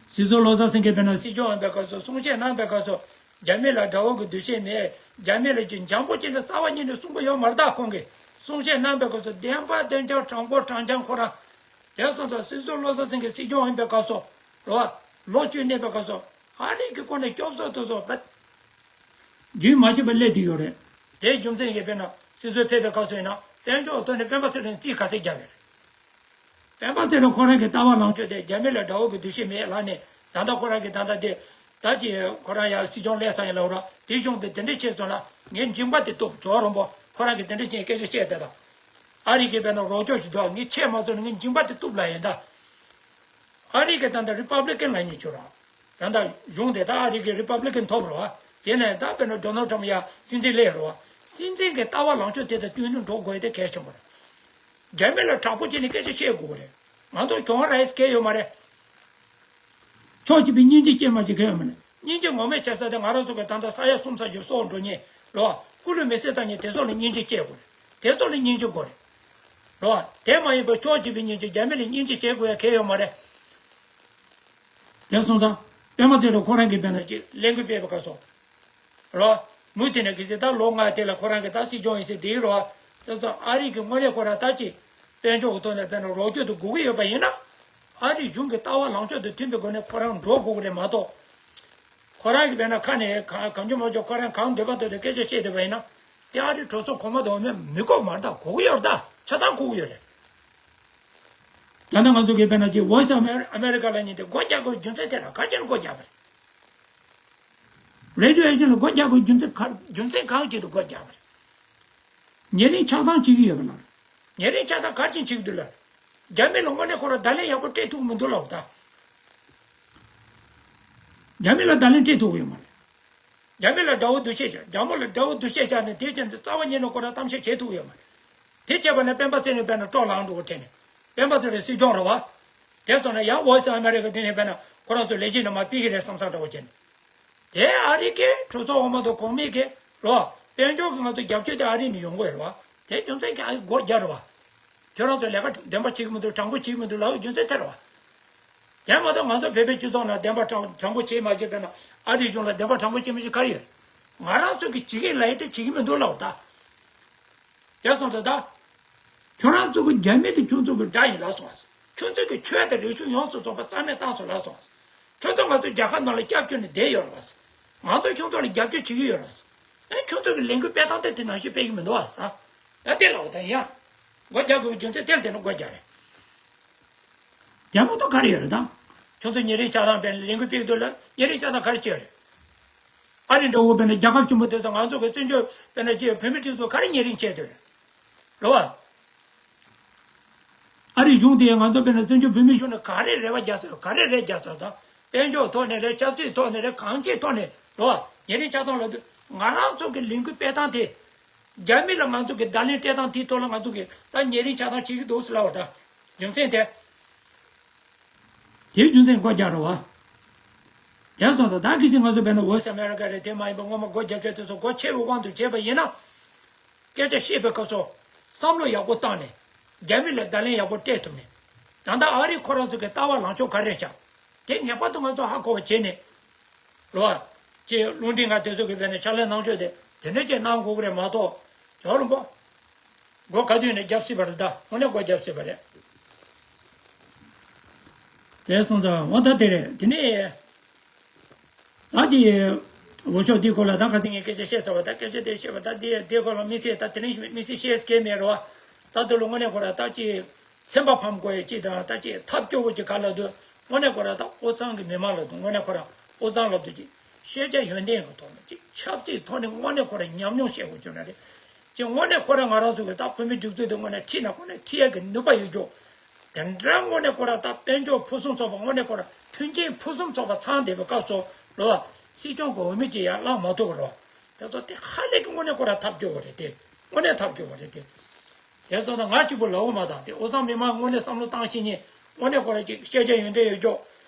སྲིད་ཟུར་བློ་བཟང་སེང་གེ་དཔེར་ན་སྲིད་སྐྱོང་ཡིན་པའི་སྐབས་སུ་གསུང་བཤད་གནང་པའི་སྐབས་སུ་རྒྱ་མི་ལ་དགྲ་བོ་གི་འདུ་ཤེས་མེད། རྒྱ་མི་ལ་ཅིག་འཇམ་པོ་ཅིག་ནས་རྩ་བ་ཉིད་ནས་གསུང་གི་ཡོད་མ་རེད་ད། ཁོང་གིས་གསུང་བཤད་གནང་པའི་སྐབས་སུ་བདེན་པ་བདེན་རྐྱང་དྲང་པོ་དྲང་རྐྱང་ཁོ་རང་། དེ་སོང་ཙང་སྲིད་ཟུར་བློ་བཟང་སེང་གེ་སྲིད་སྐྱོང་ཡིན་པའི་སྐབས་སུ་རེད་བ། ལོ་བཅུ་གནས་པའི་སྐབས་སུ་ཨ་རི་གི་ཁོ་ནས་སྐྱོབ་གསོ་དེ་ཚོ་རྦད་རྒྱུན་མ་ཆད་པར་སླེབས་བསྡད་ཡོད་རེད། དེའི་རྒྱུ་མཚན་གྱིས་དཔེར་ན་སྲིད་ཟུར་ཕེབས་པའི་སྐབས་སུ་ཡིན་ན་དཔལ་འབྱོར་ཐོག་ནས་སྤེན་པ་ཚེ་རིང་རྩིས་ག་ཚད་བརྒྱབ་ཡོད་རེད། སྤེན་པ་ཚེ་རིང་ཁོ་རང་གི་ལྟ་བ་ལངས་ཕྱོགས་དེ་རྒྱ་མི་ལ་དགྲ་བོ་གི་འདུ་ཤེས་མེད་ལབ་ནས་ད་ལྟ་ཁོ་རང་གི་ད་ལྟ་དེ་ད་ཅི་ཁོ་རང་ཡང་སྲིད་སྐྱོང་སླེབས་ཚར་ཡིན་ལབ་ར། དེ་གཞུང་དེ་དེ་འདྲ་བྱས་སོང་ན་ངའི་མཇིང་པ་དེ་གཏུབ་ཇོ་རོང་པོ་ཁོ་རང་གི་དེ་འདྲ་བྱས་སྐད་ཆ་བཤད་བསྡད་དང་། ཨ་རི་གི་དཔེར་ན་རོགས་སྐྱོར་ཞིག་འདུག་ངས་ཆད་མ་སོང་ན་ངའི་མཇིང་པ་དེ་གཏུབ་ལབ་ཡིན་ད། ཨ་རི་གི་ད་ལྟ་རི་པབ་ལི་ཀན་ལབ་མཁན་ཅིག་ཡོད་ར། ད་ལྟ་གཞུང་དེ་ད་ཨ་རི་གི་རི་པབ་ལི་ཀན་ཐོབ་རེད་བ། དེ་ནས་ད་དཔེར་ན་ཌོ་ནལ་ཊམ་ཡ་སྲིད་འཛིན་སླེབས་རེད་བ། སྲིད་འཛིན་གྱི་ལྟ་བ་ལངས་ཕྱོགས་དེ་དང་བསྟུན་ནས་འགྲོ་དགོས་དེ་གལ་ཆེན་པོ་རེད། རྒྱ་མི་ལ་དྲག་པོ་བྱས་ནས་སྐད་ཆ་བཤད་དགོས་རེད། ང་ཚོ་གྱོང་ར་ཡིས་གལ་ཡོད་མ་རེད། ཕྱོགས་གཅིག་པའི་སྙིང་རྗེ་སྐྱེས་མ་བྱེད་གལ་ཡོད་མ་རེད། སྙིང་རྗེ་ངོ་མས་བྱེད་ས་དེ་ང་རང་ཚོ་གི་ད་ལྟ་ས་ཡ་གསུམ་ས་ཅིག་སྲོག་འགྲོ་མཁན་རེད་བ། སྐུ་ལུས་མེ་སྲེག་བཏང་མཁན་དེ་ཚོ་ལ་སྙིང་རྗེ་སྐྱེ་དགོས་རེད། དེ་ཚོ་ལ་སྙིང་རྗེ་དགོས་རེད། རེད་བ། དེ་མ་ཡིན་པར་ཕྱོགས་གཅིག་པའི་སྙིང་རྗེ་རྒྱ་མི་ལ་སྙིང་རྗེ་བྱེད་དགོས་ཡ་གལ་ཡོད་མ་རེད། དེ་སོང་ཙང་། པད་མ་ཚེ་རིང་ཁོ་རང་གིས་དཔེར་ན་ཅིག་གླེང་གི་ཕེབས་པའི་སྐབས་སུ། རོ། མུ་མཐུད་ནས་གལ་སྲིད་ད་ལོ་ལྔ་དེ་ལ་ཁོ་རང་གི་ད་སྲིད་སྐྱོང་ཡིན་ཟེར་དེའི་རོ། དེ་ཚོ་ཨ་རི་གི་དངོས་གནས་ཁོ་རང་ད་ཅིག་དཔལ་འབྱོར་གི་ཐོག་ནས་དཔེར་ན་རོགས་སྐྱོར་དུ་དགོས་ཀྱི་ཡོད་པ་ཡིན་ན། ཨ་རི་གཞུང་གི་ལྟ་བ་ལངས་ཕྱོགས་དང་མཐུན་པའི་སྒོ་ནས་ཁོ་རང་འགྲོ་དགོས་ཀྱི་རེད་མ་གཏོགས། ཁོ་རང་གི་དཔེར་ན་ཁ་ནས་གང་གང་བྱུང་མང་བྱུང་ཁོ་རང་གང་འདོད་པ་འདོད་དེ་སྐད་ཆ་བཤད་བསྡད་པ་ཡིན་ན། དེ་ཨ་རིའི་གྲོས་ཚོགས་གོང་མ་དང་འོག་མས་མི་དགོས་མ་རེད་ད། གོ་གི་ཡོད་རེད་ད། ཆ་ཚང་གོ་གི་ཡོད་རེད། ད་ལྟ་ང་ཚོ་གི་དཔེར་ན་ཅིག་Voice of America ལབ་མཁན་དེ་སྒོ་རྒྱག་དགོས་རྒྱུ་མཚན་དེ་ལ་ག་རེ་བྱས་ནས་སྒོ་རྒྱག་པ་རེད། Radio Asia ལ་སྒོ་རྒྱག་དགོས་རྒྱུ་མཚན་ག་རྒྱུ་མཚན་གང་ཅིག་ཏུ་སྒོ་རྒྱག་པ་རེད། ཉེ་རིང་ཆགས་སྡང་བྱེད་ཀྱི་ཡོད་པ་ལ། ཉེ་རིང་ཆགས་སྡང་ག་རེ་བྱེད་ཀྱི་འདུག་ལ། རྒྱ་མི་ལ་དངོས་གནས་ཁོ་རང་བརྡ་ལན་ཡག་པོ་སྤྲད་ཐུབ་ཀྱི་མི་འདུག་ལབ་ད། རྒྱ་མི་ལ་བརྡ་ལན་སྤྲད་ཐུབ་ཀྱི་ཡོད་མ་རེད། རྒྱ་མི་ལ་དགྲ་བོ་འདུ་ཤེས་བྱ། རྒྱ་མོ་ལ་དགྲ་བོ་འདུ་ཤེས་བྱ་ནས་དེ་ཅན་དུ་རྩ་བ་ཉིད་ནས་ཁོ་རང་གཏམ་བཤད་བྱེད་ཐུབ་ཀྱི་ཡོད་མ་རེད། དེ་བྱས་པ་ནས་སྤེན་པ་ཚེ་རིང་དཔེར་ན་སྤྲོ་ལངས་འགྲོ་གི་དྲན་ནས། སྤེན་པ་ཚེ་རིང་སྲིད་སྐྱོང་རེད་བ། དེ་སོང་ན་ཡང་Voice of America དེ་ནས་དཔེར་ན་ཁོ་རང་ཚོ་ལས་བྱེད་རྣམས་མ་ཕུད་ཀྱི་རེད་བསམ་བསམ་འདྲ་བོ་བྱས་ནས། དེ་ཨ་རི་གི་གྲོས་ཚོགས་འོག་མ་དང་གོང་མའི་གི་ལོ། དཔལ་འབྱོར་གྱི་ང་ཚོ་རྒྱབ་སྐྱོར་དེ་ཨ་རི་ནས་ཡོང་གི་རེད་བ། དེ་རྒྱུ་མཚན་གྱིས་ཨ་རི་སྒོ་རྒྱག་རེད་བ། ཁྱོད་རང་ཚོ་ལས་ཀ་བདེན་པ་བྱེད་ཀྱི་མི་འདུག་དྲང་པོ་བྱེད་ཀྱི་མི་འདུག་ལབ་རྒྱུ་མཚན་དེ་རེད་བ། དེ་མ་གཏོགས་ང་ཚོ་བོད་པའི་སྤྱི་ཚོགས་ནང་བདེན་པ་དྲང་དྲང་པོ་བྱེད་མ་བྱེད་དཔེར་ན་ཨ་རིའི་གཞུང་ལ་བདེན་པ་དྲང་པོ་བྱེད་མི་བྱེད་ག་རེ་ཡོད། ང་རང་ཚོ་གི་བྱེད་ཀྱི་ལབ་ཡས་དེ་བྱེད་ཀྱི་མི་འདུག་ལབ་ད། དེ་སོང་ཙང་ད། ཁྱོད་རང་ཚོ་གི་རྒྱ་མི་དེ་ཁྱོད་ཚོ་གི་དགྲ་ཡིན་ལབ་སོང་བ། ཁྱོད་ཚོ་གི་ཆོས་དང་རིག་གཞུང་ཡོངས་སུ་རྫོགས་པ་རྩ་མེད་བཏང་སོང་ལབ་སོང་བ། ཁྱོད་ཚོ་ང་ཚོ་རྒྱལ་ཁབ་ནང་ལ་སྐྱབས་བཅོལ་ནས་བསྡད་ཡོད་རེད་བ། ང་ཚོ་ཁྱོད་ཚོ་ལ་རྒྱབ་སྐྱོར་བྱེད་ཀྱི་ཡོད་རེད་བ། ཨེ་ཁྱོད་ཚོ་གི་ལས་འགུལ་སྤེལ་སྟངས་དེ་དེ་ནང་བཞིན་སྤེལ་གྱི་མི་འདུག་བ་ས། ཨ་དེ་ལབ་དང་ཡ། སྒོ་རྒྱག་དགོས་རྒྱུ་མཚན་དེ་ལ་བརྟེན་ནས་སྒོ་རྒྱག་རེད། དེ་མ་གཏོགས་ག་རེ་ཡོད་རེད་ད། ཁྱོད་ཚོ་ཉེ་རིང་ཆགས་སྡང་སྤེལ་ནས་ལས་འགུལ་སྤེལ་གྱི་འདུག་ལ་ཉེ་རིང་ཆགས་སྡང་ག་རེ་བྱས་རེད། ཨ་རི་འདྲ་བོ་དཔེར་ན་རྒྱལ་ཁབ་ཆེན་པོ་དེ་ཚོ་ང་ཚོ་གི་བཙན་བྱོལ་དཔེར་ན་ཅིག་བོད་མི་སྒྲིག་འཛུགས་ག་རེ་ཉེ་རིང་བྱས་འདུག་རེད། རེད་བ། ཨ་རི་གཞུང་དེ་ང་ཚོ་དཔེར་ན་བཙན་བྱོལ་བོད་མི་གཞུང་ནས་ག་རེ་རེ་བ་རྒྱག་སོང་ག་རེ་རེ་རྒྱག་སོང་དང་དཔལ་འབྱོར་ཐོག་ནས་རེད། ཆབ་སྲིད་ཐོག་ནས་རེད། གང་ཅིའི་ཐོག་ནས་རེད་བ། ཉེ་རིང་ཆགས་སྡང་ལབ་དུས་ང་རང་ཚོ་གི་ལས་འགུལ་སྤེལ་སྟངས་དེ། རྒྱ་མི་ལ་ང་ཚོ་གི་བརྡ་ལན་སྤྲད་སྟངས་དེའི་ཐོག་ལ་ང་ཚོ་གི་ད་ཉེ་རིང་ཆགས་སྡང་བྱེད་ཀྱི་འདུག་ཟེར་ལབ་པ་དང་། རྒྱུ་མཚན་དེ། དེའི་རྒྱུ་མཚན་སྒོ་རྒྱག་རེད་བ། དེ་སོང་ཙང་ད་གལ་སྲིད་ང་ཚོ་དཔེར་ན་Voice America རེད། དེ་མ་ཡིན་པ་སྔོན་མ་སྒོ་རྒྱབ་ཆོག་དེ་ཚོ་སྒོ་ཕྱེ་བའི་དབང་དུ་བྱས་པ་ཡིན་ན། སྐད་ཆ་བཤད་པའི་སྐབས་སུ། བསམ་བློ་ཡག་པོ་བཏང་ནས། རྒྱ་མི་ལ་བརྡ་ལན་ཡག་པོ་སྤྲད་ཐུབ་ནས། ད་ལྟ་ཨ་རི་ཁོ་རང་ཚོ་གི་ལྟ་བ་ལངས་ཕྱོགས་ག་རེ་བྱ། དེ་ངེས་པར་དུ་ང་ཚོ་ཧ་གོ་བ་བྱས་ནས། རེད་བ། ཅེས་རླུང་འཕྲིན་ཁང་དེ་ཚོ་གི་བས་ནས་ཕྱག་ལས་གནང་ཕྱོགས་དེ་དེ་འདྲ་ཅིག་གནང་དགོས་ཀྱི་རེད་མ་གཏོགས། ཇོ་རིན་པོ། སྒོ་ག་དུས་ནས་རྒྱབ་སྲིད་པ་རེད་ད། དངོས་གནས་སྒོ་རྒྱབ་སྲིད་པ་རེད། དེ་སོང་ཙང་འོ་ད་དེ་རེད། དེ་ནས་ད་ཅི་འོས་ཤོག་འདིའི་སྐོར་ལ་ད་ཁ་སང་ངས་སྐད་ཆ་བཤད་ཚར་བ། ད་སྐད་ཆ་དེ་བཤད་པ་ད་དེ་དེའི་སྐོར་ལ་དམིགས་བསལ་ད་དེ་རིང་དམིགས་བསལ་བཤད་སྐལ་མེད་རེད་བ། ད་དེ་ལ་དངོས་གནས་ཁོ་ར་ད་ཅི་སེམས་པ་ཕམ་དགོས་ཡ་ཅིག་དང་ད་ཅི་ཐབས་སྐྱོ་བོ་ཅིག་ག་ལ་འདུག་དངོས་གནས་ཁོ་ར་ད་དབུས་གཙང་གི་མི་མང་ལ་འདུག་དངོས་གནས་ཁོ་ར་དབུས་གཙང་ལ་འདུག་ཅིག་ཤེས་བྱ་ཡོན་ཏན་གྱི་ཐོག་ནས་ཅིག་ཆབ་སྲིད་ཐོག་ནས་དངོས་གནས་ཁོ་ར་ཉམས་མྱོང་བཤད་དགོས་བྱུང་ན་རེད། ཅིག་དངོས་གནས་ཁོ་ར་ང་རང་ཚོ་གི་ད་བོད་མི་སྒྲིག་འཛུགས་དེ་དངོས་གནས་ཁྲིད་ན་ཁོ་ནས་ཁྲིད་ཡ་གི་ནུས་པ་ཡོད་རྒྱུ། དེ་འདྲ་དངོས་གནས་ཁོ་ར་ད་དཔལ་འབྱོར་ཕུན་སུམ་ཚོགས་པ་དངོས་གནས་ཁོ་ར་མཐུན་རྐྱེན་ཕུན་སུམ་ཚོགས་པ་ཚང་བསྡད་པའི་སྐབས་སུ་རེད་བ། སྲིད་སྐྱོང་གི་འོས་མི་ཅིག་ཡང་བླངས་མ་ཐུབ་པ་རེད་བ། དེ་ཚོ་དེ་ཧ་ལས་ཀྱི་དངོས་གནས་ཁོ་ར་ཐབས་སྐྱོ་བ་རེད་དེ། དངོས་གནས་ཐབས་སྐྱོ་བ་རེད་དེ། དེ་སོང་ན་ང་གཅིག་པུ་ལབ་དགོས་མ་ཐག་དེ་དབུས་གཙང་མི་མང་དངོས་གནས་བསམ་བློ་བཏང་ཤེས་མཁན་དངོས་གནས་ཁོ་ར་ཅིག་ཤེས་བྱ་ཡོན་ཏན་ཡོད་ཀྱོག་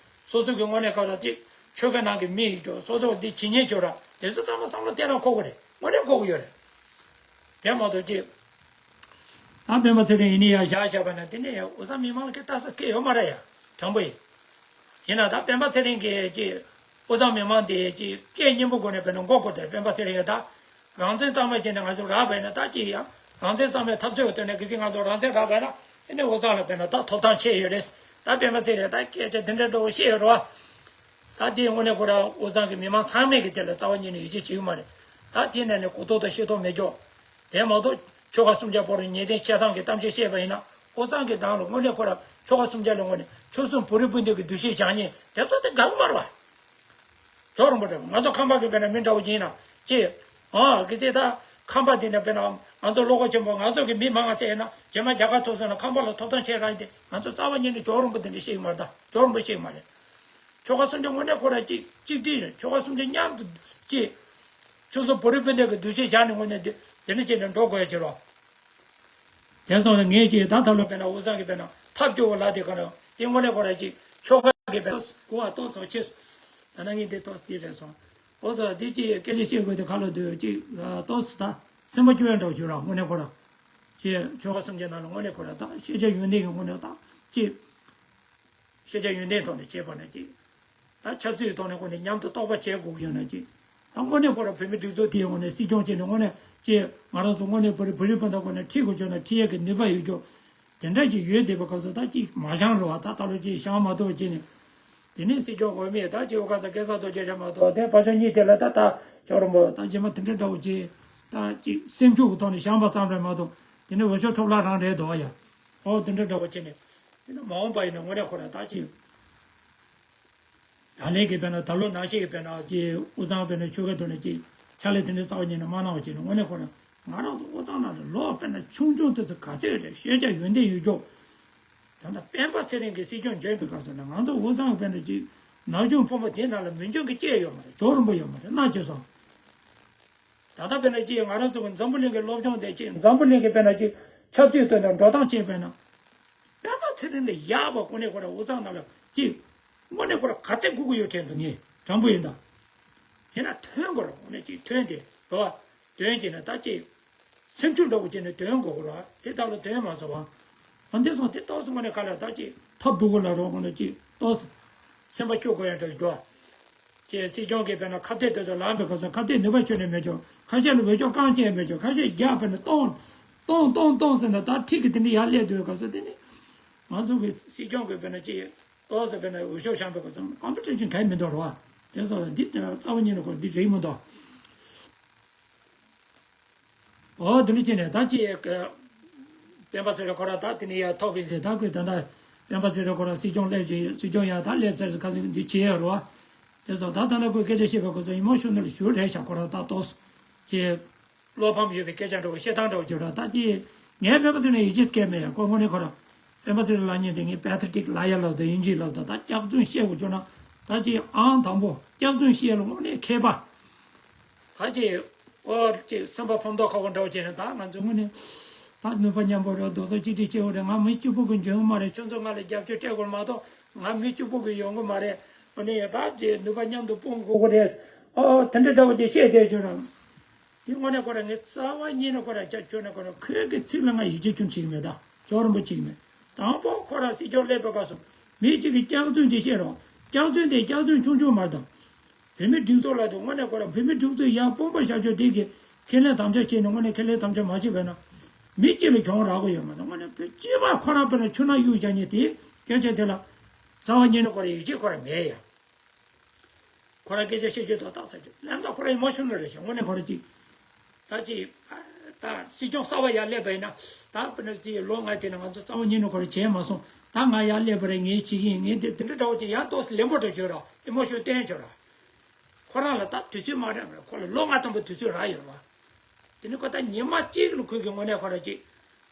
སོ་སོ་གི་དངོས་གནས་ཁོ་ར་ཅིག་ཆོལ་ཁ་ནང་གི་མི་ཡོད་ཀྱོག་སོ་སོ་འདི་བྱེད་མཁན་ཀྱོག་ར་དེ་ཚོ་ཚང་མ་བསམ་བློ་བཏང་ན་ཁོ་གི་རེད། དངོས་གནས་ཁོ་གི་ཡོད་རེད། དེ་མ་གཏོགས་ཅིག་ད་སྤེན་པ་ཚེ་རིང་ཡིན་ནི་ཡ་བཞག་བཞག་པ་ན་དེ་ནས་དབུས་གཙང་མི་མང་ལ་ཁྱེད་ལྟ་ས་སྐད་ཡོད་མ་རེད་ཡ། དྲང་པོ་ཡིན། ཡིན་ན་ད་སྤེན་པ་ཚེ་རིང་གིས་ཅིག་དབུས་གཙང་མི་མང་དེ་ཅིག་སྐད་སྙན་པོ་སྒོ་ནས་དཔེར་ན་མགོ་སྐོར་ཏེ་སྤེན་པ་ཚེ་རིང་གིས་ད་རང་བཙན་གཙང་མ་བྱས་ནས་ང་ཚོ་རག་པ་ཡིན་ན་ད་ཅིག་ཡང་རང་བཙན་གཙང་མའི་འཐབ་རྩོད་ཀྱི་ཐོག་ནས་གལ་སྲིད་ང་ཚོ་རང་བཙན་རག་པ་ཡིན་ན་དེ་ནས་དབུས་གཙང་ལ་དཔེར་ན་ད་ཐོབ་ཐང་ཆེ་ཡོད་རེད། ད་སྤེན་པ་ཚེ་རིང་ད་སྐད་ཆ་དེ་འདྲ་འདྲ་བོ་བཤད་ཡོད་རེད་བ། ད་དེའི་དངོས་གནས་ཁོ་རང་དབུས་གཙང་གི་མི་མང་ཚང་མས་ཀྱི་དེ་ལ་རྩ་བ་ཉིད་ནས་ཡིད་ཆེས་བྱེད་ཀྱི་མ་རེད། ད་དེའི་ནང་ནས་གོ་རྟོགས་དང་ཤེས་རྟོགས་མེད་ཀྱོག་དེ་མ་གཏོགས་ཆོལ་ཁ་གསུམ་ཆ་བར་ལ་ཉེས་དོན་ཆེ་ཐང་གི་གཏམ་བཤད་བཤད་པ་ཡིན་ན་དབུས་གཙང་གི་སྒང་ལ་དངོས་གནས་ཁོ་རང་ཆོལ་ཁ་གསུམ་ཆ་ལ་དངོས་གནས་ཆོལ་གསུམ་བོད་རིགས་སྤུན་ཟླ་གི་འདུ་ཤེས་བཞག་མཁན་དེ་ཚོ་དེ་དགའ་གི་མ་རེད་བ། ཇོ་རིན་པོ་ཆེ་ང་ཚོ་ཁམས་པ་གི་དཔེར་ན་མི་འདྲ་བོ་ཅིག་ཡིན་ན་ཅི། ཨང་གི་ཚེ་ད་ཁམས་པ་དེ་ནས་དཔེར་ན་ང་ཚོ་བློ་ཁོག་ཆེན་པོ་ང་ཚོ་གི་མི་མང་ང་ཟེར་ན་རྗེས་མ་རྒྱ་གར་ཚོགས་སོང་ན་ཁམས་པ་ལ་ཐོབ་ཐང་ཆེ་རང་ཡིན་ཏེ་ང་ཚོ་རྩ་བ་ཉིད་ནས་ཇོ་རིན་པོ་དེ་འདྲ་བཤད་གི་མ་རེད་ད། ཇོ་རིན་པོ་བཤད་གི་མ་རེད། ཆོལ་ཁ་གསུམ་ཆ་དངོས་གནས་ཁོ་རང་གཅིག་གཅིག་སྒྲིལ་རེད། ཆོལ་ཁ་གསུམ་ཆ་མཉམ་དུ་གཅིག་ཆོལ་གསུམ་བོད་རིགས་སྤུན་ཟླ་གི་འདུ་ཤེས་བཞག་ནས་དངོས་གནས་འདི་འདི་འདྲ་བྱས་ནས་འགྲོ་དགོས་ཡ་ཕྱིར་རོ། དེ་སོང་ཙང་ངས་ཅིག་ད་ཐབས་ལ་དཔེར་ན་དབུས་གཙང་གི་དཔེར་ན་ཐབས་སྐྱོ་བོ་ལ་དེ་ག་རེ་དེ་དངོས་གནས་ཁོ་རང་ཅིག་ཆོལ་ཁ་གི་དཔེར་ན་གོ་བ་ཏོག་ཙམ་ཆེ་སོང་། ད་ནང་གི་འདི་ཏོག་ཙམ་འདི་རེད་སོང་། འོ་ཙང་འདི་ཅིག་སྐད་ཆ་བཤད་དགོས་དེ་ག་ལ་འདུག་ཅིག་ཏོག་ཙམ་ད་སེམས་པ་སྐྱོ་ཡ་འདྲ་བོ་ཞིག་ར་དངོས་གནས་ཁོ་རང་ཅིག་ཆོལ་ཁ་གསུམ་ཆ་ནང་ལ་དངོས་གནས་ཁོ་རང་ད་ཤེས་བྱ་ཡོན་ཏན་གྱི་དངོས་གནས་ད་ཅིག་ཤེས་བྱ་ཡོན་ཏན་ཐོག་ནས་བྱས་པ་ན་ཅིག་ད་ཆབ་སྲིད་ཀྱི་ཐོག་ནས་དངོས་གནས་མཉམ་དུ་རྟོག་པ་བྱེད་དགོས་ཀྱི་ཡོད་ན་ཅིག་ད་དངོས་གནས་ཁོ་རང་བོད་མི་སྒྲིག་འཛུགས་དེའི་ངོས་ནས་སྲིད་སྐྱོང་བྱས་ནས་དངོས་གནས་ཅིག་ང་རང་ཚོ་དངོས་གནས་བོད་རིགས་བོད་རིགས་སྤུན་ཟླ་ཁོ་ནས་ཁྲིད་དགོས་བྱུང་ན་ཁྲིད་ཡས་ཀྱི་ནུས་པ་ཡོད་རྒྱུ་དེ་འདྲ་ཅིག་ཡོད་བསྡད་པའི་སྐབས་སུ་ད་ཅིག་མ་བཞེངས་རོགས་ད་ད་ལོ་ཅིག་བཞེངས་མ་ཐུབ་པ་བྱས་ནས་ དེ་ནས་སྲིད་སྐྱོང་འོས་མི་ད་ཅིག་འོ་ག་ས་སྐལ་བཟང་རྡོ་རྗེ་རེད་མ་གཏོགས། དེ་བ་ཤོ་གཉིས་དེ་ལ་ད་ད་ཅོག་རོང་པོ་ད་རྗེས་མ་དེ་འདྲ་འདྲ་བོ་ཅིག་ད་ཅིག་སེམས་ཤུགས་ཀྱི་ཐོག་ནས་བཞེངས་པ་ཙམ་རེད་མ་གཏོགས། དེ་ནས་འོས་ཤོག་འཕྲོ་བརླག་རང་རེད་འདུག་ཡ། ཨོ་དེ་འདྲ་འདྲ་བོ་བྱས་ནས། དེ་ནས་མ་འོངས་པ་ཡིན་ན་དངོས་གནས་ཁོ་རང་ད་ཅིག་ད་ལན་གྱི་དཔེར་ན་ད་ལོ་ནང་བཞིན་གྱི་དཔེར་ན་ཅིག་དབུས་གཙང་དཔེར་ན་ཆོལ་ཁའི་ཐོག་ནས་ཅིག་ཕྱག་ལས་དེ་འདྲའི་རྩ་བ་ཉིད་ནས་མ་གནང་བ་བྱས་ནས། དངོས་གནས་ཁོ་རང་ང་རང་ཚོ་དབུས་གཙང་ནང་ལ་ལོ་དཔེར་ན་ཆུང་ཆུང་དེ་ཚོ་ག་ཚོད་རེད། ཤེས་བྱ་ཡོན་ཏན་ཡོད་ཀྱོག་ད་ལྟ་སྤེན་པ་ཚེ་རིང་གིས་སྲིད་སྐྱོང་བྱས་པའི་སྐབས་སུ་ནས་ང་ཚོ་དབུས་གཙང་དཔེར་ན་ཅིག་ན་གཞོན་ཕོ་མོ་དེ་ནང་ལ་མི་འཇོན་གྱི་ཅི་ཡོད་མ་རེད། ཅོག་རོང་པོ་ཡོད་མ་རེད། མནའ་བཅོལ་སོང་། ད་ལྟ་དཔེར་ན་ཅིག་ང་རང་ཚོ་གི་འཛམ་བུ་གླིང་གི་སློབ་སྦྱོང་དེ་ཅིག་འཛམ་བུ་གླིང་གི་དཔེར་ན་ཅིག་ཆབ་སྲིད་དོན་དང་འགྲོ་སྟངས་བྱས་པས་ན། སྤེན་པ་ཚེ་རིང་ལས་ཡག་པ་དངོས་གནས་ཁོ་རང་དབུས་གཙང་ནང་ལ་ཅིག་དངོས་གནས་ཁོ་རང་ག་ཚད་སྒུག་གི་ཡོད་དྲན་འདུག་ངས་དྲང་པོ་ཡིན་ད། ཡིན་ན་ཐོན་དགོས་རེད། དངོས་གནས་ཅིག་ཐོན་ཏེ་འགྲོ་བ། དོན་བྱས་ན་ད་ཅིག་སེམས་ཤུགས་འདྲ་བོ་བྱས་ནས་དོན་དགོས་ཀྱི་རེད། དེ་ལྟ་ལ་དོན་མ་སོང་བ། ཨ་འདི་སོང་དེ་ཏོག་ཙམ་དངོས་གནས་ག་ལ་ད་ཅིག་ཐབས་སྡུག་གི་ལ་རོགས་དངོས་གནས་ཅིག་ཏོག་ཙམ་སེམས་པ་སྐྱོ་དགོས་ཡ་འདྲ་ཞིག་འདུག་ཅེས་སྲིད་སྐྱོང་གིས་དཔེར་ན་ཁ་གཏད་དེ་ཚོ་ལངས་པའི་སྐབས་སུ་ཁ་གཏད་ནུས་པ་ཁྱོན་ནས་མེད་ཀྱང་། ཁ་ཤས་ལ་འོས་ཤོག་རྐང་བཅད་མེད་ཀྱང་། ཁ་ཤས་རྒྱག་དཔེར་ན་གཏོང་གཏོང་གཏོང་གཏོང་ཟེར་ན་ད་ཁྲིག་གི་དེ་ནི་ཡར་སླེབས་དུས་སྐབས་སུ་དེ་ནི་ང་ཚོ་གི་སྲིད་སྐྱོང་གིས་དཔེར་ན་ཅིག་ཏོག་ཙམ་དཔེར་ན་འོས་ཤོག་བཞེངས་པའི་སྐབས་སུ་ཀོམ་པི་ཊི་ཤན་གང་ཡང་མི་འདུག་རེད་བ། དེ་སོགས་འདི་རྩ་བ་ཉིད་ནས་ཁོ་འདི་རེད་མི་འདུག་འོ་དེ་འདྲ་བྱས་ནས་ད་ཅི་སྤེན་པ་ཚེ་རིང་ཁོ་རང་ད་དེ་ནས་ཡར་ཐོབ་པ་ཡིན་ཟེར། ད་ཁོས་ད་ལྟ་སྤེན་པ་ཚེ་རིང་ཁོ་རང་སྲིད་སྐྱོང་སླེབས་ཀྱི་ཡོད། སྲིད་སྐྱོང་ཡར་ད་སླེབས་ཚར་ཟེར་ཁ་སང་འདི་བྱས་ཡོད་རེད་བ། དེ་སོགས་ད་ད་ལྟ་ཁོས་སྐད་ཆ་བཤད་པའི་སྐབས་སུ་ཡིན་མོ་ཤུ་ནོར་ཞུ་རེད་ཤག་ཁོ་རང་ད་ཏོག་ཙམ་ཅིག་བློ་ཕམ་ཡོད་པའི་སྐད་ཆ་འདྲ་བོ་བཤད་སྟངས་འདྲ་བོ་བརྗོད་ར། ད་ཅི་ངས་སྤེན་པ་ཚེ་རིང་ཡིད་ཆེས་སྐྱེས་མེད་ཡ། ཁོ་དངོས་གནས་ཁོ་རང་སྤེན་པ་ཚེ་རིང་ལབ་མཁན་དེ་ངས་པེ་ཐེ་ཊིག་ལབ་ཡ་ལབ་དང་ཨིན་ཇི་ལབ་དང་། ད་སྐྱག་རྫུན་བཤད་དགོས་བྱུང་ན་ད་ཅི་ཨང་དང་པོ་སྐྱག་རྫུན་བཤད་ལ་དངོས་གནས་མཁས་པ། ད་ཅི་ཨོ་ཅི་སེམས་པ་ཕམ་མདོག་ཁ་པོ་འདྲ་བོ་བྱས་ནས། ད་ང་ཚོ་དངོས་གནས་ད་ནུས་པ་མཉམ་པོ་རེད། རྡོག་རྩ་གཅིག་སྒྲིལ་བྱེད་དགོས་རེད། ང་མི་གཅིག་པུ་གིས་འཇོན་གི་མ་རེད། ཁྱོད་ཚོ་ང་ལ་རྒྱབ་སྐྱོར་སྤྲད་དགོས་མ་གཏོགས་ང་མི་གཅིག་པུ་གིས་ཡོང་གི་མ་རེད། དངོས་གནས་ད་ཅི་ནུས་པ་མཉམ་དུ་སྤུངས་དགོས་ཀྱི་རེད། ཨོ་དེ་འདྲ་འདྲ་བོ་ཅིག་བཤད་བསྡད་བྱུང་ར། དེ་དངོས་གནས་ཁོ་རང་ངས་རྩ་བ་ཉིད་ནས་ཁོ་རང་ཅག་ཁྱོད་ནས་ཁོ་རང་ཁོའི་གི་ཚིག་ལ་ང་ཡིད་ཆེས་ཅུང་བྱེད་ཀྱི་མེད། ད་ཅོག་རོང་པོ་བྱེད་ཀྱི་མེད། དང་པོ་ཁོ་རང་སྲིད་སྐྱོང་སླེབས་པའི་སྐབས་སུ་མི་གཅིག་གིས་སྐྱག་རྫུན་ཅིག་བཤད་རོགས། སྐྱག་རྫུན་དེ་སྐྱག་རྫུན་ཆུང་ཆུང་མ་རེད་དམ། བོད་མི་སྒྲིག་འཛུགས་ལ་དུ་དངོས་གནས་ཁོ་རང་བོད་མི་སྒྲིག་འཛུགས་ཡར་དཔུང་པ་བཞག་ཆོག་དེ་གི་ཁས་ལེན་དམ་བཅའ་བྱས་ནས་དངོས་གནས་ཁས་ལེན་དམ་བཅའ་མ་བྱས་པ་ན་མི་གཅིག་ལ་གྱོང་རག་གི་ཡོད་མ་རེད། དངོས་གནས་བོད་སྤྱི་པ་ཁོ་རང་དཔེར་ན་ཆུ་ནང་གཡུག་བཞག་མཁན་དེ་སྐད་ཆ་དེ་ལ་རྩ་བ་ཉིད་ནས་ཁོ་རང་ཡིད་ཆེས་ཁོ་རང་མེད་ཡ། ཁོ་རང་སྐད་ཆ་བཤད་རྒྱུ་དང་རྟགས་ས་རྒྱུ་ལན་ད་ཁོ་རང་ཡིན་མ་ཤོར་ནི་རེད་ཤག་དངོས་གནས་ཁོ་རང་ཅིག་ད་ཅིག་ད་སྲིད་སྐྱོང་གསར་པ་ཡར་སླེབས་པ་ཡིན་ན། ད་དཔེར་ན་ཅིག་ལོ་ལྔ་དེ་ནས་ང་ཚོ་རྩ་བ་ཉིད་ནས་ཁོ་རང་བྱས་མ་སོང་། ད་ང་ཡར་སླེབས་པ་རེད། ངས་བྱེད་ཀྱི་ཡིན། ངས་དེ་དེ་འདྲ་འདྲ་བོ་ཅིག་ཡང་ཏོག་ཙམ་ལེན་པོ་འདྲ་བྱོས་ར། ཡིན་མ་ཤོར་བསྟན་བྱོས་ར། ཁོ་རང་ལ་ད་དུས་ཚོད་མ་རན་པ་རེད། ཁོ་ལ་ལོ་ལྔ་ཐམ་པ་དུས་ཚོད་རག་ཡོད་རེད་བ། དེ་ནི་ཁོ་ད་ཉི་མ་གཅིག་ལ་ཁོས་ཀྱི་དངོས་གནས་ཁོ་རང་ཅིག་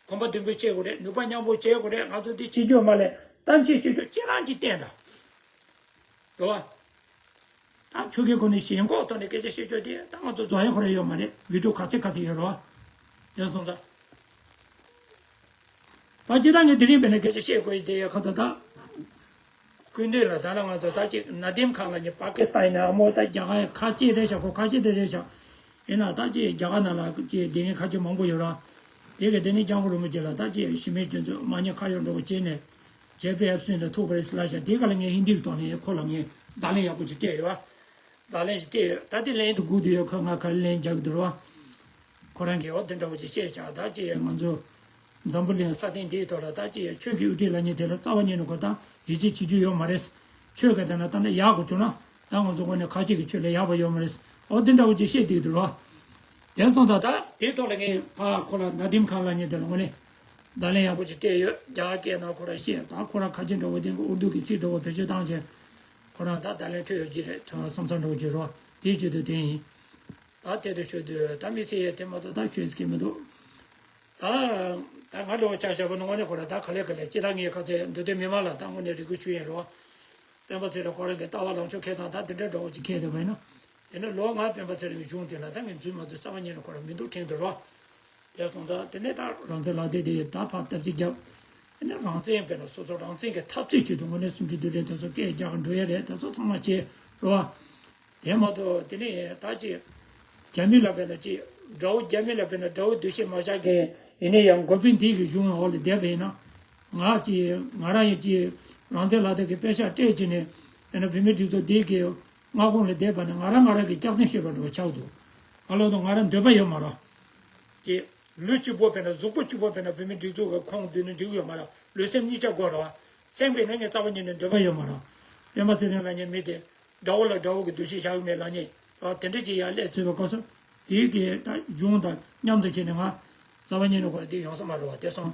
གོམ་པ་མདུན་སྤོས་བྱེད་དགོས་རེད། ནུས་པ་མཉམ་སྤུངས་བྱེད་དགོས་རེད། ང་ཚོ་འདི་བྱེད་རྒྱུ་མ་ལས་གཏམ་བཤད་བྱེད་རྒྱུ་ཅི་རང་ཅིག་བསྟན་དང་། རེད་བ། ད་ཆོལ་ཁའི་སྒོ་ནས་ཞེན་ཁོག་ཐོག་ནས་སྐད་ཆ་བཤད་ཆོག་དེ་ད་ང་ཚོ་རྫོགས་ཡ་ཁོ་ར་ཡོད་མ་རེད། བི་ཌིའོ་ག་ཚད་ག་ཚད་ཡོད་རེད་བ། དེ་སོང་ཙང་། ད་ཅི་ད་ངས་དེ་རིང་བས་ན་སྐད་ཆ་བཤད་དགོས་ཡི་དེ་ཡ་ཁ་ཚ་ད། སྐུ་མདུན་ལ་ད་ལ་ང་ཚོ་ད་ཅིག་ན་དིམ་ཁང་ལ་ཉེ་པ་ཀི་སི་ཐན་ཡིན་ན་མོ་ད་རྒྱ་གར་ཁ་ཆེ་རེད་ཤག་ཁོ་ཁ་ཆེ་དེ་རེད་ཤག་ཡིན་ན་ད་ཅིག་རྒྱ་གར་ནང་ལ་ཅིག་དེ་ངས་ཁ་ཆེ་མང་པོ་ཡོད་ར། དེ་ག་དེ་ནས་སྐྱབས་མགོན་རིན་པོ་ཆེ་ལ་ད་ཅིག་ཞི་མིའི་སྤྱི་ཚོགས་མ་ཉེས་ཁ་གཡོག་འགྲོ་བ་བྱས་ནས། ཇེ་པི་ཨེཕ་སུ་ལ་ཐུག་པ་རེད་ཟེར་ལབ་ཤག་དེ་ག་ལ་ངས་ཧིན་དི་གི་ཐོག་ནས་ཁོ་ལ་ངས་བརྡ་ལན་ཡག་པོ་ཅིག་སྤྲད་ཡོད་བ། བརྡ་ལན་ཞིག་སྤྲད་ཡོད། ད་དེ་ལན་དུ་སྒུག་དུ་ཡོད། ཁོ་ང་ག་ལན་རྒྱག་གི་འདུག་ར་བ། ཁོ་རང་གིས་འོ་དེ་འདྲ་བོ་ཅིག་བཤད་ཤག་ད་ཅི་ང་ཚོ་འཛམ་བུ་གླིང་ས་སྟེང་འདིའི་ཐོག་ལ་ད་ཅི་ཆོས་ཀྱི་དབུ་ཁྲིད་ལབ་མཁན་དེ་ལ་རྩ་བ་ཉིད་ནས་ཁོ་ད་ཡིད་ཆེས་བྱེད་རྒྱུ་ཡོད་མ་རེད། ཆོས་ག་དེ་ན་ད་ནི་ཡག་པོ་བྱུང་ན་ད་ང་ཚོ་ངོས་ནས་ཁ་ཆེ་གི་ཆོས་ལས་ཡག་པ་ཡོད་མ་རེད། འོ་དེ་འདྲ་བོ་ཅིག་བཤད་བསྡད་འདུག་ར་བ། དེ་སོང་ཙང་ད་དེའི་ཐོག་ལ་ངས་ཕ་ཁོ་ལ་ན་དིམ་ཁང་ལབ་མཁན་དེ་ལ་དངོས་གནས་བརྡ་ལན་ཡག་པོ་ཅིག་སྤྲད་ཡོད། རྒྱ་གར་སྐད་ནང་ཁོ་ར་བཤད། ད་ཁོ་ར་ཁ་ཆེ་འདྲ་བོ་དེ་གི་ཨུར་དུ་གི་ཚིག་འདྲ་བོ་བེད་སྤྱོད་བཏང་བྱས། ཁོ་རང་ད་བརྡ་ལན་འཕྲོད་ཡོད་ཀྱི་རེད། ཁྲ་བསམ་བསམ་འདྲ་བོ་ཅིག་རོ། དེའི་ཆེད་དུ་དེ་ཡིན། ད་དེ་དུ་ཤོད་དུས་ད་མི་སེ་ཡས་དེ་མ་གཏོགས་ད་ཤོད་སྐྱེ་མི་འདུག་ད་ད་ང་འདྲ་བོ་ཆ་བཞག་པ་ནི་དངོས་གནས་ཁོ་ར་ད་ག་ལེ་ག་ལེ་ཅི་ད་ངས་ཁ་ཚེ་འདུལ་སྡེ་མི་མང་ལ་ད་དངོས་གནས་རེ་སྐུལ་ཞུ་ཡིན་རོ། སྤེན་པ་ཚེ་རིང་ཁོ་རང་གི་ལྟ་བ་ལངས་ཕྱོགས་ཁྱེད་དང་ད་དེ་འདྲ་འདྲ་བོ་ཅིག་ཁྱེད་དེ་བས་ན། དེ་ནས་ལོ་ལྔ་སྤེན་པ་ཚེ་རིང་གཞུང་དེ་ལ་ད་ངས་རྫུན་མ་རྫུན་རྩ་བ་ཉིད་ནས་ཁོ་རང་མི་འདུག་དྲན་འདུག་རོ། དེ་སོང་ཙང་དེ་ནས་ད་རང་བཙན་ལག་དེབ་དེ་ད་ཕར་བརྡབ་གསིག་བརྒྱབ། དེ་ནས་རང་བཙན་དཔེར་ན་སོ་སོ་རང་བཙན་གྱི་འཐབ་རྩོད་བྱེད་དུས་དངོས་གནས་སུམ་ཅུ་བདུན་ལས་དེ་ཚོ་སྐད་རྒྱག་གི་འགྲོ་ཡ་རེད། དེ་ཚོ་ཚང་མ་བྱེད་རོ། དེ་མ་གཏོགས་དེ་ནས་ད་ཅི་རྒྱ་མི་ལ་དཔེར་ན་ཅི་དགྲ་བོ་རྒྱ་མི་ལ་དཔེར་ན་དགྲ་བོ་འདུ་ཤེས་མ་བཞག་མཁན་ཡིན་ནའི་ཡང་འགོ་དཔོན་དེ་གི་གཞུང་འོག་ལ་བསྡད་པ་ཡིན་ན། ང་ཅི་ང་རང་ཡང་ཅི་རང་བཙན་ལག་དེབ་ཀྱི་པེ་ཤག་སྤྲད་ཅི་ནས་དཔེར་ན་བོད་མི་སྒྲིག་འཛུགས་དེ་གི་མངའ་ཁོངས་ལ་བསྡད་པ་ན་ང་རང་ང་རང་གི་སྐྱག་རྫུན་བཤད་པ་འདྲ་བོ་ཆགས་འདུག་ག་ལོ་དང་ང་རང་འདོད་པ་ཡོད་མ་རེད། ཀྱི། ལུས་གཅིག་པོ་དཔེར་ན་གཟུགས་པོ་གཅིག་པོ་དཔེར་ན་བོད་མི་སྒྲིག་འཛུགས་ཀྱི་ཁོངས་བསྡུས་ན་འགྲིག་ཡོད་མ་རེད། ལུས་སེམས་གཉིས་ཆ་དགོས་རེད་བ། སེམས་པའི་ནང་ངས་རྩ་བ་ཉིད་ནས་འདོད་པ་ཡོད་མ་རེད། སྤེན་པ་ཚེ་རིང་ལབ་མཁན་མི་དེ་དགྲ་བོ་ལ་དགྲ་བོ་གི་འདུ་ཤེས་བཞག་གི་མེད་ལབ་མཁན་རེད་བ། དེ་འདྲ་ཅིག་ཡར་སླེབས་ཚུལ་བའི་སྐབས་སུ་དེའི་གི་ད་གཞུང་དང་མཉམ་དུ་བྱས་ནས་ང་རྩ་བ་ཉིད་ནས་ཁོ་ར་དེ་ཡོང་ས་མ་རེད་བ། དེ་སོང་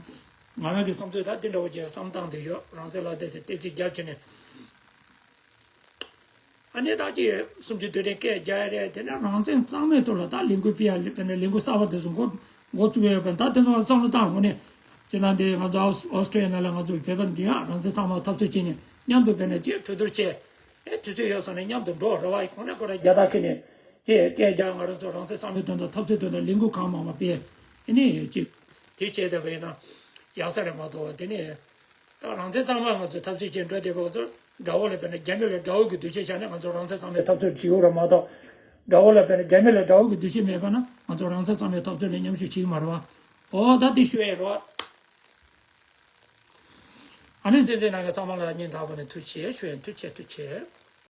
ང་རང་གི་བསམ་ཚུལ་ད་འདི་འདྲ་བོ་ཅིག་བསམ་སྟངས་དེ་ཡོད། རང་བཙན་ལག་དེབ་དེ་ལྟེབ་ཅིག་རྒྱབ་བྱས་ནས། ཨ་ནི་ད་ཅི་གསུམ་བཅུའི་དུས་དྲན་སྐད་རྒྱག་ཡ་རེད། དེ་ནས་རང་བཙན་གཙང་མའི་ཐོག་ལ་ད་ལས་འགུལ་སྤེལ་ཡ་ལས་དཔེར་ན་ལས་འགུལ་གསར་པ་དེ་ཚོ་འགོ་འགོ་བཙུགས་ཡོད་པས། ད་དེ་ཚོ་ལ་བསམ་བློ་བཏང་། དངོས་གནས་ཅི་ལ་འདི་ང་ཚོ་ཨོ་སི་ཨོ་སི་ཀྲི་ཡ་ནང་ལ་ང་ཚོ་བོད་པ་འདི་ཡང་རང་བཙན་གཙང་མ་འཐབ་རྩོད་བྱས་ནས་མཉམ་དུ་དཔེར་ན་ཅི་གྲོས་བསྡུར་བྱས། ཨེ་དུས་ཚོད་ཡོལ་སོང་ནས་མཉམ་དུ་འགྲོ་རེད་བ། ཁོང་ནས་ཁོ་ར་རྒྱ་སྟག་ཁྱེར་ནས་ཅི་སྐད་རྒྱག་ང་རང་ཚོ་རང་བཙན་གཙང་མའི་དོན་དང་འཐབ་རྩོད་དོན་དང་ལས་འགུལ་གང་མང་མང་སྤེལ། ཨེ་ནི་ཅི་དེ་བྱས་བསྡད་པ་ཡིན་ན་ཡག་ས་རེད་མ་གཏོགས། དེ་ནས། ད་རང་བཙན་གཙང་མ་ང་ཚོས་འཐབ་རྩོད་བྱེད་འགྲོ་བསྡད་པ་ང་ཚོ་དགྲ་བོ་ལ་དཔེར་ན་རྒྱ་མི་ལ་དགྲ་བོ་གི་འདུ་ཤེས་བཞག་ནས་ང་ཚོ་རང་བཙན་གཙང་མའི་འཐབ་རྩོད་བྱེད་ཡོད་རེད་མ་གཏོགས། དགྲ་བོ་ལ་དཔེར་ན་རྒྱ་མི་ལ་དགྲ་བོ་གི་འདུ་ཤེས་མེད་པ་ན་ང་ཚོ་རང་བཙན་གཙང་མའི་འཐབ་རྩོད་ལ་མཉམ་ཞུགས་བྱེད་ཀྱི་མ་རེད་བ། འོ་ད་དེ་ཞུ་ཡས་རེད་བ། ཨ་ནི་གསན་གཟིགས་གནང་མཁན་ཚང་མ་ལ་སྙིང་ཐག་པ་ནས་ཐུགས་རྗེ་ཆེ་ཞུ་ཡིན། ཐུགས་རྗེ་ཆེ། ཐུགས་རྗེ་ཆེ།